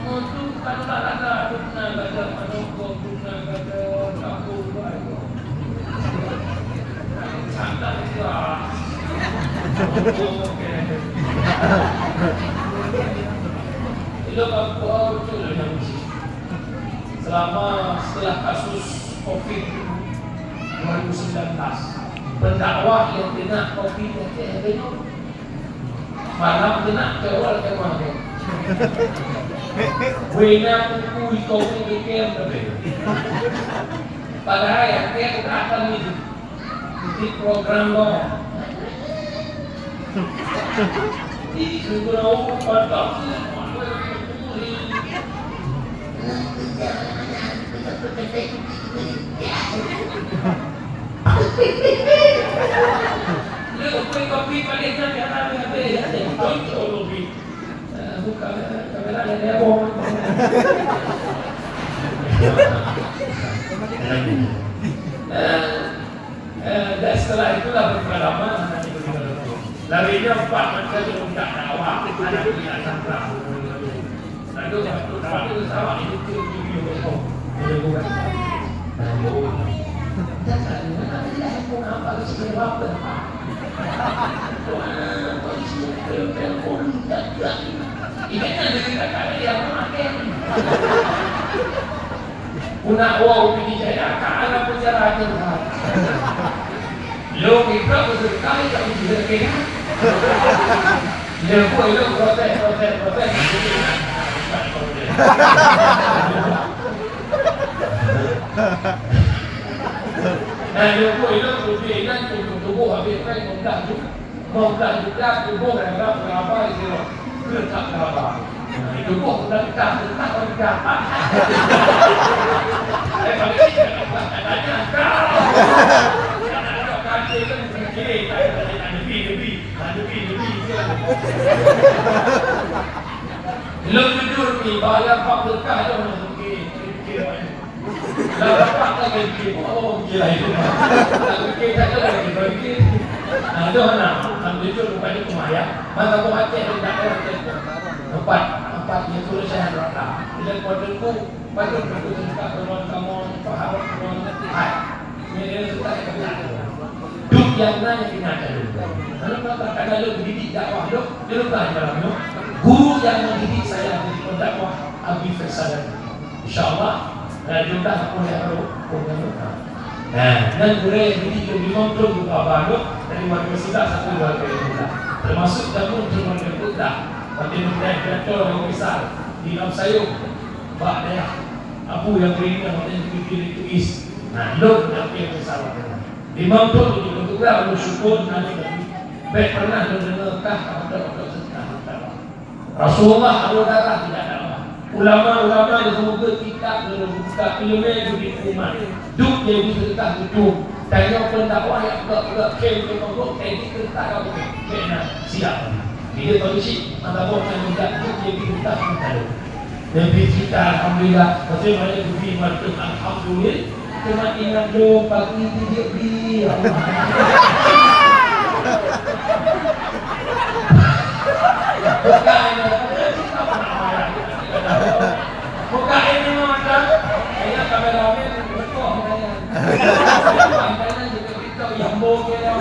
Untuk kalau tak ada, ada pernah ada menunggu, pernah ada kampung baru. Selama, setelah kasus covid dua ribu sembilan belas, pendakwah yang kena covid yang kena itu, malam kena teror kemah. Wena kuku ikau ni kekem tapi. Padahal yang dia akan itu. Di program lo. Di program lo. Lé, kopi, kopi, paling kan, kan, kan, kan, kan, kan, kan, kan, kan, Eh, buka kamera, kamera ada heboh. Eh, eh, dan setelah itulah berpengalaman anak itu di Maluku. Larinya empat macam yang minta dakwah, anak itu tak sangka. Lalu waktu dakwah itu sama itu tu video. Dan saya, kenapa dia heboh, kenapa dia sebab apa? Kuna wow, Pidie Jaya, ka ana penjara aja. Lo kita berserkai tak bisa kena. Lo pun lo protes, protes, protes. Nah, lo pun lo lebih ingat tubuh habis kan mudah juga. Moh blah juga tuboh rara peuraba sidroe keu that peuraba. Tuboh udah tah, tah udah. Eh, bagi katanya kau. Anak-anak kaki kan berpikir, kan berpikir, Nabi, Nabi, Nabi, Nabi. Lôn jujur ni, bayar empat berkah dong, okey, okey, okey. Lah rapat lagi, oh, gila itu. Lagi kita ada lagi, lagi. Nah, itu mana? Ambil itu rupanya kemaya. Maka buat cek dan tak ada cek. Empat, empat itu saya rata. Bila kau tunggu, baru tunggu tempat teman kamu, pahala teman. Hai. Ini dia suka kita. Duk yang nanya kita dulu. Dalam rangka lôn geudidik dakwah lôn, lôn peugah di malam nyoe, guru nyang mendidik saya jadi pendakwah Abi Faisal. Insya Allah, eh, lôn peugah ka puléh baru, puléh baru. Nah, nyan gurèe didik lôn limong thôn di Baba lôn, dari warga Sudah satu warga Sudah. Termasuk jameun thôn warga Sudah. Watèe lôn peugah pidato nyang besar di Lam Sayong, bak dayah Abu nyang keuieng watèe nyan di Tuis. Nah, lôn nyang Abi Faisal watèe nyan. Limong thôn lôn peugah, lôn syukur, nyan lôn bèk pernah lôn deungö kah ka mantong-mantong seutah mantong. Rasulullah ado darah tidak ada. Ulama-ulama nyang meugeuet kitab lôn buka, ileumèe geubri umat. Duek nyang di teuka geutueng. Tanyoe pendakwah nyang peugah-peugah khem keu mabök, eh, di teuka ka bukét. Bèk na siap. Bila polisi, mata boh nyang meudak duek nyang di teuka geutueng. Nabi kita, alhamdulillah, maksudnya mana tu bi mantap, alhamdulillah. Cuma ingat dong pagi tu dia bi. Bukan ini, bukan ini macam. Ini kameramen betul. Yang bogel.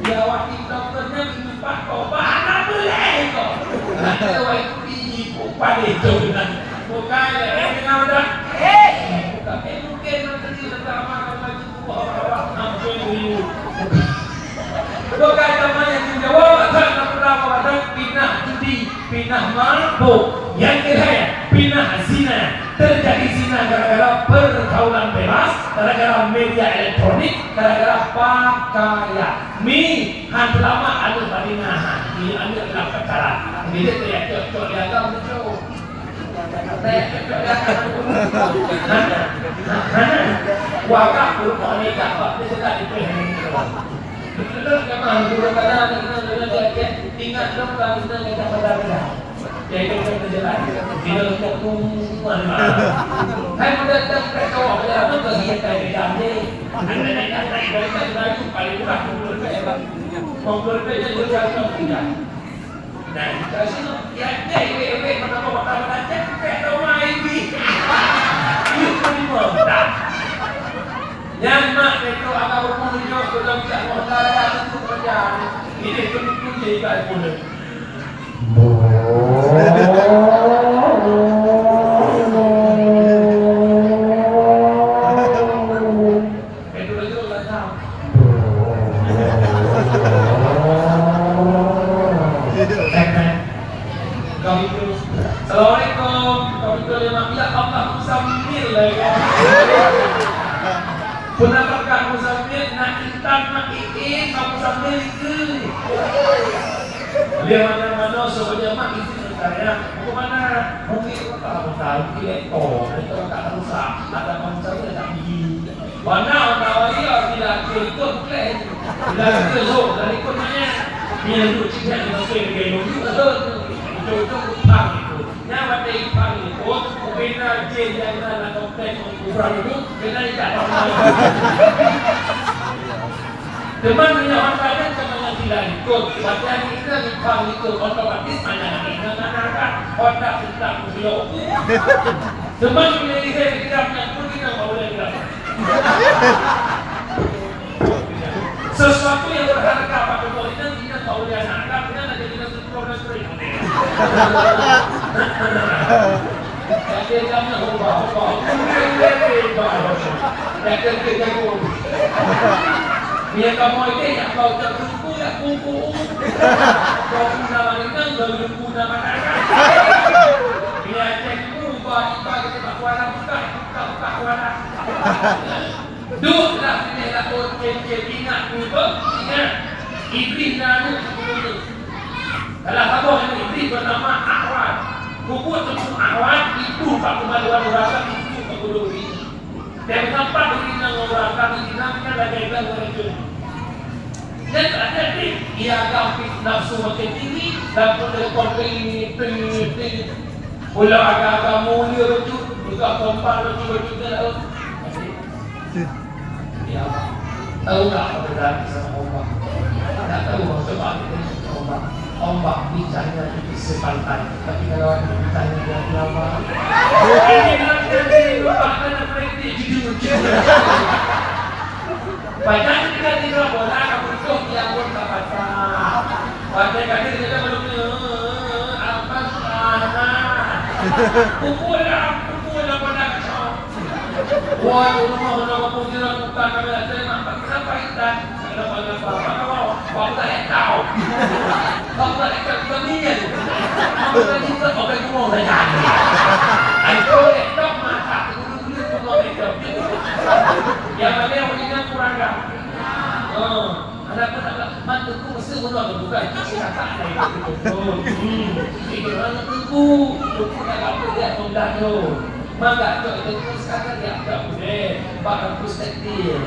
Ya, waktu doktornya Pak, kok bana boleh kok? Ada wai kupi ibu pada itu dengan. Bukan, eh, kenal dah? Eh, bukan. Eh, mungkin nanti pertama kali baju buah orang hampir dulu. Bukan namanya jawab, tak pernah ada pinah judi, pinah mabuk. Yang ketiga, pinah zina. Terjadi zina gara-gara pergaulan bebas, gara-gara media elektronik, gara-gara pakaian. Mi, han teulamak aneuk Madinah, han. Ni aneuk lam pacaran. Jadi, dia cocok dia agam tu. Dia cocok dia agam tu. Hana, hana. Wakaf tu, tak boleh tak, tak boleh tak, dia boleh. Betul, memang, dulu kadang, ingat dong, kan, kita, kita, kita, kita. Jadi, kita berjalan. Bila kita pun, mana? Hai, mudah, kita, kita, kita, kita, kita, kita, kita, Nah, kita sini, ya, ya, iwek-iwek, mata-mata, mata, cek, cek, tahu mai, iwek. Iwek, iwek, iwek. Nyan mak neto agak umur hidup, belum cak modal, ya, tentu kerja. Ini pun, pun jadi baik pun. Assalamualaikum. Kami tu lima pihak Allah Muzammil lah ya. Pernah pegang Muzammil, nak intan, nak iin, nak Muzammil itu. Dia mana-mana sebenarnya mak itu bertanya, "Mau ke mana?" "Mungkin kota, kota, mungkin lektor, lektor tak rusak, ada bangsa dia tak gigi." Mana orang tahu dia, bila aku ikut, bukan. Bila aku ikut, dan ikut mana? Dia duduk sini, dia masuk ke dalam duduk, itu, itu, itu, Nyan watèe ipang likot, ubena jih nyang na lam kompleks ureueng itu, keunan ijak bak meunan. Teuma meunyoe honda nyan sama ngon sila likot, watèe aneuk inong ipang likot, otomatis aneuk inong na hareuga. Honda seutang meusiyok ukeue. Teuma meunyoe lihée digeudam nyan pun inong bak ulèe geudam. Sesuatu yang berharga bak tuboh inong, inong bak ulèe aneuk, inong na jadi inong. Duek lam binéh laôt cén-cén ingat, ingat. Iblih na aneuk sikureueng. Salah saboh aneuk Iblih beunama Ahwan. Peubuet teungku Ahwan, ibu bak keumaluan ureueng, ibu bak keudoh diri. Dan teumpat diri ngon ureueng, diri nyan lagèe glang ureueng jeuet. Dan ada deh, ia agam nafsu makin tinggi, dan pun telepon ting, ting, ting. Ulah agam-agam mulia betul, buka kompak betul, betul ke laut. Ya, tahu tak apa berarti sama ombak? Tak tahu, coba kita ikut ombak. Ombak bicaranya itu sepantai, tapi kalau ada bicaranya dia lama. Ini bilang tadi, lupa, kan apa itu judul, judul. Padahal kita tidak bola, kamu Pukul lah, pukul lah pada kacau. Wah, rumah mana kampung jiran bukan kami ada nak kenapa intan? Kenapa kenapa? Apa kau? Kau tak tahu. Kau tak tahu kami ni. Kamu tak cinta pakai rumah saya. Ayo, tak mata. Dulu-dulu rumah saya. Yang mana yang kurang dah? Oh. Ada pun ada mantu ku mesti bunuh aku bukan. Tapi kata ada itu. Oh, hmm. Itu orang tunggu. Tunggu dah apa dia tunggu tu. Maka tu itu ku sekarang dia tak boleh. Bahkan ku setia.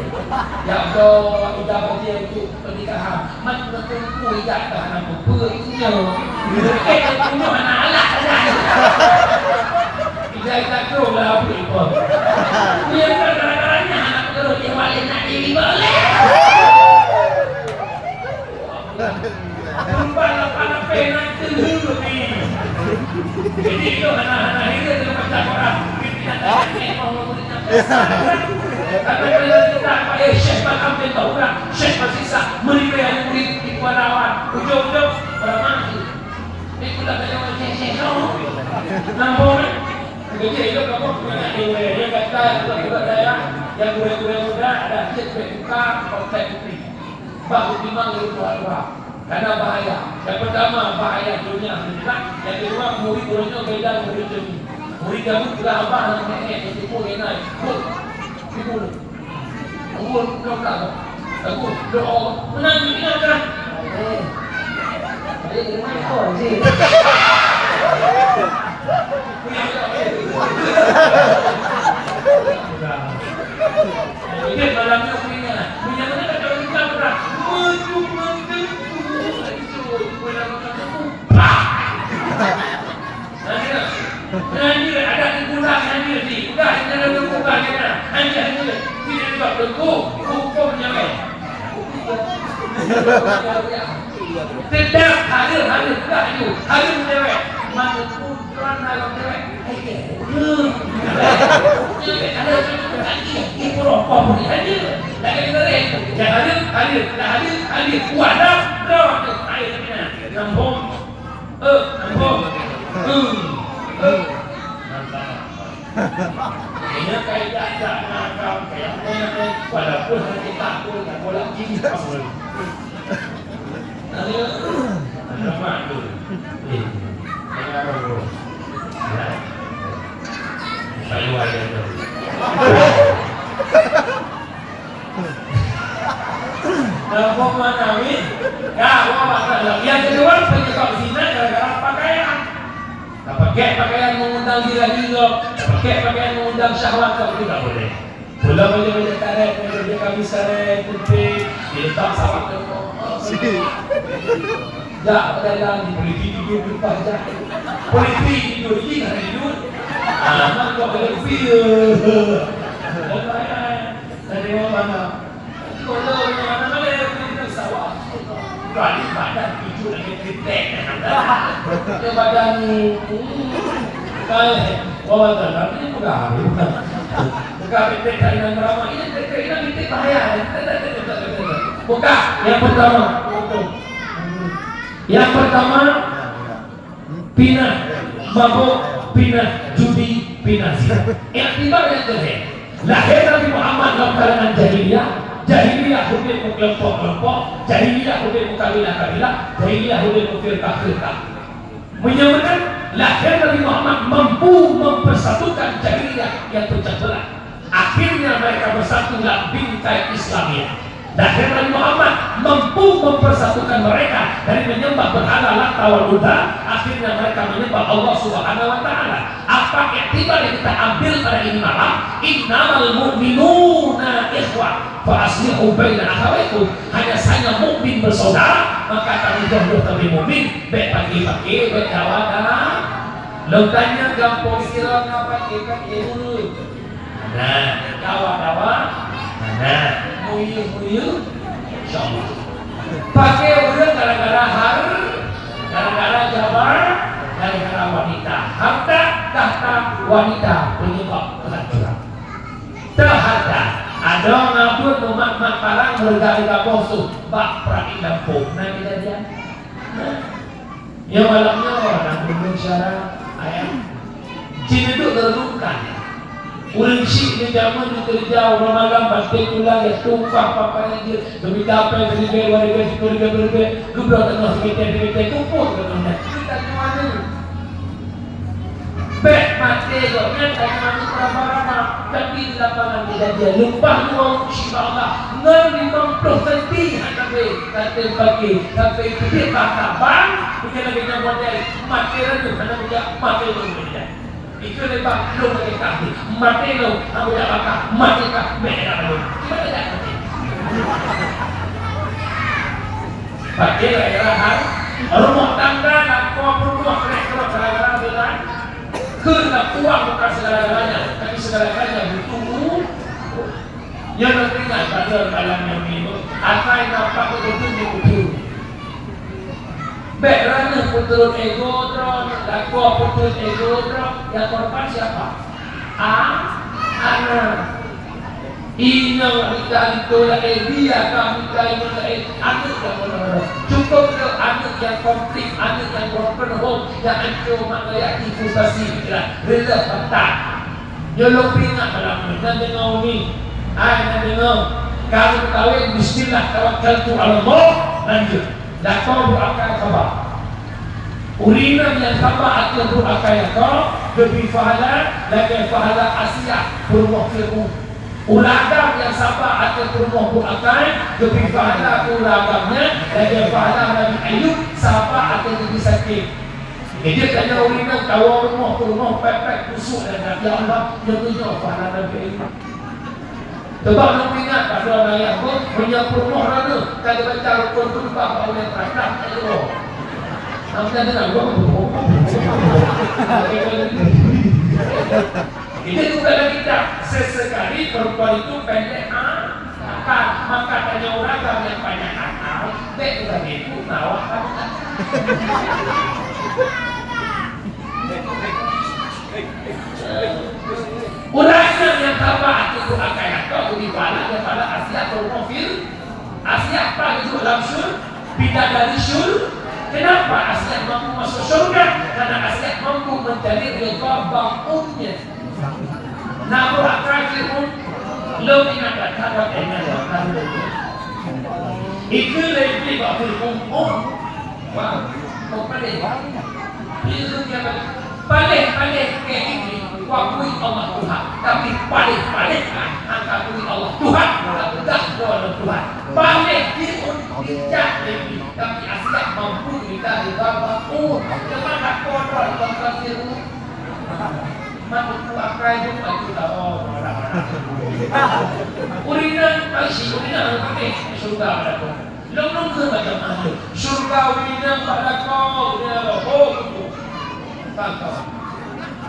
Ya Allah, ida bagi aku pernikahan. Man tunggu ida dah nak buka itu. Eh, tunggu mana alat saja. Ida ida tu lah apa itu. Dia kan kadang-kadang anak terus dia balik nak diri balik. Perempuan lapan lapis nak tehu ni. Jadi, itu hana-hana hina dalam baca Quran. Tapi bila kita pakai Syekh Balham bin Bahura, Syekh Basisa, mereka yang murid di Kuala Awan, ujung-ujung, orang mati. Ni pula kata orang Syekh-Syekh tu. Nampak kan? Jadi, itu kamu punya nilai. Dia kata, budak-budak daerah, yang gurau-gurau muda, ada cek tukar, konteks bukti. Bah, memang lebih tua-tua. Karena bahaya. Yang pertama, bahaya dunia akhirat. Yang kedua, murid ureueng nyoe beda murid kami. Murid kami pula abah dan nenek yang tipu denai. Buk. Tipu. Tipu, tipu, tipu. Tipu. Doa. Menang, menang, menang. Eh. Jadi, terima kasih. Jadi, malam ni aku ingat. Punya mana tak ada orang bilang orang. Maju, maju, maju. Maju, maju. Pah! Hanya. Hanya ada di pulang, hanya di. Udah, hanya ada di pulang, hanya. Hanya, hanya. Tidak ada waktu. Hukum nyawa. Tetap harus, harus, bukan harus, harus dewek. Mana pun kerana dalam dewek, hai ke, ureueng. Dewek ada, ada, ada, ibu rokok pun ada. Tak ada dewek. Yang harus, harus, tak harus, harus. Kuat dah, dah, dah. Ayo, dah, dah. Nampung. Eh, nampung. Hmm. Eh. Mantap. Ini kayak tak, tak nakal, kayak mana, walaupun hanya takut, tak boleh gini, tak boleh. Ada, ada mak tu. Eh, ada orang tu. Ya. Saya ada tu. Nah, kok mana, Wi? Ya, wah, masalah. Yang kedua, penyebab zina gara-gara pakaian. Nah, pakai pakaian mengundang gila-gila, pakai pakaian mengundang syahwat, tak boleh, tak boleh. Pulang baju-baju karet, baju kamis karet, putih, diletak sawak tu. Jak, jalan, di polisi tidur, lepas jak. Polisi tidur, ini kan tidur. Ah, nampak polisi. Lepas, eh, dari mana? Kalau mana-mana yang pergi ke sawah, kali badan tujuh lagi ketek. Dia badan ni, hmm, kan, bawa dalam ni pegang. Pegang ketek tak ingat drama, ini ketek, ini ketek bahaya. Buka, yang pertama. Yang pertama, pinah mabök, pinah judi, pinah zina. Iktibar nyang keu lhèe, lahé Nabi Muhammad lam kalangan jahiliyah, jahiliyah udép meukelompok-kelompok, jahiliyah udép meukabilah-kabilah, jahiliyah udép meufirqah-firqah. Meunyoe meunan, lahé Nabi Muhammad mampu mempersatukan jahiliyah nyang peucah beulah. Akhirnya mereka bersatu lam bingkai Islamiyah. Lahé Nabi Muhammad mampu mempersatukan mereka dari menyembah berhala Lata wal Uzza, akhirnya mereka menyembah Allah Subhanahu wa Ta'ala. Apa iktibar yang kita ambil pada ini malam? Innamal mu'minuna ikhwah, fa aslihu baina akhawaikum. Hanya saja mukmin bersaudara, maka kami jodoh kami mukmin. Bèk paké-paké, bèk dawa-dawa. Lôn tanya gampông sidroe na paké-paké ureueng. Nah, dawa-dawa. Nah, muyuh-muyuh. Insya Allah. Pakai ureueng gara-gara har-, gara-gara jabah, gara-gara wanita. Harta, tahta, wanita penyebab kehancuran. Teuh harta, adoe ngon buet meumat-mat parang meureuga-reuga boh su bak prang gampông. Na kejadian? Nyoe malam nyoe, na ureueng syara ayah. Sinoe duek leurukan. Ureueng syiek di jameun di keureuja uroe malam, bantai tulang, ya tumpah pakaian jih, geumita pèng siribèe, dua ribèe, sikureueng ribèe, dua ribèe, geubloe teungoh seumeter, seumeter, kumpul teungoh nyan. Kita nyoe anu. Bèk maté gobnyan tanyoe anu raba-raba, tapi di lapangan kejadian. Leupah dua uji bak Allah, ngon limong ploh senti hana bèe, kata pakai, sampai itu dia bangka bang, bukan lagi nyawa model, maté redup, hana bèe, maté redup. Itu leubeh lôn lagèe kah, maté lôn, hana jak baka, maté kah, bèk jak lôn. Cuba tajak maté. Pakai daerah hai, rumah tangga lakoe peurumoh krek-krok gara-gara beulan. Kheun lah uang bukan segala-galanya, tapi segala-galanya butuh. Nyoe lôn peuingat pada malam nyang minggu, asai nampak beutôi di kubu. Bèk raneuk peuturot ego droe, lakoe peuturot ego droe, nyang korban siapa? A, aneuk. Inong mita linto laén, dia ka mita inong laén, aneuk nyang meunan. Cukup lé aneuk nyang konflik, aneuk nyang broken home, nyang ancô mak gaya, frustasi pikiran, reuloh bantah. Nyoe lôn peuingat malam nyoe, na deungoe umi? Hai, na deungoe? Ka meukawen, bismillah, tawakkaltu 'alallah, lanjut. Lakoe brôk akai saba. Ureueng inong nyang saba ateueh brôk akai lakoe, geubri pahala lagèe pahala Asiah peurumoh Fir'aun. Ureueng agam nyang saba ateueh peurumoh brôk akai, geubri pahala keu ureueng agam nyan lagèe pahala Nabi Ayub saba ateueh geubri sakét. Jadi, tanyoe ureueng inong tawoe rumoh, peurumoh pèt-pèt, khusyuk dan, "Ya Allah, nyoe, nyoe pahala Nabi Ayub." Coba lôn ingat, pada ayah beuh, meunyoe peurumoh raneuk ka geubaca rukun keumpat bak ulèe peurasaan, tak jeuet. Namanya dengan gua. Jadi, bukan lagi tak. Sesekali perempuan itu pendek akal. Maka tanya orang yang banyak akal, bèk lagi pun awak banyak akal. Ureueng inong nyang saba ateueh brôk akai lakoe, geubri pahala lagèe pahala Asiah peurumoh Fir-, Asiah paih geujok lam syur-, bidadari syur-, kenapa Asiah mampu masuk syurga? Karena Asiah mampu mencari ridha bang umnya. Na brôk akai Fir'aun, lôn ingat that, that, that, that, that, that. Itu lé Iblih bak Fir'aun, oh, wah, kok paléh? Fir'aun dia paléh, paléh, paléh, keu Iblih, keu akui Allah Tuhan. Tapi paléh, paléh, kan, hana akui Allah Tuhan, tak peugah droe lôn Tuhan. Paléh Fir'aun, bijak lé Iblih, tapi Asiah mampu mita ridha bak, oh, teuma lakoe droe, bangsa Fir'aun. Mat teupeu akai jeuet bak juta, oh, marah-marah. Ureueng inong, ai si ureueng inong, kami syurga pada tu. Lôn-lôn keu macam mana tu? Syurga ureueng inong bak lakoe, ureueng inong, oh, tu. Tangkap.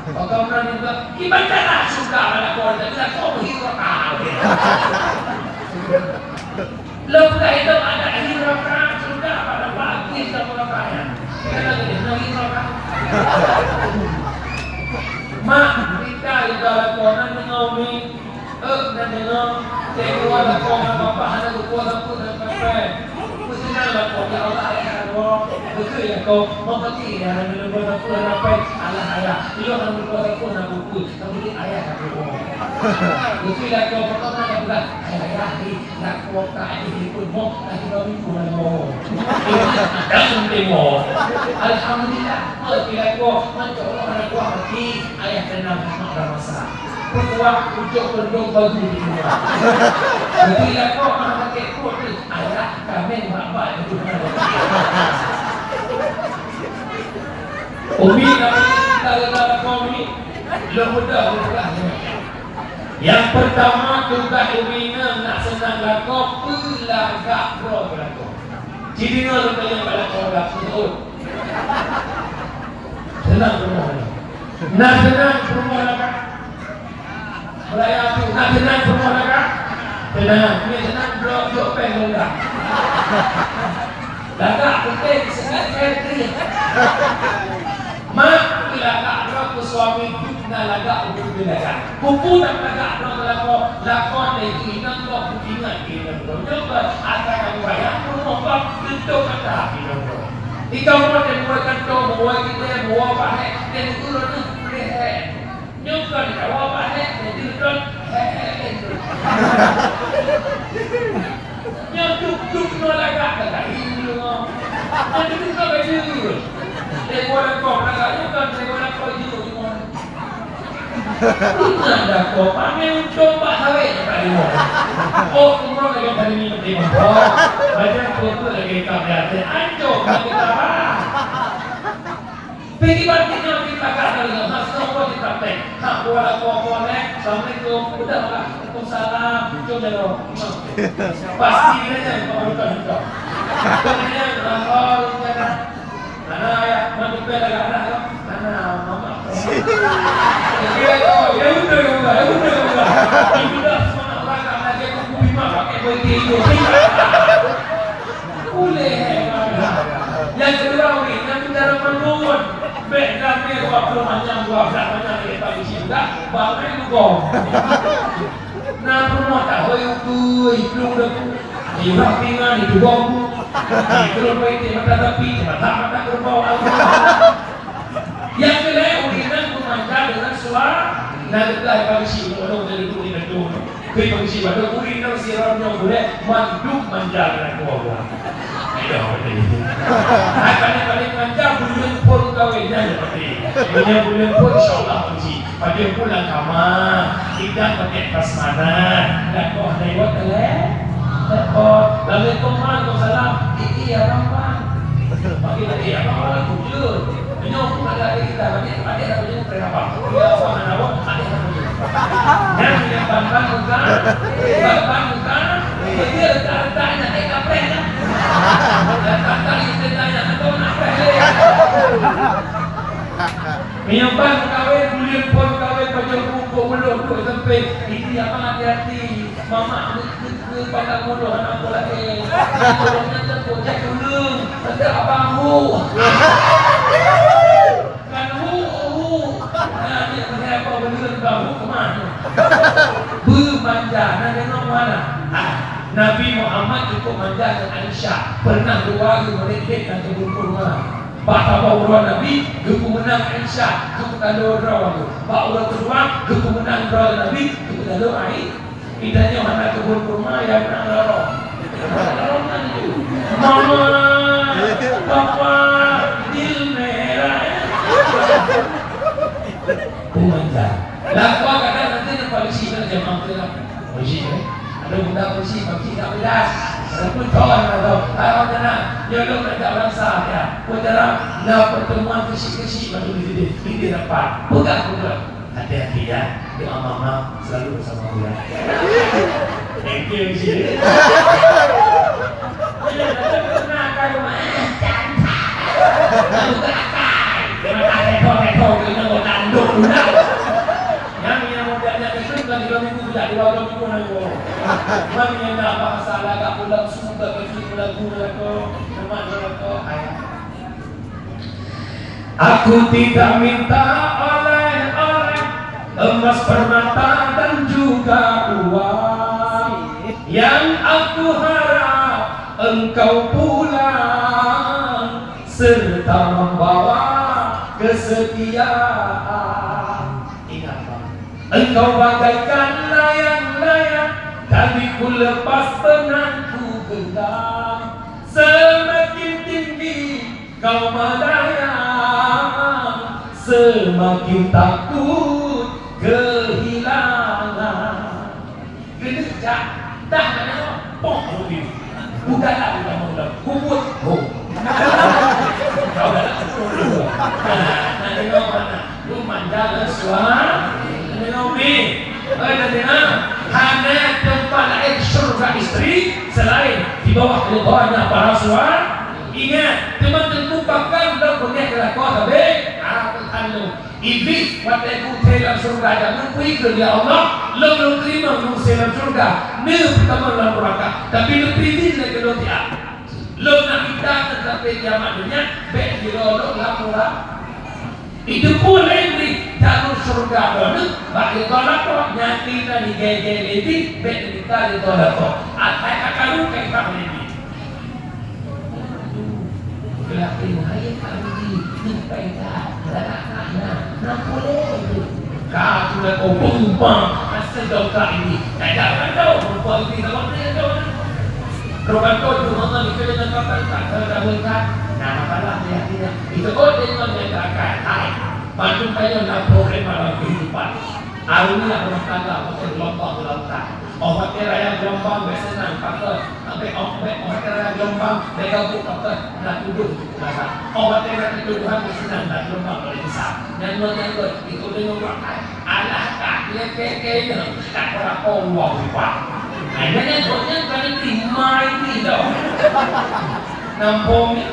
Bagaimana juga? Ibaratlah syurga pada lakoe, tapi lakoe berhijrah. Lôn peugah idong adak lhèe rakaat, sudah pada pagi lhèe rakaat nyan. Kena lhèe rakaat. Mak, mita ida lakoe na deungoe mi. Eh, na deungoe. Tengok lakoe ngon bapak hana geupeue sapeue dan sampai. Peuseunang lakoe, ya Allah, ayah lakoe. Beutôi lakoe, mau pati ya, hana geupeue sapeue dan sampai. Alah ayah, ilôn hana geupeue sapeue na buku. Tapi ayah tak bohong. Beutôi lakoe, pokok na peugah, ayah, ayah, di Lakoe ka adéh likot boh, lagi dua minggu lam boh. Dan meuntèe boh. Alhamdulillah, meuti lakoe, mantong Allah na kuah meuti, ayah teunang mak dah masak. Peukuah ucok peundong baju di luwa. Meuti lakoe mah sakét pruet ni, ayah kaméng bak-bak di luwa. Umi nak cerita tentang lakoe ni, lôn mudah, lôn mudah. Nyang peurtama, tugaih ureueng inong nak seunang lakoe, peulagak droe keu lakoe. Ci deungoe lôn tanyong bak lakoe, lakoe, seunang peurumoh nyoe. Na seunang peurumoh lagak? Beuraya tu, na seunang peurumoh lagak? Seunang. Nyoe seunang, bloe jok péng lôn lagak. Lagak putih, seunang péng kriet. Mak, peulagak droe keu suami, dum na lagak ubit peulagak. Peue-peue nyang lagak droe keu lakoe, lakoe lagèe inong gob, ingat keu inong gob. Nyoe atra ka meubayang peurumoh gob, teuntèe mata inong gob. Di kamoe teuh meuwoe kantô, meuwoe keudè, meuwoe pahé, dan ulôn nyoe puléh hèk. Nyoe kon kawa pahet, jadi beutôi. Nyoe duk-duk nyoe lagak, lagak hireuen. Nyoe duk-duk nyoe baju. Lé bola kong lagak, nyoe kon lé bola kong jeuet nyoe. Ingat dah kong, pané untông bak sawét bak limoe. Oh, umroh lagak tadi ni penting. Oh, macam tu tu lagi kau biasa. Ancok, lagi tambah. Pih kiban nyoe jitakat lagèe nyoe, hana soe jitakat. Hak buat apa-apa neh, assalamualaikum, udah lah, waalaikumsalam, jom jalan. Pasti dia nyan, bukan, bukan. Dia nyan, ah, oh, dia nyan. Mana ayah, mana pun dah anak, mana mama. Dia, oh, ya udah, ya udah, ya udah, ya udah. Ibu dah semangat orang nak lagi aku kupi mak pakai boy tidur. Ulèe hai meunan. Nyang keudua, ureueng nyang bicara mandum, bèk ramè dua ploh manyang, dua blah manyang lé Pak Geuchik, dah, bang ai lubong. Na peurumoh tak hôi ukeue, plueng debu. Di urang pingan, di tubong bu. Di keulôn pai teuh mata tapi, mata, mata kerbau. Nyang keulhèe, ureueng inong beumanja deungon sua, na geugaih Pak Geuchik, ureueng inong duek di kantô. Keu Pak Geuchik, padahai ureueng inong sidroe nyoe gurèe mandum manja keu lakoe geuh. Ayo, beutôi. Hai, paling-paling manja buleuen phôn kawén nyan, beutôi. Meunyoe buleuen phôn, insya Allah, Pak Geuchik. Padahai pulang kama, idang pakai prasmanan. Lakoe hana iwat lé. Lakoe, assalamualaikum, waalaikumsalam. Iki ya, Bang, Bang. Pakai lagi, ya, Bang, Bang, aku je. Meunyoe pun ada adik kita, adik, adik nak tunjuk preman apa? Dia apa nak tahu? Adik nak tunjuk. Yang punya ban-ban muka, ban-ban muka, dia letak-letak nak naik kapreh dah. Letak-letak dia tanya, "Apa nak kapreh dia?" Meunyoe ban kawin, buleuen phôn kawin, pajoh buku, ulôn tu sempit. Itu yang hati-hati. Mamak ni Keu batang bodoh aneuk lagèe. Bodoh nyan teuh jak tuleueng, teuh abang hu. Kan hu, hu. Nah, dia pakai apa benda bang hu kemana? Beumanja, nah, tengok mana? Ah, Nabi Muhammad cukup manja dengan Aisyah. Pernah dua hari merepek dan terbungkur rumah. Bak saboh uroe Nabi geupeumeunang Aisyah, geupeutandô droe. Bak uroe keudua geupeumeunang droe Nabi, geupeutandô Ai-, Geutanyoe hana kebun kurma nyang na lorong. Lorong kan tu. Mama, Papa, Dil Merah. Pemanja. Lah, kau kadang nanti nampak polisi kan jamaah tu lah. Polisi, eh? Ada budak polisi, polisi tak pedas. Ada pun kawan ada tahu. Kalau kena, nyolong nak tak bangsa, ya. Pun dalam, nah, pertemuan fisik-fisik baru di sini. Ini dapat. Pegang, pegang. Hati-hati ya, doa mama selalu bersama ya. Thank you, Cik. Yang yang mau tanya itu kan tiga minggu sudah, dua minggu mana? Mana yang nak bahasa agak pulang sudah ke sini lagu lagu, teman lagu, ayah. Aku tidak minta oleh-oleh, emas, permata, dan juga uang. Yang aku harap, engkau pulang serta membawa kesetiaan. Ingat, Bang. Engkau bagaikan layang-layang, tali ku lepas, benang ku genggam. Semakin tinggi kau melayang, semakin takut kehilangan. Keuneuk jak, dah na nyoe, poh rudi. Bukan lah, bukan, bukan. Kubut, ho. Kau dah nak betul tu. Nah, nak tengok mana? Lu manja ke suami? Nak tengok ni. Eh, nak tengok. Hana tempat lain syurga istri selain di bawah ridhanya para suami. Ingat, teman-teman, bukan lo kuliah kelakon, tapi, ah, Tuhan lu. Iblih watèe geutem lam syeuruga, jak neupeuikot, "Ya Allah, lôn lôn teurimong geutem lam syeuruga, neupeutamong lam neuraka, tapi neupeuidhin lé keu lôn siat. Lôn nak mita sampoe kiamat dônya, bèk jidroe lôn lam neuraka." Jiteupeue lé Iblih jalur syeuruga droeneuh bak ridha lakoe, nyan keuh na jigèe-gèe lé Iblih, bèk neumita ridha lakoe. Asai ka karu ka ipak lé Iblih. Geulakèe hai Pak Haji, sampai dah, dah nak, nak, nak, nak boleh tu. Ka sudah kau bumpa, asal dong ka ini. Tidak ada orang tahu, rupa ini sama dia tahu. Robanto cuma ngan dikira dengan pakai tak ada dah berkat. Nah, masalah dia tidak. Itu kau dengan yang terakai. Hai, bantu tanya nak problem dalam kehidupan. Alhamdulillah rumah tangga, betul gelombang dalam tak. Oh, pakai raya gelombang, biasa senang, pakai. Sampai oh, baik, oh, pakai raya gelombang, baik gabung, pakai. Nak tuduh, nak. Oh, pakai raya tuduhan, biasa senang, nak gelombang, boleh besar. Dan menurut itu, itu dengan orang lain. Alah, tak dia keke je. Tak berapa uang upah. Nah, dia kan buatnya bukan negeri, mai negeri tau. Nampung ni.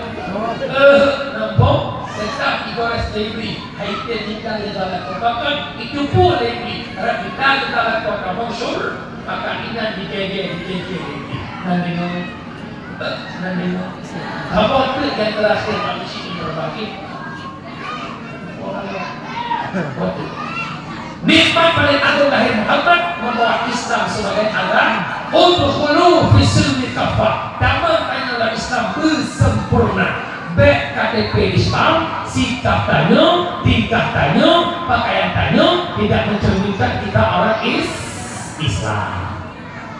Eh, nampung. Tetap digores negeri. Hai, dia tinggal di dalam kota kan. Itu pun negeri. Karena kita di dalam kota masyhur, maka inan digege, digege negeri. Nah, dengar. Eh, nah, dengar. Apa tu yang terakhir manusia ini berbagi? Nikmat paling agung lahé Muhammad membawa Islam sebagai agama. Udkhulu fis silmi kaffah. Damang tanyoe lam Islam beusempurna. Bèk K T P Islam, sikap tanyoe, tingkah tanyoe, pakaian tanyoe tidak mencerminkan kita orang is-, Islam.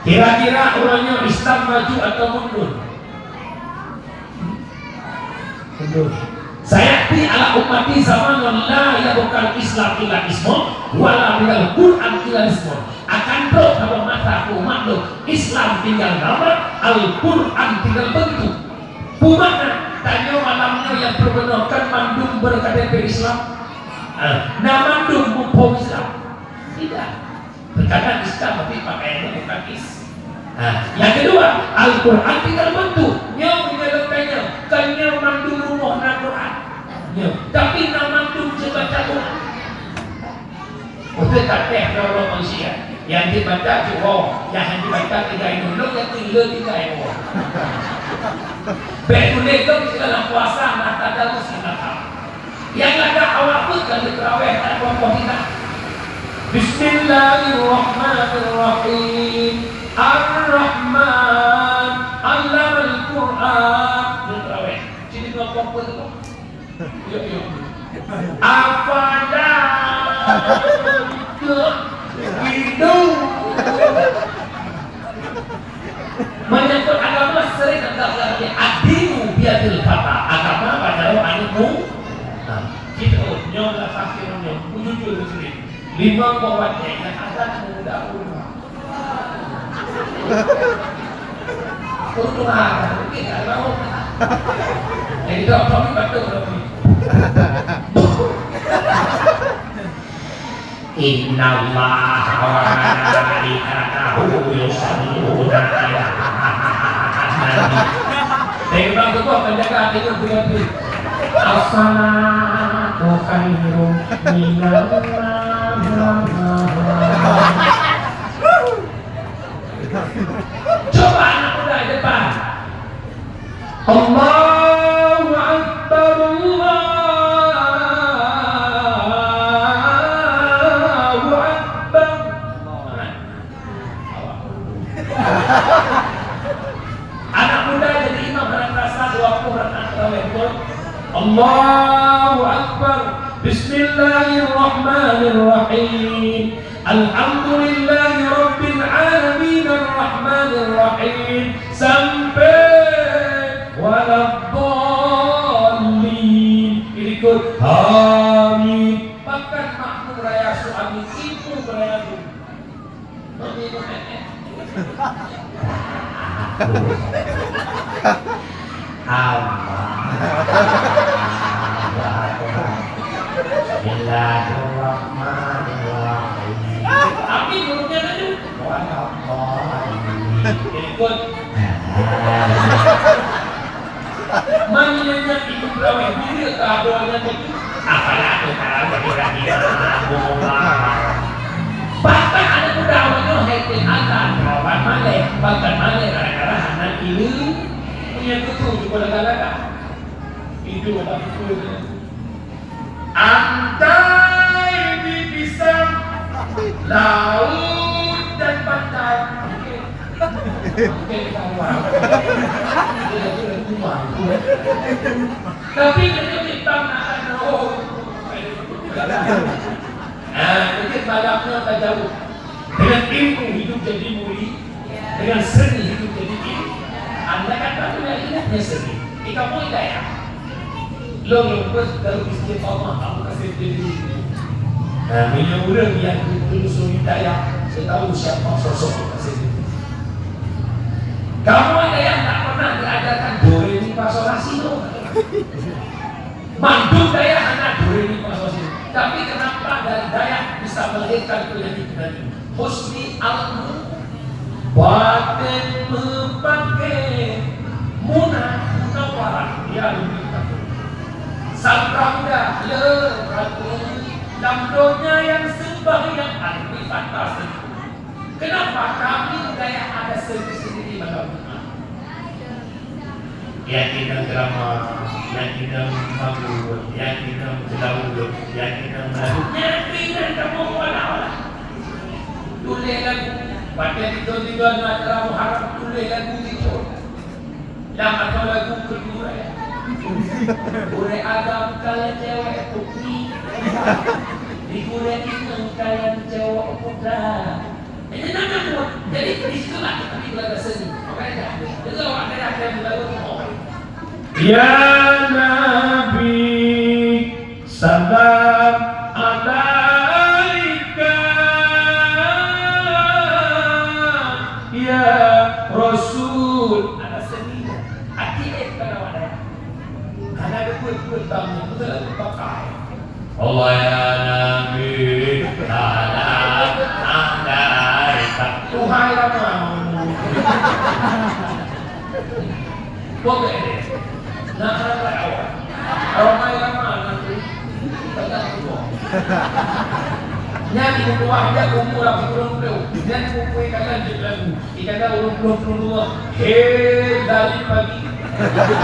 Kira-kira uroe nyoe Islam maju atau mundur? Mundur. Sayati ala ummati zamanun la yabqal Islam illa ismun, wala minal Qur'an illa ismun. Akan trok saboh masa keu umat lôn, Islam tinggal nama, Al-Qur'an tinggal bentuk. Peue makna? Tanyoe malam nyoe nyang peurunoe kan mandum ber-K T P Islam? Ah, na mandum muphom Islam? Tidak. Teukanan Islam, tapi pakaian nyoe bukan Is-, ha, nyang keudua, Al-Quran tinggal bantu. Nyoe meunyoe lôn tanyong, kan nyoe mandum rumoh na Quran. Nyoe, tapi na mandum jeuet baca Quran. Beutôi ka teh droe-droe manusia. Nyang jeuet baca jeuet woe, nyang hana jeuet baca tinggai dulu, nyang tinggai tinggai woe. Bèk tuléh lom dalam puasa na tadarus di belakang. Nyang lagak awak pun ka lheueh tarawèh, ka lheueh poh tidak. Bismillahirrahmanirrahim. Ar-Rahman. Allamal Quran. Lheueh tarawèh. Sini dua poh pun tu. Yuk, yuk. Afala ta'qilun. Menyangkut agama sering anggap lagi ad-dinu biyadil fata. Agama pada roh aneuk mu-, nah, kita nyoe lah fakir nyoe, bujur-jujur sendiri. Lima buah wajah yang ada muda ulama. Ulama, mungkin tak tahu. Jadi, dok, kami betul, kami. Innallaha wa malaikatahu yusalluna 'alan nabi. Tembak tu kok penjaga hati tu berhenti. As-salatu khairum minan naum. Coba anak muda di depan. Allahu Akbar, Allahu Akbar. Anak muda jadi imam dalam rasa dua puluh rakaat tarawih, betul? Allahu Akbar. Bismillahirrahmanirrahim. Alhamdulillahi Rabbil Alamin, Ar-Rahmanir Rahim, sampai waladdallin. Berikut, amin. Bahkan makmum raya suami, ibu raya tu. Amin. Allah. Bismillahirrahmanirrahim. Amin, hurufnya tadi. Walhamdulillah. Ikut. Man nyan ikut terawih, bila ka ada nyan ikut. Apalagi terawih lagi. Bahkan aneuk muda awak nyoe hai teuh ata, kawan malèe, bahkan malèe gara-gara hana ileumu. Meunyo tutoe juga lagak-lagak. Itu adalah betul. Antai di pisang, laut dan pantai. Tapi ketika kita nak, oh. Nah, jadi Dalam nyoe tajaweueb. Dengan ilmu hidup jadi mulia, dengan seni hidup jadi ilmu. Andai kata tu yang ingat dia seni. Di kampung saya. Lôn, lôn pun kalau istiqamah, kamu kasih jadi. Nah, meunyoe ureueng nyang telusuri dayah, saya tahu siapa sosok kasih jadi. Kamu ada yang tak pernah diajarkan do re mi fa sol la si, no? Mandum dayah hana do re mi fa sol la si. Tapi kenapa dari dayah bisa melahirkan penyakit tadi? Husni ilmu, batin meupaké, munah munawwarah, ya Rabbi. Sangka muda le ratu, lam donya nyang seubah nyang paling dipantas. Kenapa kami dayah ada sendiri-sendiri malam Jumat? Yakin dan drama, yakin dan mabuk, yakin dan kedaul, yakin dan mabuk, yakin dan kamu wala-wala. Tuléh lagu, pada tiga-tiga na acara Muharram, tuléh lagu tidur. Lam atau lagu keudua, gurée agam kalian cewek putih, di gurée inong kalian cewek putra. Jadi, di situlah kita belajar seni. Makanya, itu awak kaya akan belajar. Ya Nabi, salam alaika, ya Rasul. Ada seni. Hati eh pada wadah. Karena ada buat-buat bangun, betul tak pakai. Allah ya Nabi, salam alaika. Tuhai lama. Boleh deh. Nah, ramai awak. Ramai lama nanti. Banyak tua. Nyan ibu tua dia umur lapan puluh. Nyan umur kalian je lagu. Ikan dah ureueng ploh-ploh dua. Hei, dari pagi.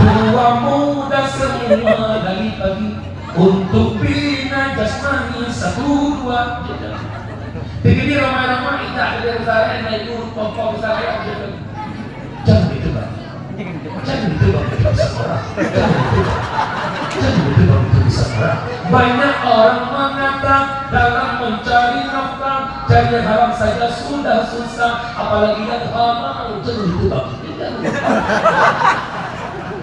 Tua muda semua dari pagi. Untuk bina jasmani satu dua. Jadi ramai-ramai indah dari Yerusalem naik turun pokok besar. Jangan itu, Bang. Jangan itu, Bang, itu bisa marah. Jangan itu, Bang. Jangan itu, Bang, itu bisa marah. Banyak orang mengata dalam mencari nafkah, cari yang haram saja sudah susah, apalagi yang halal. Jangan itu, Bang. Jangan itu.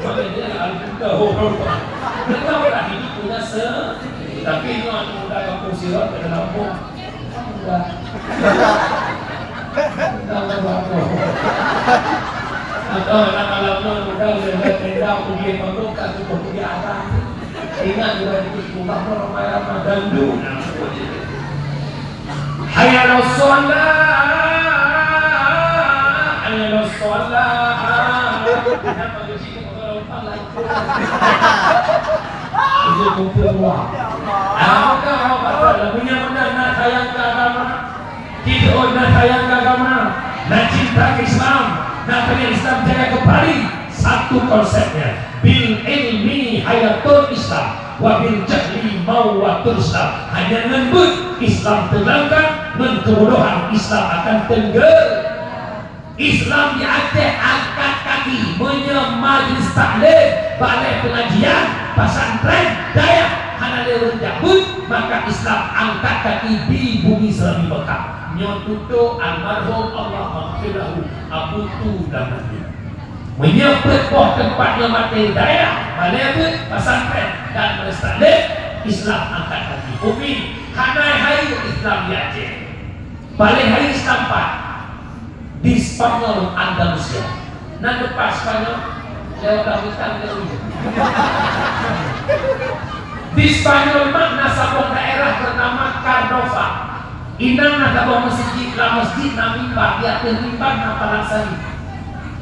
Makanya dia alhamdulillah. Mereka pernah hidup punya se-, tapi ini anak muda kampung Sirot pada kampung. Udah. Udah, udah, udah. Atau anak malam tu, udah, udah, udah, udah, udah, udah, udah, udah, udah. Ingat juga di sekolah tu ramai-ramai dangdut. Hayya 'alas shalah, hayya 'alas shalah. Kenapa di sini orang lupa lagi? Itu kumpul uang. Apakah awak pasal lagunya benar nak sayang ke agama? Tidak, nak sayang ke agama, nak cinta ke Islam, nak pengen Islam jaga kembali. Satu konsepnya, bil ilmi hayatul Islam, wa bil jahli mawatul Islam. Hanya ngon beuet Islam teulangkah, ngon kebodohan Islam akan tenggelam. Islam di Aceh angkat kaki, meunyoe majlis taklim, balai pengajian, pesantren, dayah hana lé ureueng jak beuet, maka Islam angkat kaki di bumi Serambi Mekah. Nyoe tutoe almarhum, Allahumma ghfir lahu, Abu Tu Damandi. Meunyoe peuet boh teumpat nyoe maté, dayah, balai beuet, pesantren, dan majlis taklim, Islam angkat kaki. Umi, hana hai Islam di Aceh. Paléng hai Islam pat di Spanyol, Andalusia. Nan teumpat Spanyol, lewat lautan ke ujong. Di Spanyol mak na saboh daerah bernama Córdoba. Inan na saboh meuseujid, lam meuseujid na mimbar, di ateueh mimbar na palang saleb.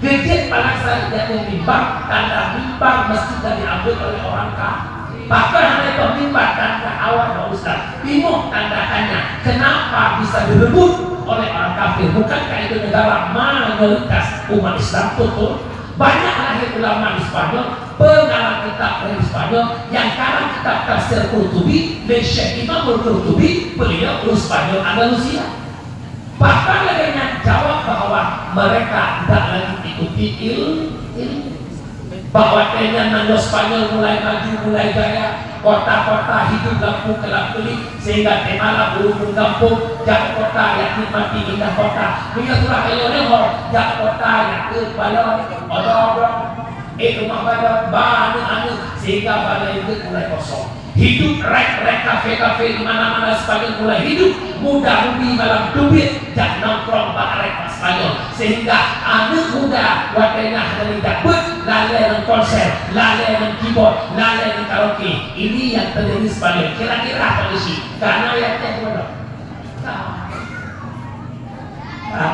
Keu jeuet palang saleb di ateueh mimbar, tanda mimbar meuseujid ka diambil oleh orang ka-, pakon hana ipeuh mimbar tanda awai bak ustaz. Timoh tanda tanya, kenapa bisa direbut oleh orang kafir? Bukankah itu negara mayoritas umat Islam? Betul. Banyak lahir ulama di Spanyol, pengarang kitab dari Spanyol, yang karang kitab tafsir Qurtubi, lé Syekh Imam Qurtubi, beliau ureueng Spanyol Andalusia. Bahkan lagèe nyan jawab bahwa mereka tidak lagi ikuti il-, ilmu. Bak watèe nyan nan Spanyol mulai maju, mulai jaya, Kota-kota hidup lampu kelam kulit, sehingga teumalam ureueng gampông jak kota, jak nikmati indah kota. Meunyoe surah Kayoe nyoe ho, jak kota, jak keu balon, odong-odong, eh, rumah balon, ba aneuk-aneuk, sehingga balai geuet mulai kosong. Hidup rek-rek, kafe-kafe di mana-mana, Spanyol mulai hidup. Muda-mudi malam teubiet jak nongkrong bak rek bak Spanyol. Sehingga aneuk muda watèe nyan hana lé jak beuet, lalè ngon konser, lalè ngon keyboard, lalè ngon karaoke. Ini yang terjadi di Spanyol. Kira-kira apa isi? Karena ya teh bodoh. Paham?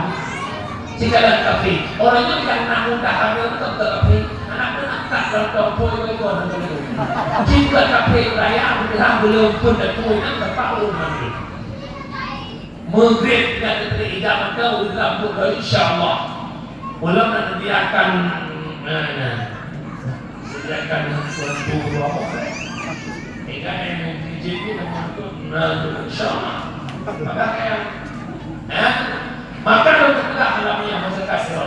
Sigalan kafe. Orang nyoe nyang na mudah hamil tu ke kafe. Anak tu nak tak dalam kampung itu itu orang tu. Jika kafe raya, mudah belum pun dah tuai nak dapat ureueng hamil. Maghrib dah terjadi ijab mata, ureueng rambut dah, insya Allah. Ulama nak biarkan, eh, Sediakan untuk dua orang. Hingga yang dijadi untuk, nah, insya Allah. Maka kayak, eh? Maka untuk kita alamiah masa kasih.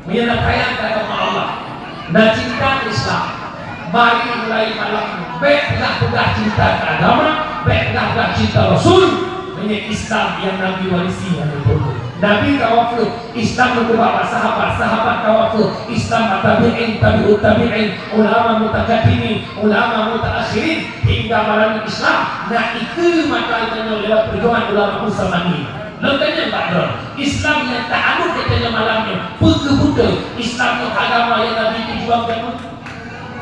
Meunyoe na kaya keu agama Allah, na cinta Islam, mari mulai malam nyoe, bèk peugah-peugah cinta keu agama, bèk peugah-peugah cinta Rasul. Meunyoe Islam nyang Nabi warisi nyan beutôi. Nabi ka wafeuet, Islam neukeubah bak sahabat, sahabat ka wafeuet, Islam bak tabi'in, tabi'ut tabi'in, ulama mutakadimin, ulama mutaakhirin, hingga malam nyoe Islam na ikeue mata geutanyoe lewat peujuangan ulama Utsmani. Lôn tanyong bak droe, Islam nyang taanut geutanyoe malam nyoe, peu keuh beutôi Islam nyoe agama nyang Nabi peujuangkan?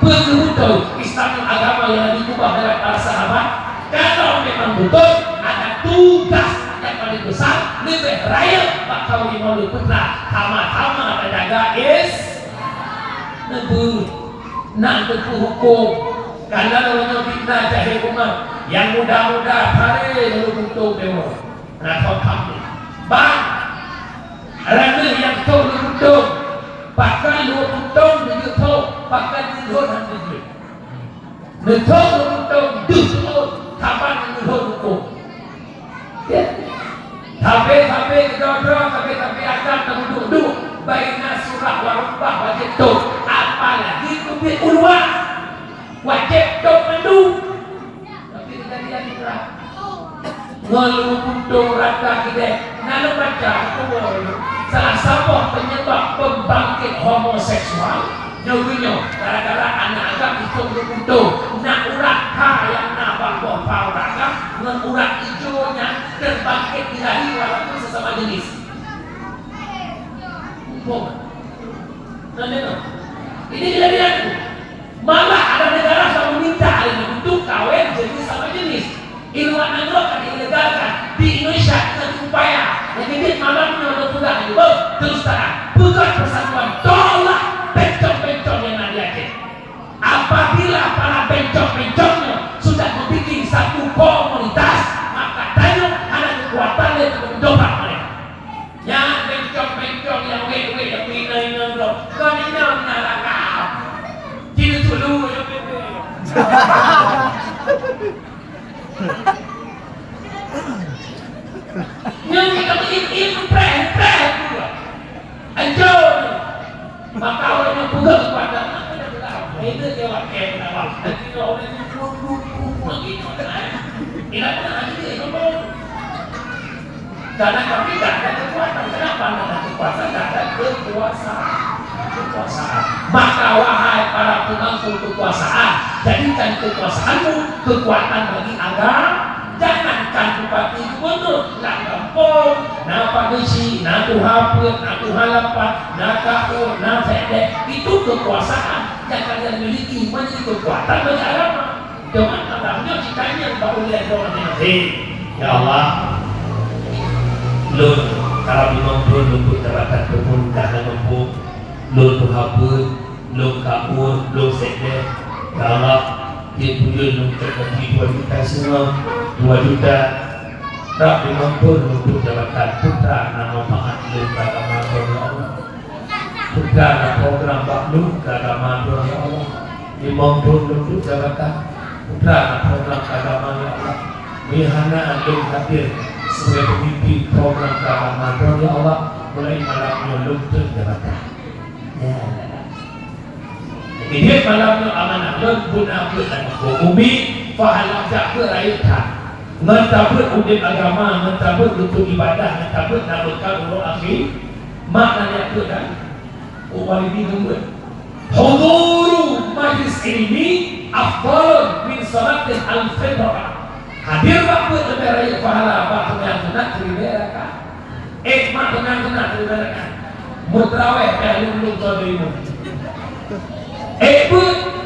Peu keuh beutôi Islam nyoe agama nyang Nabi keubah lewat para sahabat? Kalau memang beutôi, ada tugas yang paling besar, leubeh rayeuk bak kaum Imam Lheueh Putra, sama-sama tajaga Is-, neubeuet, nak teupeu huköm. Kalau nyoe fitnah jahé umat, nyang muda-muda, hare lôn untông deungoe. Na thon tham lé. Bang, raneuk nyang thon lôn untông, pakon lôn untông neujeuet thon, pakon neulhon han neujeuet. Neuthon lôn untông deuh thon, saban neulhon huköm. Ya. Sabe-sabe keudroe-droe, sabe-sabe agam teuduek-duek, baina surah wa rubbah wajéb thon, apalagi teubiet u luwa. Wajéb thon mandum. Tapi kejadian itulah. Ngon lôn untông rata keudeh, na lôn baca, salah saboh penyebab pembangkit homoseksual, nyoe geunyoe, gara-gara aneuk agam icok lôn untông, na urat ha nyang na bak boh pha urat agam, ngon urat ijo nyan terbangkit birahi walaupun sesama jenis. Mumpung. Nah, dengar. Ini kejadian tu. Malah ada negara sudah meminta hari ini untuk kawin jenis sama jenis. Di luar negeri akan dilegalkan. Di Indonesia kita berupaya. Yang kejadian malam ini untuk pegang ini, beuh, terus terang. Pegang persatuan. Tolak bencong-bencong yang ada di Aceh. Apabila para bencong-bencongnya sudah membuat satu komunitas, maka tanyoe hana kekuatan lagi untuk mendobrak mereka. Nyan bencong-bencong nyang wék-wék nyang peuinong-inong droe. Kon inong, inong lakau. Cit sulu nyang peuinong. Nyan kita meuim-im, preh-preh dua. Ancô. Maka ureueng nyang peugah keupada, "Hei, teuh jaweueb kèe meunawa." Jadi, ureueng nyang peurumpok-rumpok lagi, maka, eh, ingat beuna hati dia, ngomong. Karena kami tidak ada kekuatan. Kenapa? Karena kekuasaan tidak ada kekuasaan. Kekuasaan. Maka, wahai para pemangku kekuasaan, jadikan kekuasaanmu kekuatan bagi agama. Jangankan bupati, gubernur, lam gampông, na Pak Geuchik, na tuha peuet, na tuha lapan, na kaur, na sekdè, itu kekuasaan yang kalian miliki menjadi kekuatan bagi agama. Dengan agama nyoe jitanyong bak ulèe droe maséng-maséng. Ya Allah, lôn, kalau limong thôn lôn peuet jabatan pemerintah lam gampông, lôn tuha peuet, lôn kaur, lôn sekdè. Ya Allah, di buyueng lôn cok gaji dua juta singoh, dua juta. Rab limong thôn lôn peuet jabatan, peue na manfaat lôn keu agama lôn, ya Allah. Peue na program bak lôn keu agama lôn, ya Allah. Limong thôn lôn peuet jabatan, peue na program keu agama, ya Allah. Meuhana lôn hadir sebagai pemimpin program keu agama lôn, ya Allah. Mulai malam nyoe lôn peuet jabatan. Ya. Jadi, malam nyoe amanah lôn, bun apeuet dan bun umi, Pahala jak beuet rayeuk that. Ngon tabeuet udeb agama, ngon tabeuet keuneuk ibadah, ngon tabeuet na beukal uroe akhé, mak nyan jak beuet that. Oh, walidi geumeuet. Huduru majlis ilmi afdal min salatin alfi rakah. Hadir bak beuet leubeh rayeuk pahala bak seumbahyang sunat siribèe rakaat. Eh, mak seumbahyang sunat siribèe rakaat. Meutraweh pih lôn-lôn soe imum. Eh, beuet.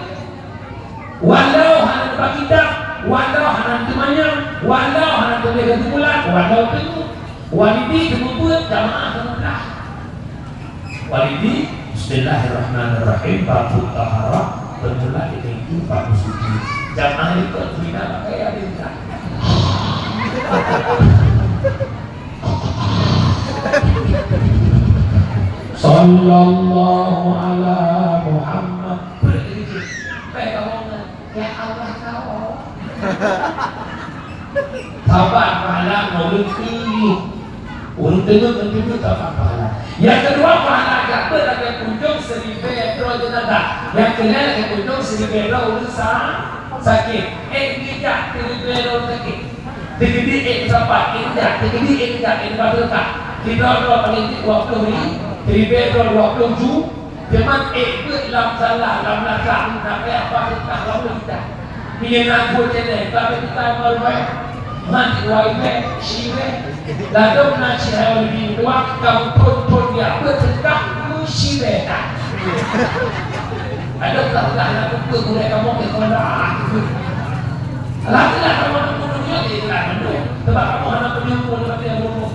Walau hana teuba kitab, walau hana teumanyong, walau hana teumé keuseumpulon, walau teungeut, walidi teumeubuet jamaah seumeudah. Walidi, bismillahirrahmanirrahim, babut taharah, bermula dari itu bab suci. Jamaah ikut bina pakai ada tidak? Sallallahu ala Muhammad. Sampai kamu Ya Allah, kau. Saban pahala ngon ureueng teungeut. Ureueng teungeut ngon teungeut saban pahala. Nyang keudua, pahala jak beuet lagèe punjong siribèe droe jeunazah. Nyang keulhèe lagèe punjong siribèe droe ureueng sa-, sakét. Eh, geujak siribèe droe sakét. Teukeudi eh sapat, eh geujak, teukeudi eh geujak, eh bak teuka. Sidroe-droe paléng jeuet dua ploh ri-, siribèe droe dua ploh ju-, Teuma ék beuet lam salah, lam lasa, na payah paséh that lam leudah. Meunyoe na dua channel, ka beuet kita baru baik. Man wai bèk, shi bèk. Ladôm na cit hai leubeh dua, ka phon-phon dia beuet teuka, shi bèk that. Ada pelan-pelan nak buka gulai kamoe ke sekolah. Alhamdulillah, kamoe nak bunuh dia, dia telah bunuh. Sebab kamoe hana peunyoe pun, dia kata dia bunuh.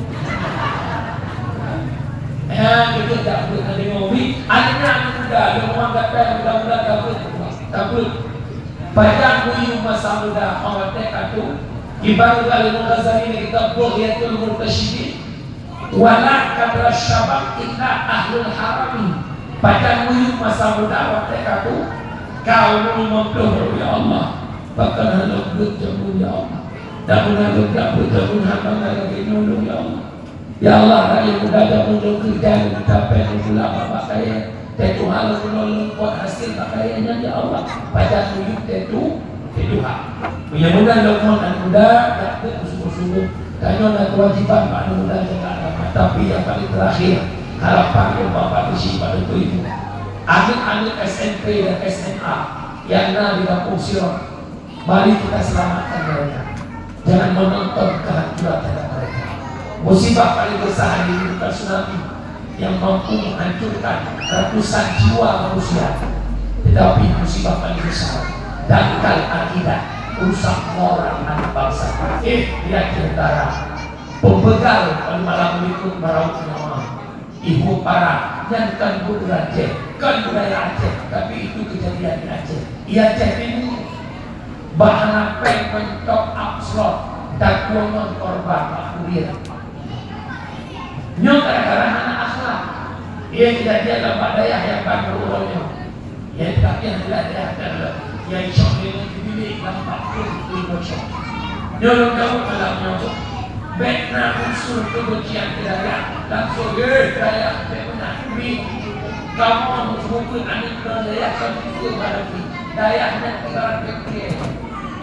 Ya, kita tak boleh ada ngopi. Akhirnya anak muda, dia orang kata muda-muda tak boleh, tak boleh. Pajan buyueng masa muda, awak teh katu. Ibarat kali Imam Ghazali ni kita Bughyatul Murtasyidin. Wala kadra syabab illa ahlul harami. Pajan buyueng masa muda, awak teh katu. Kau limong puluh, ya Allah. Bahkan hana buet jameun, ya Allah. Dan meunan lôn jak buet jameun hamba lagèe nyoe, ya Allah. Ya Allah, rakyat muda jameun lôn keureuja lôn tapèe lôn pula bak kayèe. Teutuha lôn keunoe lôn buet hasé bak kayèe nyan, ya Allah. Pajan buyueng teutu-, teutuha. Meunyoe meunan lôn ngon aneuk muda, jak beuet beusungguh-sungguh. Tanyoe na keuwajiban bak aneuk muda jaga agama. Tapi nyang paleng teurakhir, harapan lôn bak Bapak Geuchik, bak Teungku Ibu. Aneuk-aneuk S M P dan S M A nyang na di Gampông Sirot, Mari kita selamatkan mereka. Jangan menonton kehancuran terhadap mereka. Musibah paling besar hari ini bukan tsunami yang mampu menghancurkan ratusan jiwa manusia, tetapi musibah paling besar dangkal akidah, rusak moral anak bangsa. Eh, di Aceh Utara, pembegal pada malam berikut meraup nyawa. Ibu parah, nyan kan budaya Aceh, kan budaya Aceh, tapi itu kejadian di Aceh. Di Aceh Timur, bah hana péng meutop up slot, dan kuongon korban bak kurir. Nyoe gara-gara hana akhlak. Ia kejadian lam bak dayah nyang ban uroe nyoe. Nyang tapi nyang jeulaih dayah nyan lom, nyang cok lé ngon bilék lam bak pruet lé bocor. Nyoe lôn jaweueb malam nyoe, bèk na unsur keubencian keu dayah, langsung, "Eh, dayah, bèk meunan, mi. Kamoe muphom keu aneuk droe dayah kon dikeue barang mi. Dayah nyan ibarat bèk piée.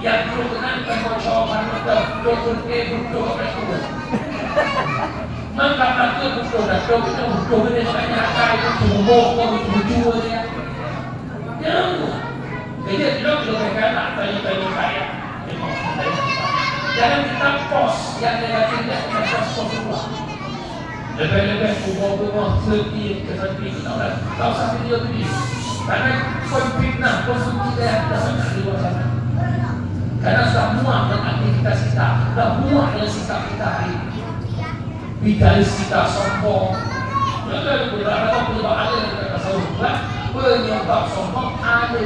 Nyang trok keunan kon bocor, manoe trok keu butoh bèk kueh." Maka takot butoh datang, butoh geude sebanyak akai, butoh boh, butoh jua dia. Nyang keujeuet lom leubeh galak tanyong-tanyong kaya. Jangan kita post yang negatif, kita post positif. Leubeh-leubeh kuboh-kuboh seuti keu seuti kita orang. Tak usah video-video. Karena pun fitnah, pun fitnah yang kita sangat di luar sana. Karena sudah muak dengan aktivitas kita, sudah muak dengan sikap kita hari ini. Idealis kita sombong. Ya kan, beberapa penyebab ada yang kita tahu, kan? Penyebab sombong ada.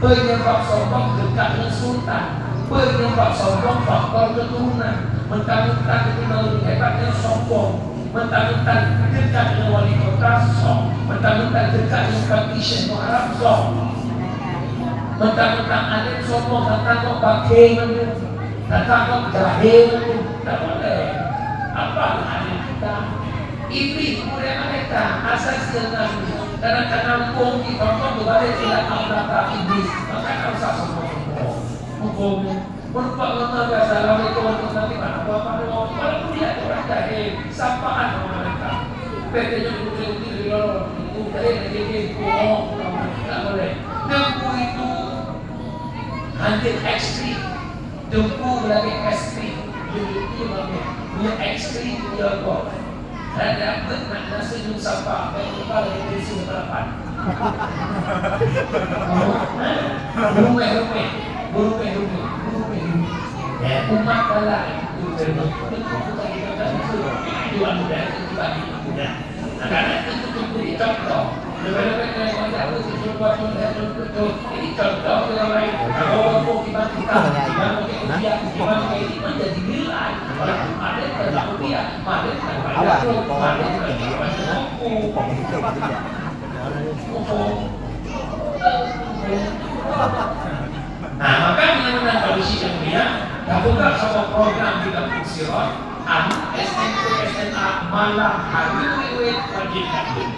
Penyebab sombong dekat dengan sultan. Penyebab sombong faktor keturunan. Mentang-mentang kita lebih hebat, dia sombong. Mentang-mentang dekat dengan wali kota, sombong. Mentang-mentang dekat dengan Bupati Syekh Muharram, sombong. Mentang-mentang alim, sombong. Datang kok pakai mana? Datang kok jahil, tak boleh. Apa hal kita? Iblis murid mereka, asal sila Nabi. Kadang-kadang pun ditonton berbalik tidak tahu data iblis. Maka tak usah sombong-sombong. Meureumpok ngon meuga, "Assalamualaikum warahmatullahi wabarakatuh." Walaupun dia tu orang jahil, sapaan orang mereka. Bèk tanyoe putih-putih di lorong, itu keren aja dia, bohong, tak boleh. Teungku itu hancur ekstrim. Teungku lagi ekstrim. Dia itu lagi, dia ekstrim, dia bohong. Ada pun nak nasi nusapa, baik lupa lagi pensi berapa. Rumeh-rumeh, rumeh-rumeh, rumeh-rumeh. Ya, umat Allah itu termasuk itu bukan kita itu. Itu anu dari itu tadi. Ya. Nah, karena itu, itu jadi contoh. Lebih-lebih dari orang itu, itu buat contoh, itu, itu. Ini contoh ke orang lain. Kalau orang mau gimana kita, gimana pakai rupiah, gimana pakai ini, menjadi nilai. Walaupun ada, kalau rupiah, Awak ni, kau ni, kau ni, kau ni, kau ni. Nah, maka mudah-mudahan pada siang ni, ya, tabuka sama program di Kampung Sirot, anu S M P, S M A malam hari riwayat wajib kabeh.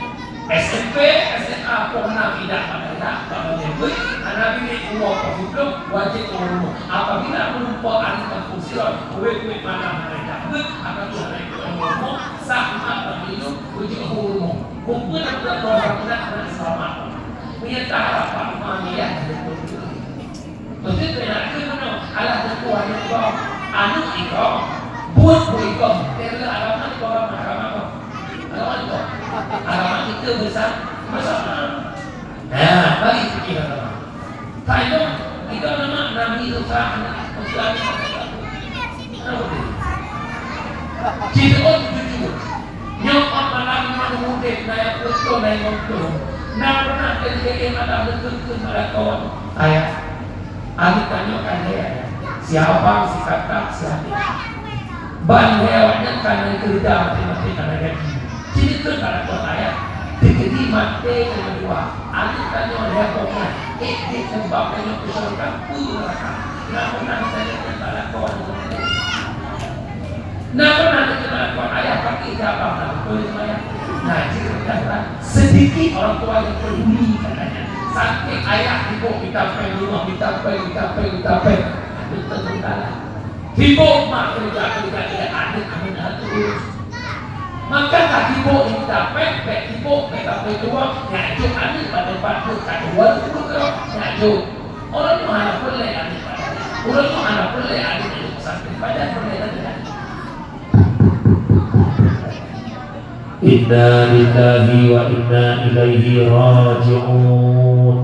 S M P, S M A pernah tidak pada dah, kalau nyebut, anak bini umur kosiploh wajib umur. Apabila menumpuk anak Kampung Sirot, kuit-kuit malam hari kabeh, akan Tuhan itu umur, sama bagi Ujoe u rumoh. Muphom lam rumoh, na, na, na, selamat. Meunyoe taharap Pak Imam Ilyasu beutôi. Beutôi keunan keu bunoe, alah teupeue aneuk gob. Aneuk i gob, buet buet i gob. Kira alamat gob, alamat gob. Alamat gob. Alamat kita besar, bersama. Nah, bagi fikir alamat. Hai, dong, kita nama Nabi Musa, anak Musa. Jideuon jujur. Nyoe pat malam nyoe udép, na nyang peuet thon, na nyang limong thon. Na pernah teujadi malam leukeue-leukeue malam kon. Ayah, aneuk tanyoe kan lhèe, si abang, si kakak, si adék. Ban lhèe awaknyan ka na keureuja maté-maté ka na gaji. Jideukeue bak lakoe ayah, teukeudi maté keu dua. Aneuk tanyoe lhèe boh nyan, ék jih ngon bak tanyoe keu syeuruga peue neuraka. Na pernah tanyoe nyan bak lakoe nyan? Na pernah tanyoe bak lakoe ayah paké jabang lalu peue seumayang? Nah, jih sedikit orang tua yang peduli katanya. Saking ayah sibuk mita péng, mita péng, mita péng, mita péng. Aneuk tanyoe galak. Sibuk mak keureuja-keureuja, aneuk-aneuk harus. Maka ka sibuk mita péng, bèk sibuk, bèk sampai tuwoe, nyang jok aneuk bak teumpat tu ka dua puluh kilo, nyang jok. Ureueng nyoe hana peureulèe aneuk bak, ureueng nyoe hana peureulèe aneuk bak pesantren, pajan peureulèe aneuk. Inna lillahi wa inna ilaihi raji'un.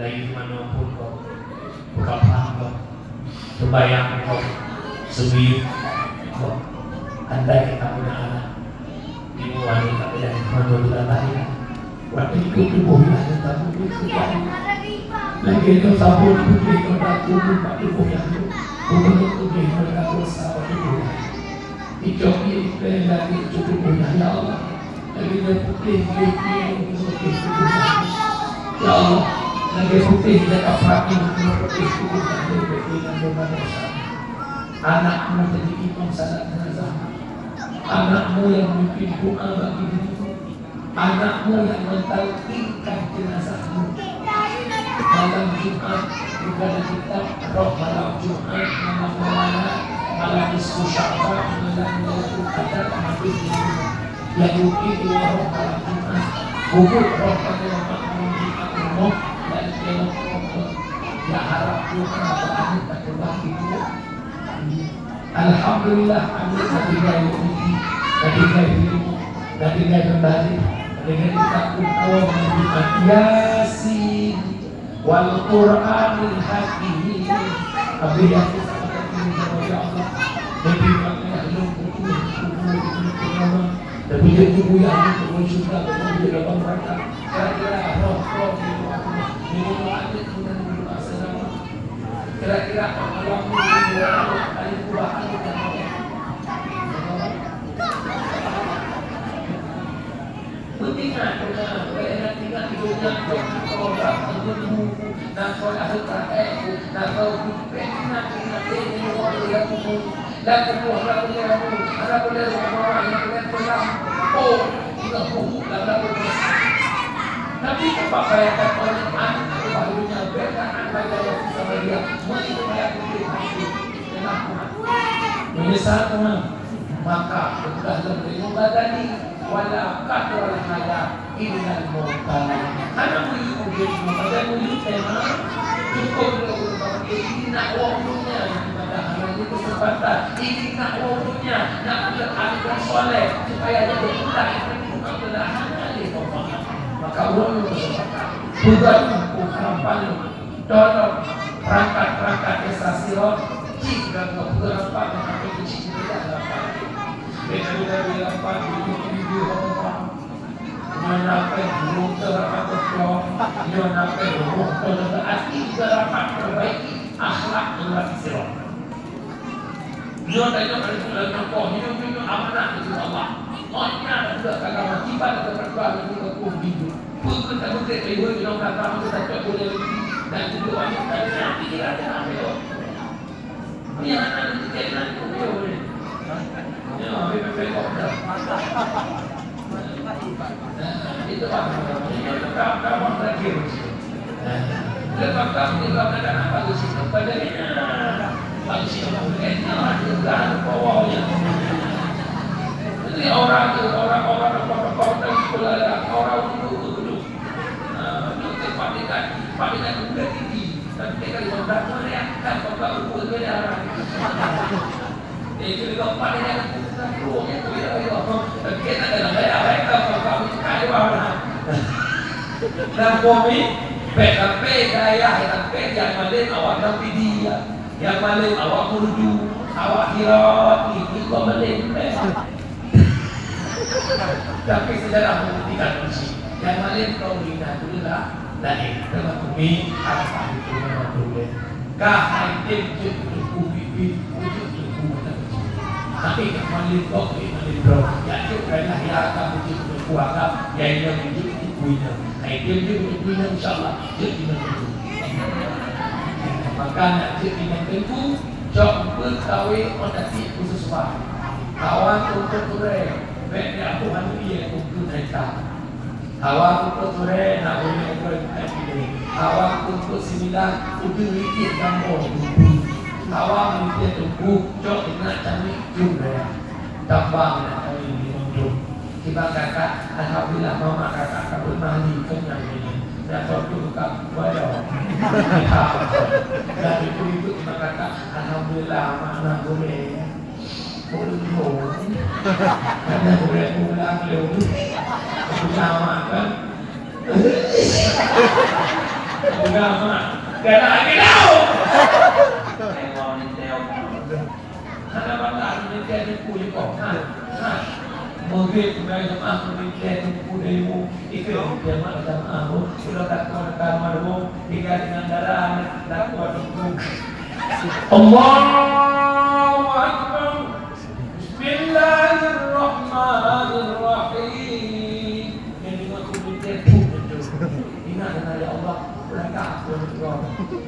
Lain manoe phôn gob, buka phôn gob, seumayang gob, seumiyueb gob. Andai ka punya anak, ibu wanita yang manoe di dalam lahir, waktu itu tubuh yang tetap begitu. Lagi itu sabun putih yang tak kuning bak tubuh yang tu, kuning putih yang tak kuasa bak tubuh yang tu. Icok ié iplén lagèe icok tuboh nyan, ya Allah. Lagèe nyan putéh, lagèe ié putih tuboh nyan. Ya Allah, lagèe putéh nyan kaprak nyan putih tuboh nyan, lagèe ié nyan dosa. Anakmu jadi imam salat jenazah. Anakmu yang memimpin doa bagi dirimu. Anakmu yang mentalkinkan jenazahmu. Malam Jumat, bukan kitab, roh malam Jumat, malam Ramadan, malam nisfu Sya'ban, malam Lailatul Qadar, malam Jumat. Yang mungkin dua roh malam Jumat, bubuk roh pada malam Jumat, roh dan kelok, ya harap doa bagi kita kembali. Alhamdulillah, aneuk ka tinggai lé uji, ka tinggai lé ilmu, ka tinggai keumbali, ka tinggai kitab huköm Muhammad Yasin, wal Qur'anil Hakim. Abi Yasin sama kami, ya Allah. Nabi Muhammad, ya Allah, betul, betul, betul, betul, betul. Tapi dia tubuh yang betul, betul, syurga, betul, betul, dalam neraka. Kira-kira roh-roh di luar, di luar adat, di luar asrama. Kira-kira malam ni, kali dua hari kan. Mendingan, mendingan, mendingan di dunia, kau tak tahu, nak kau ada tak, eh, nak kau, mendingan, mendingan, eh, ni orang yang tu, dan kedua, nak boleh aku, nak boleh aku, nak boleh aku, oh, nak buku, nak boleh. Tapi tempat bayangkan orang, anak, barunya, berkah, Meunyeusal teuma, maka peugah lom lé Imam Ghazali, "Wala qadral haya illal mauta." Hana meuyueb udeb, maka meuyueb tema, cukup lé ureueng mati, nak woe donya, maka hana lé keuseumpatan, nak woe donya, nak peugöt aneuk nyang saleh, supaya jadi budak, bukan hana lé manfaat. Maka ureueng nyang keuseumpatan, peugah lom, peugah lom. Tolong perangkat-perangkat desa Sirot, cit dan beberapa yang ada di sini tidak dapat. Beda-beda dapat, beda-beda orang. Nyoe na pih guru teu rapat beutôi, nyoe na pih guru teu rapat, hati teu rapat, perbaiki akhlak ureueng Sirot. Nyoe tanyoe ka lheueh bulan nyoe, nyoe, nyoe, nyoe amanah keu Allah. Oh, nyan adalah agama, kiban adalah perjuangan nyoe keu hidup. Peue keu tabeudôh keu ibu inong kata, maka tacok boleh lagi. Dan kedua, ayo, tadi nak pikiran dia, ayo. Ni anak ni, dia nak, dia boleh. Ya, habis pepek kau dah. Nah, itu Pak. Ini kita, kita, kita, kita, Lepas kamu juga kata apa tu sih? Padahal bagus sih. Eh, jangan bawa ya. Jadi orang tu, orang-orang tokoh-tokoh tu sekolah dah, orang dulu tu dulu. Ah, itu tempat dekat, tempat dekat udah tinggi. Tapi dekat di bawah tu ya, kan bapak umur tu ya. Eh, itu juga empat dekat tu, kan, tu, ya, tu, ya, ya. Kita dalam daya, ya, kan, bapak umur kan di bawah. Dan kami, bèk sampai dayah, sampai nyang malém awak Nabidi, ya. Nyang malém awak Murdu, awak Hirat, itu kau malém, bèk. Tapi sejarah membuktikan kunci. Nyang malém kau Rina tu lah, lain. Teuma kami, apa itu nama tu, eh? Ka hai tem jeuet teungku bibi, jeuet teungku mata keuci. Tapi ka malém kok, eh, malém droe. Ya jeuet kailah ya ka jeuet teungku agam, ya inong jeuet teungku inong. Hai tem jeuet teungku inong, insya Allah, jeuet inong teungku. Maka nak jeuet inong teungku, cok beukawé meutaktik khusus bah. Kawan untuk turé, bèk ya aku anu iya untuk naik. Hawa peuet surée na ulée ukeue bukan ilée. Hawa peuet similah udeueng likét gambo tubu. Hawa meulintée tubu cok ingat camiek jeuem raya. Tambah ingat camiek limong jeuem. Kiban kakak, alhamdulillah, mama kakak ka beumahli keunyan nyoe. Nyang satu buka wadoe. Dan itu-itu kiban kakak, alhamdulillah, mak na gurée. Ulôn. Karena gurée pulang lôn. Ulama kan? Ulama. Karena lagi tahu. Hana bangga, meulintée teungku jih kok. Ha, ha. Meugreb, meulintée teungku dari mu. Ikeu, jamaah, jamaah, bu. Sudah tak kuat, tak kuat, bu. Tiga dengan darah, tak kuat, bu. Allahu Akbar. Bismillahirrahmanirrahim. Yang dengar tu, dia pun betul. Ingat dengan ya Allah, belakang pun betul.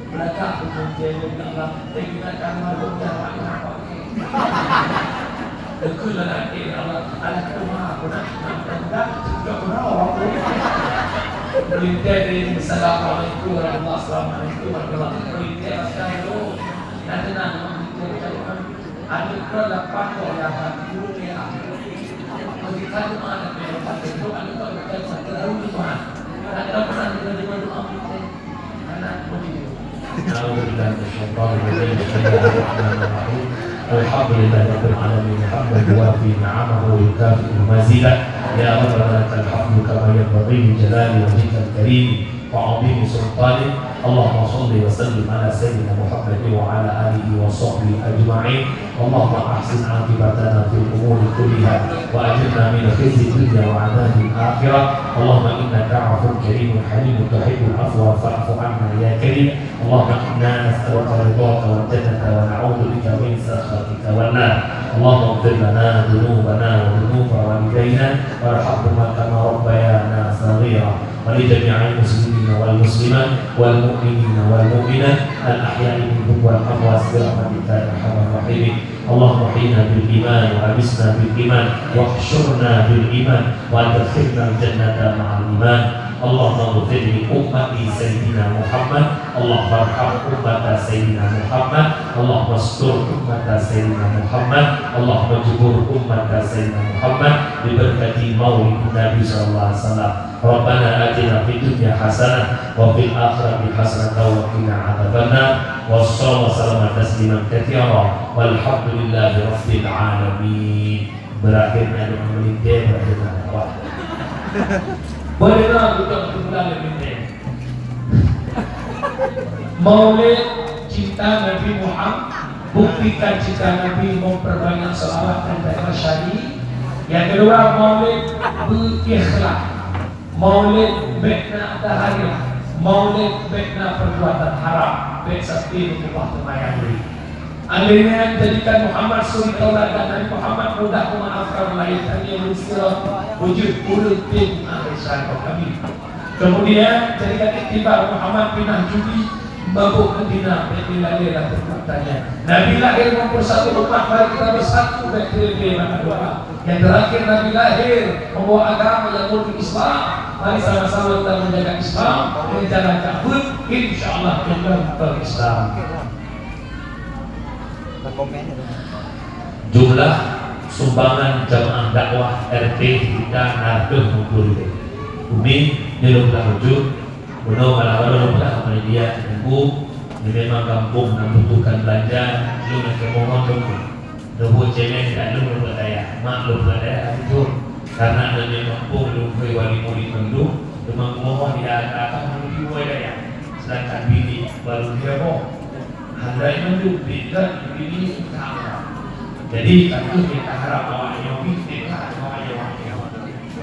Belakang pun betul, ya Allah. Saya ingat kamu ada udah, Pak, ya Allah. Betul lah, ya Allah. Alah, kita maaf, pun dah. Dah, dah, dah, dah, dah. Meulintée dari Assalamualaikum warahmatullahi wabarakatuh. Meulintée, Assalamualaikum. Nah, tenang, meulintée, Assalamualaikum. Aneuk droe lapan boh nyang ka geuguruh lé Allah. Meusika teuma aneuk droe lapan boh, aneuk droe lapan boh, satu tahun di mana? Dan droe pernah deungoe doa meulintée? Aneuk droe di أعوذ بالله من الشيطان الرجيم. بسم الله الرحمن الرحيم. الحمد لله رب العالمين. حمدا يوافي نعمه ويكافئ مزيده. يا ربنا لك الحمد كما ينبغي لجلال وجهك الكريم وعظيم سلطانك. اللهم صل وسلم على سيدنا محمد وعلى آله وصحبه أجمعين. اللهم أحسن عاقبتنا في الأمور كلها وأجرنا من خزي الدنيا وعذاب الآخرة. اللهم إنك عفو كريم حليم تحب العفو فاعف عنا يا كريم. اللهم إنا نسألك رضاك والجنة ونعوذ بك من سخطك والنار. اللهم اغفر لنا ذنوبنا وذنوب والدينا وارحمهما كما ربيانا صغيرا. ولجميع المسلمين والمسلمات والمؤمنين والمؤمنات الأحياء منهم والأموات برحمتك يا أرحم الراحمين. اللهم احينا بالإيمان وأمتنا بالإيمان واحشرنا بالإيمان وأدخلنا الجنة مع الإيمان. Allahumma ighfir li ummati Sayyidina Muhammad, Allahumma arham ummata Sayyidina Muhammad, Allahumma astur ummata Sayyidina Muhammad, Allahumma jbur ummata Sayyidina Muhammad bi barakati maulidin Nabi sallallahu alaihi wasallam. Rabbana atina fid dunya hasanah wa fil akhirati hasanah wa qina adzabannar. Wa sallallahu wa sallama tasliman katsira. Walhamdulillahi rabbil alamin. Berakhirnya doa melintir, berakhirnya dakwah. Boleh lah, bukan kesimpulan yang penting. Maulid cinta Nabi Muhammad, buktikan cinta Nabi, memperbanyak salawat dan takbir syahid. Yang kedua, maulid berikhlas. Maulid bèk na tahayul, maulid bèk na perbuatan haram, bèk sampai meukeubah teumayang lé. Alèh nyan jadikan Muhammad suri tauladan, Nabi Muhammad mudah memaafkan, laén tanyoe meusira beujeuet ureueng tem ahli syarikat kami. Kemudian jadikan iktibar Muhammad pinah judi, mabök, beuzina, bèk lé lalé lam peubuatan nyan. Nabi lahir mempersatu umat, mari kita bersatu, bèk lé-lé mata dua. Yang terakhir, Nabi lahir membawa agama yang murni Islam. Mari sama-sama kita menjaga Islam dengan cara cabut, insya Allah kita berislam. Jumlah sumbangan jamaah dakwah R T kita na dua puluh ribu. Umi, nyoe dua puluh tujuh, bunoe malam baru dua puluh, panitia tunggu. Ini memang kampung yang membutuhkan belanja, lôn nak mohon tunggu. Lôn buet challenge dak lôn buet dayah, mak lôn buet dayah, lôn jujur. Karena lôn nyang kampung lôn bri wali murid mandum, teuma kumohon di dalam akan menuju buet dayah. Sedangkan bini baru lhèe boh. Handai mandum bini, bini entah apa. Jadi, takut kita harap awak nyoe bini, kita harap awak nyoe.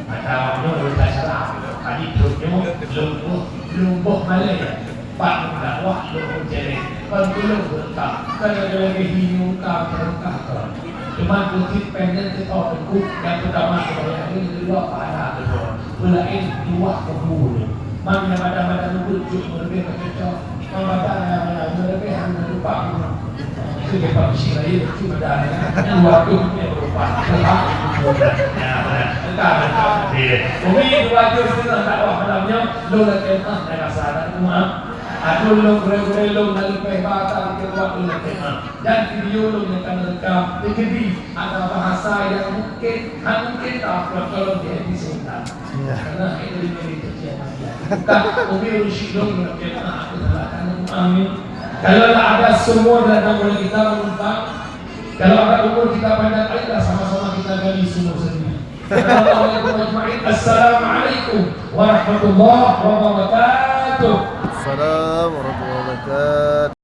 Mata awak nyoe lôn tak salah. Tadi trok nyoe lôn boh, lôn boh malèe. Pat meudakwah lôn meucèlèng, kon tulông beureukat, kon lagèe-lagèe hireuen ka teureukah kon. Teuma keutik péng nyan teutoh teungku, nyang peutama keubayaran, nyang keudua pahala teutoh. Peulaén dua kubu nyoe. Man nyang badan-badan lubeuet jeuet meuleubeh meucocok, man badan nyang meuleubeh hana lupa. Itu dia Pak Bisi lain, itu badan dua ratus dia berupa. Tuhan, ya, benar. Entah, entah. Umi dua ratus setengah dakwah malam nyoe, lôn lakèe meu'ah dan rasa dan meu'ah. Aduh, lôn gurèe-gurèe lôn na leupeh ba, tapi keudua lôn lakèe meu'ah. Dan video lôn nyang ka neurekam, teukeudi ada bahasa yang mungkin, hana mungkin taupload, tolong diedit sebentar. Iya. Karena itu di media sosial media. Bukan, umi ureueng syik lôn lakèe meu'ah, aku salah, karena meu'ah ni. Kalau ada sumur dan ada mulai kita menumpang, kalau ada umur kita panjang, ayolah sama-sama kita gali sumur sendiri. Assalamualaikum warahmatullahi wabarakatuh. Assalamualaikum warahmatullahi wabarakatuh. Assalam warahmatullahi wabarakatuh.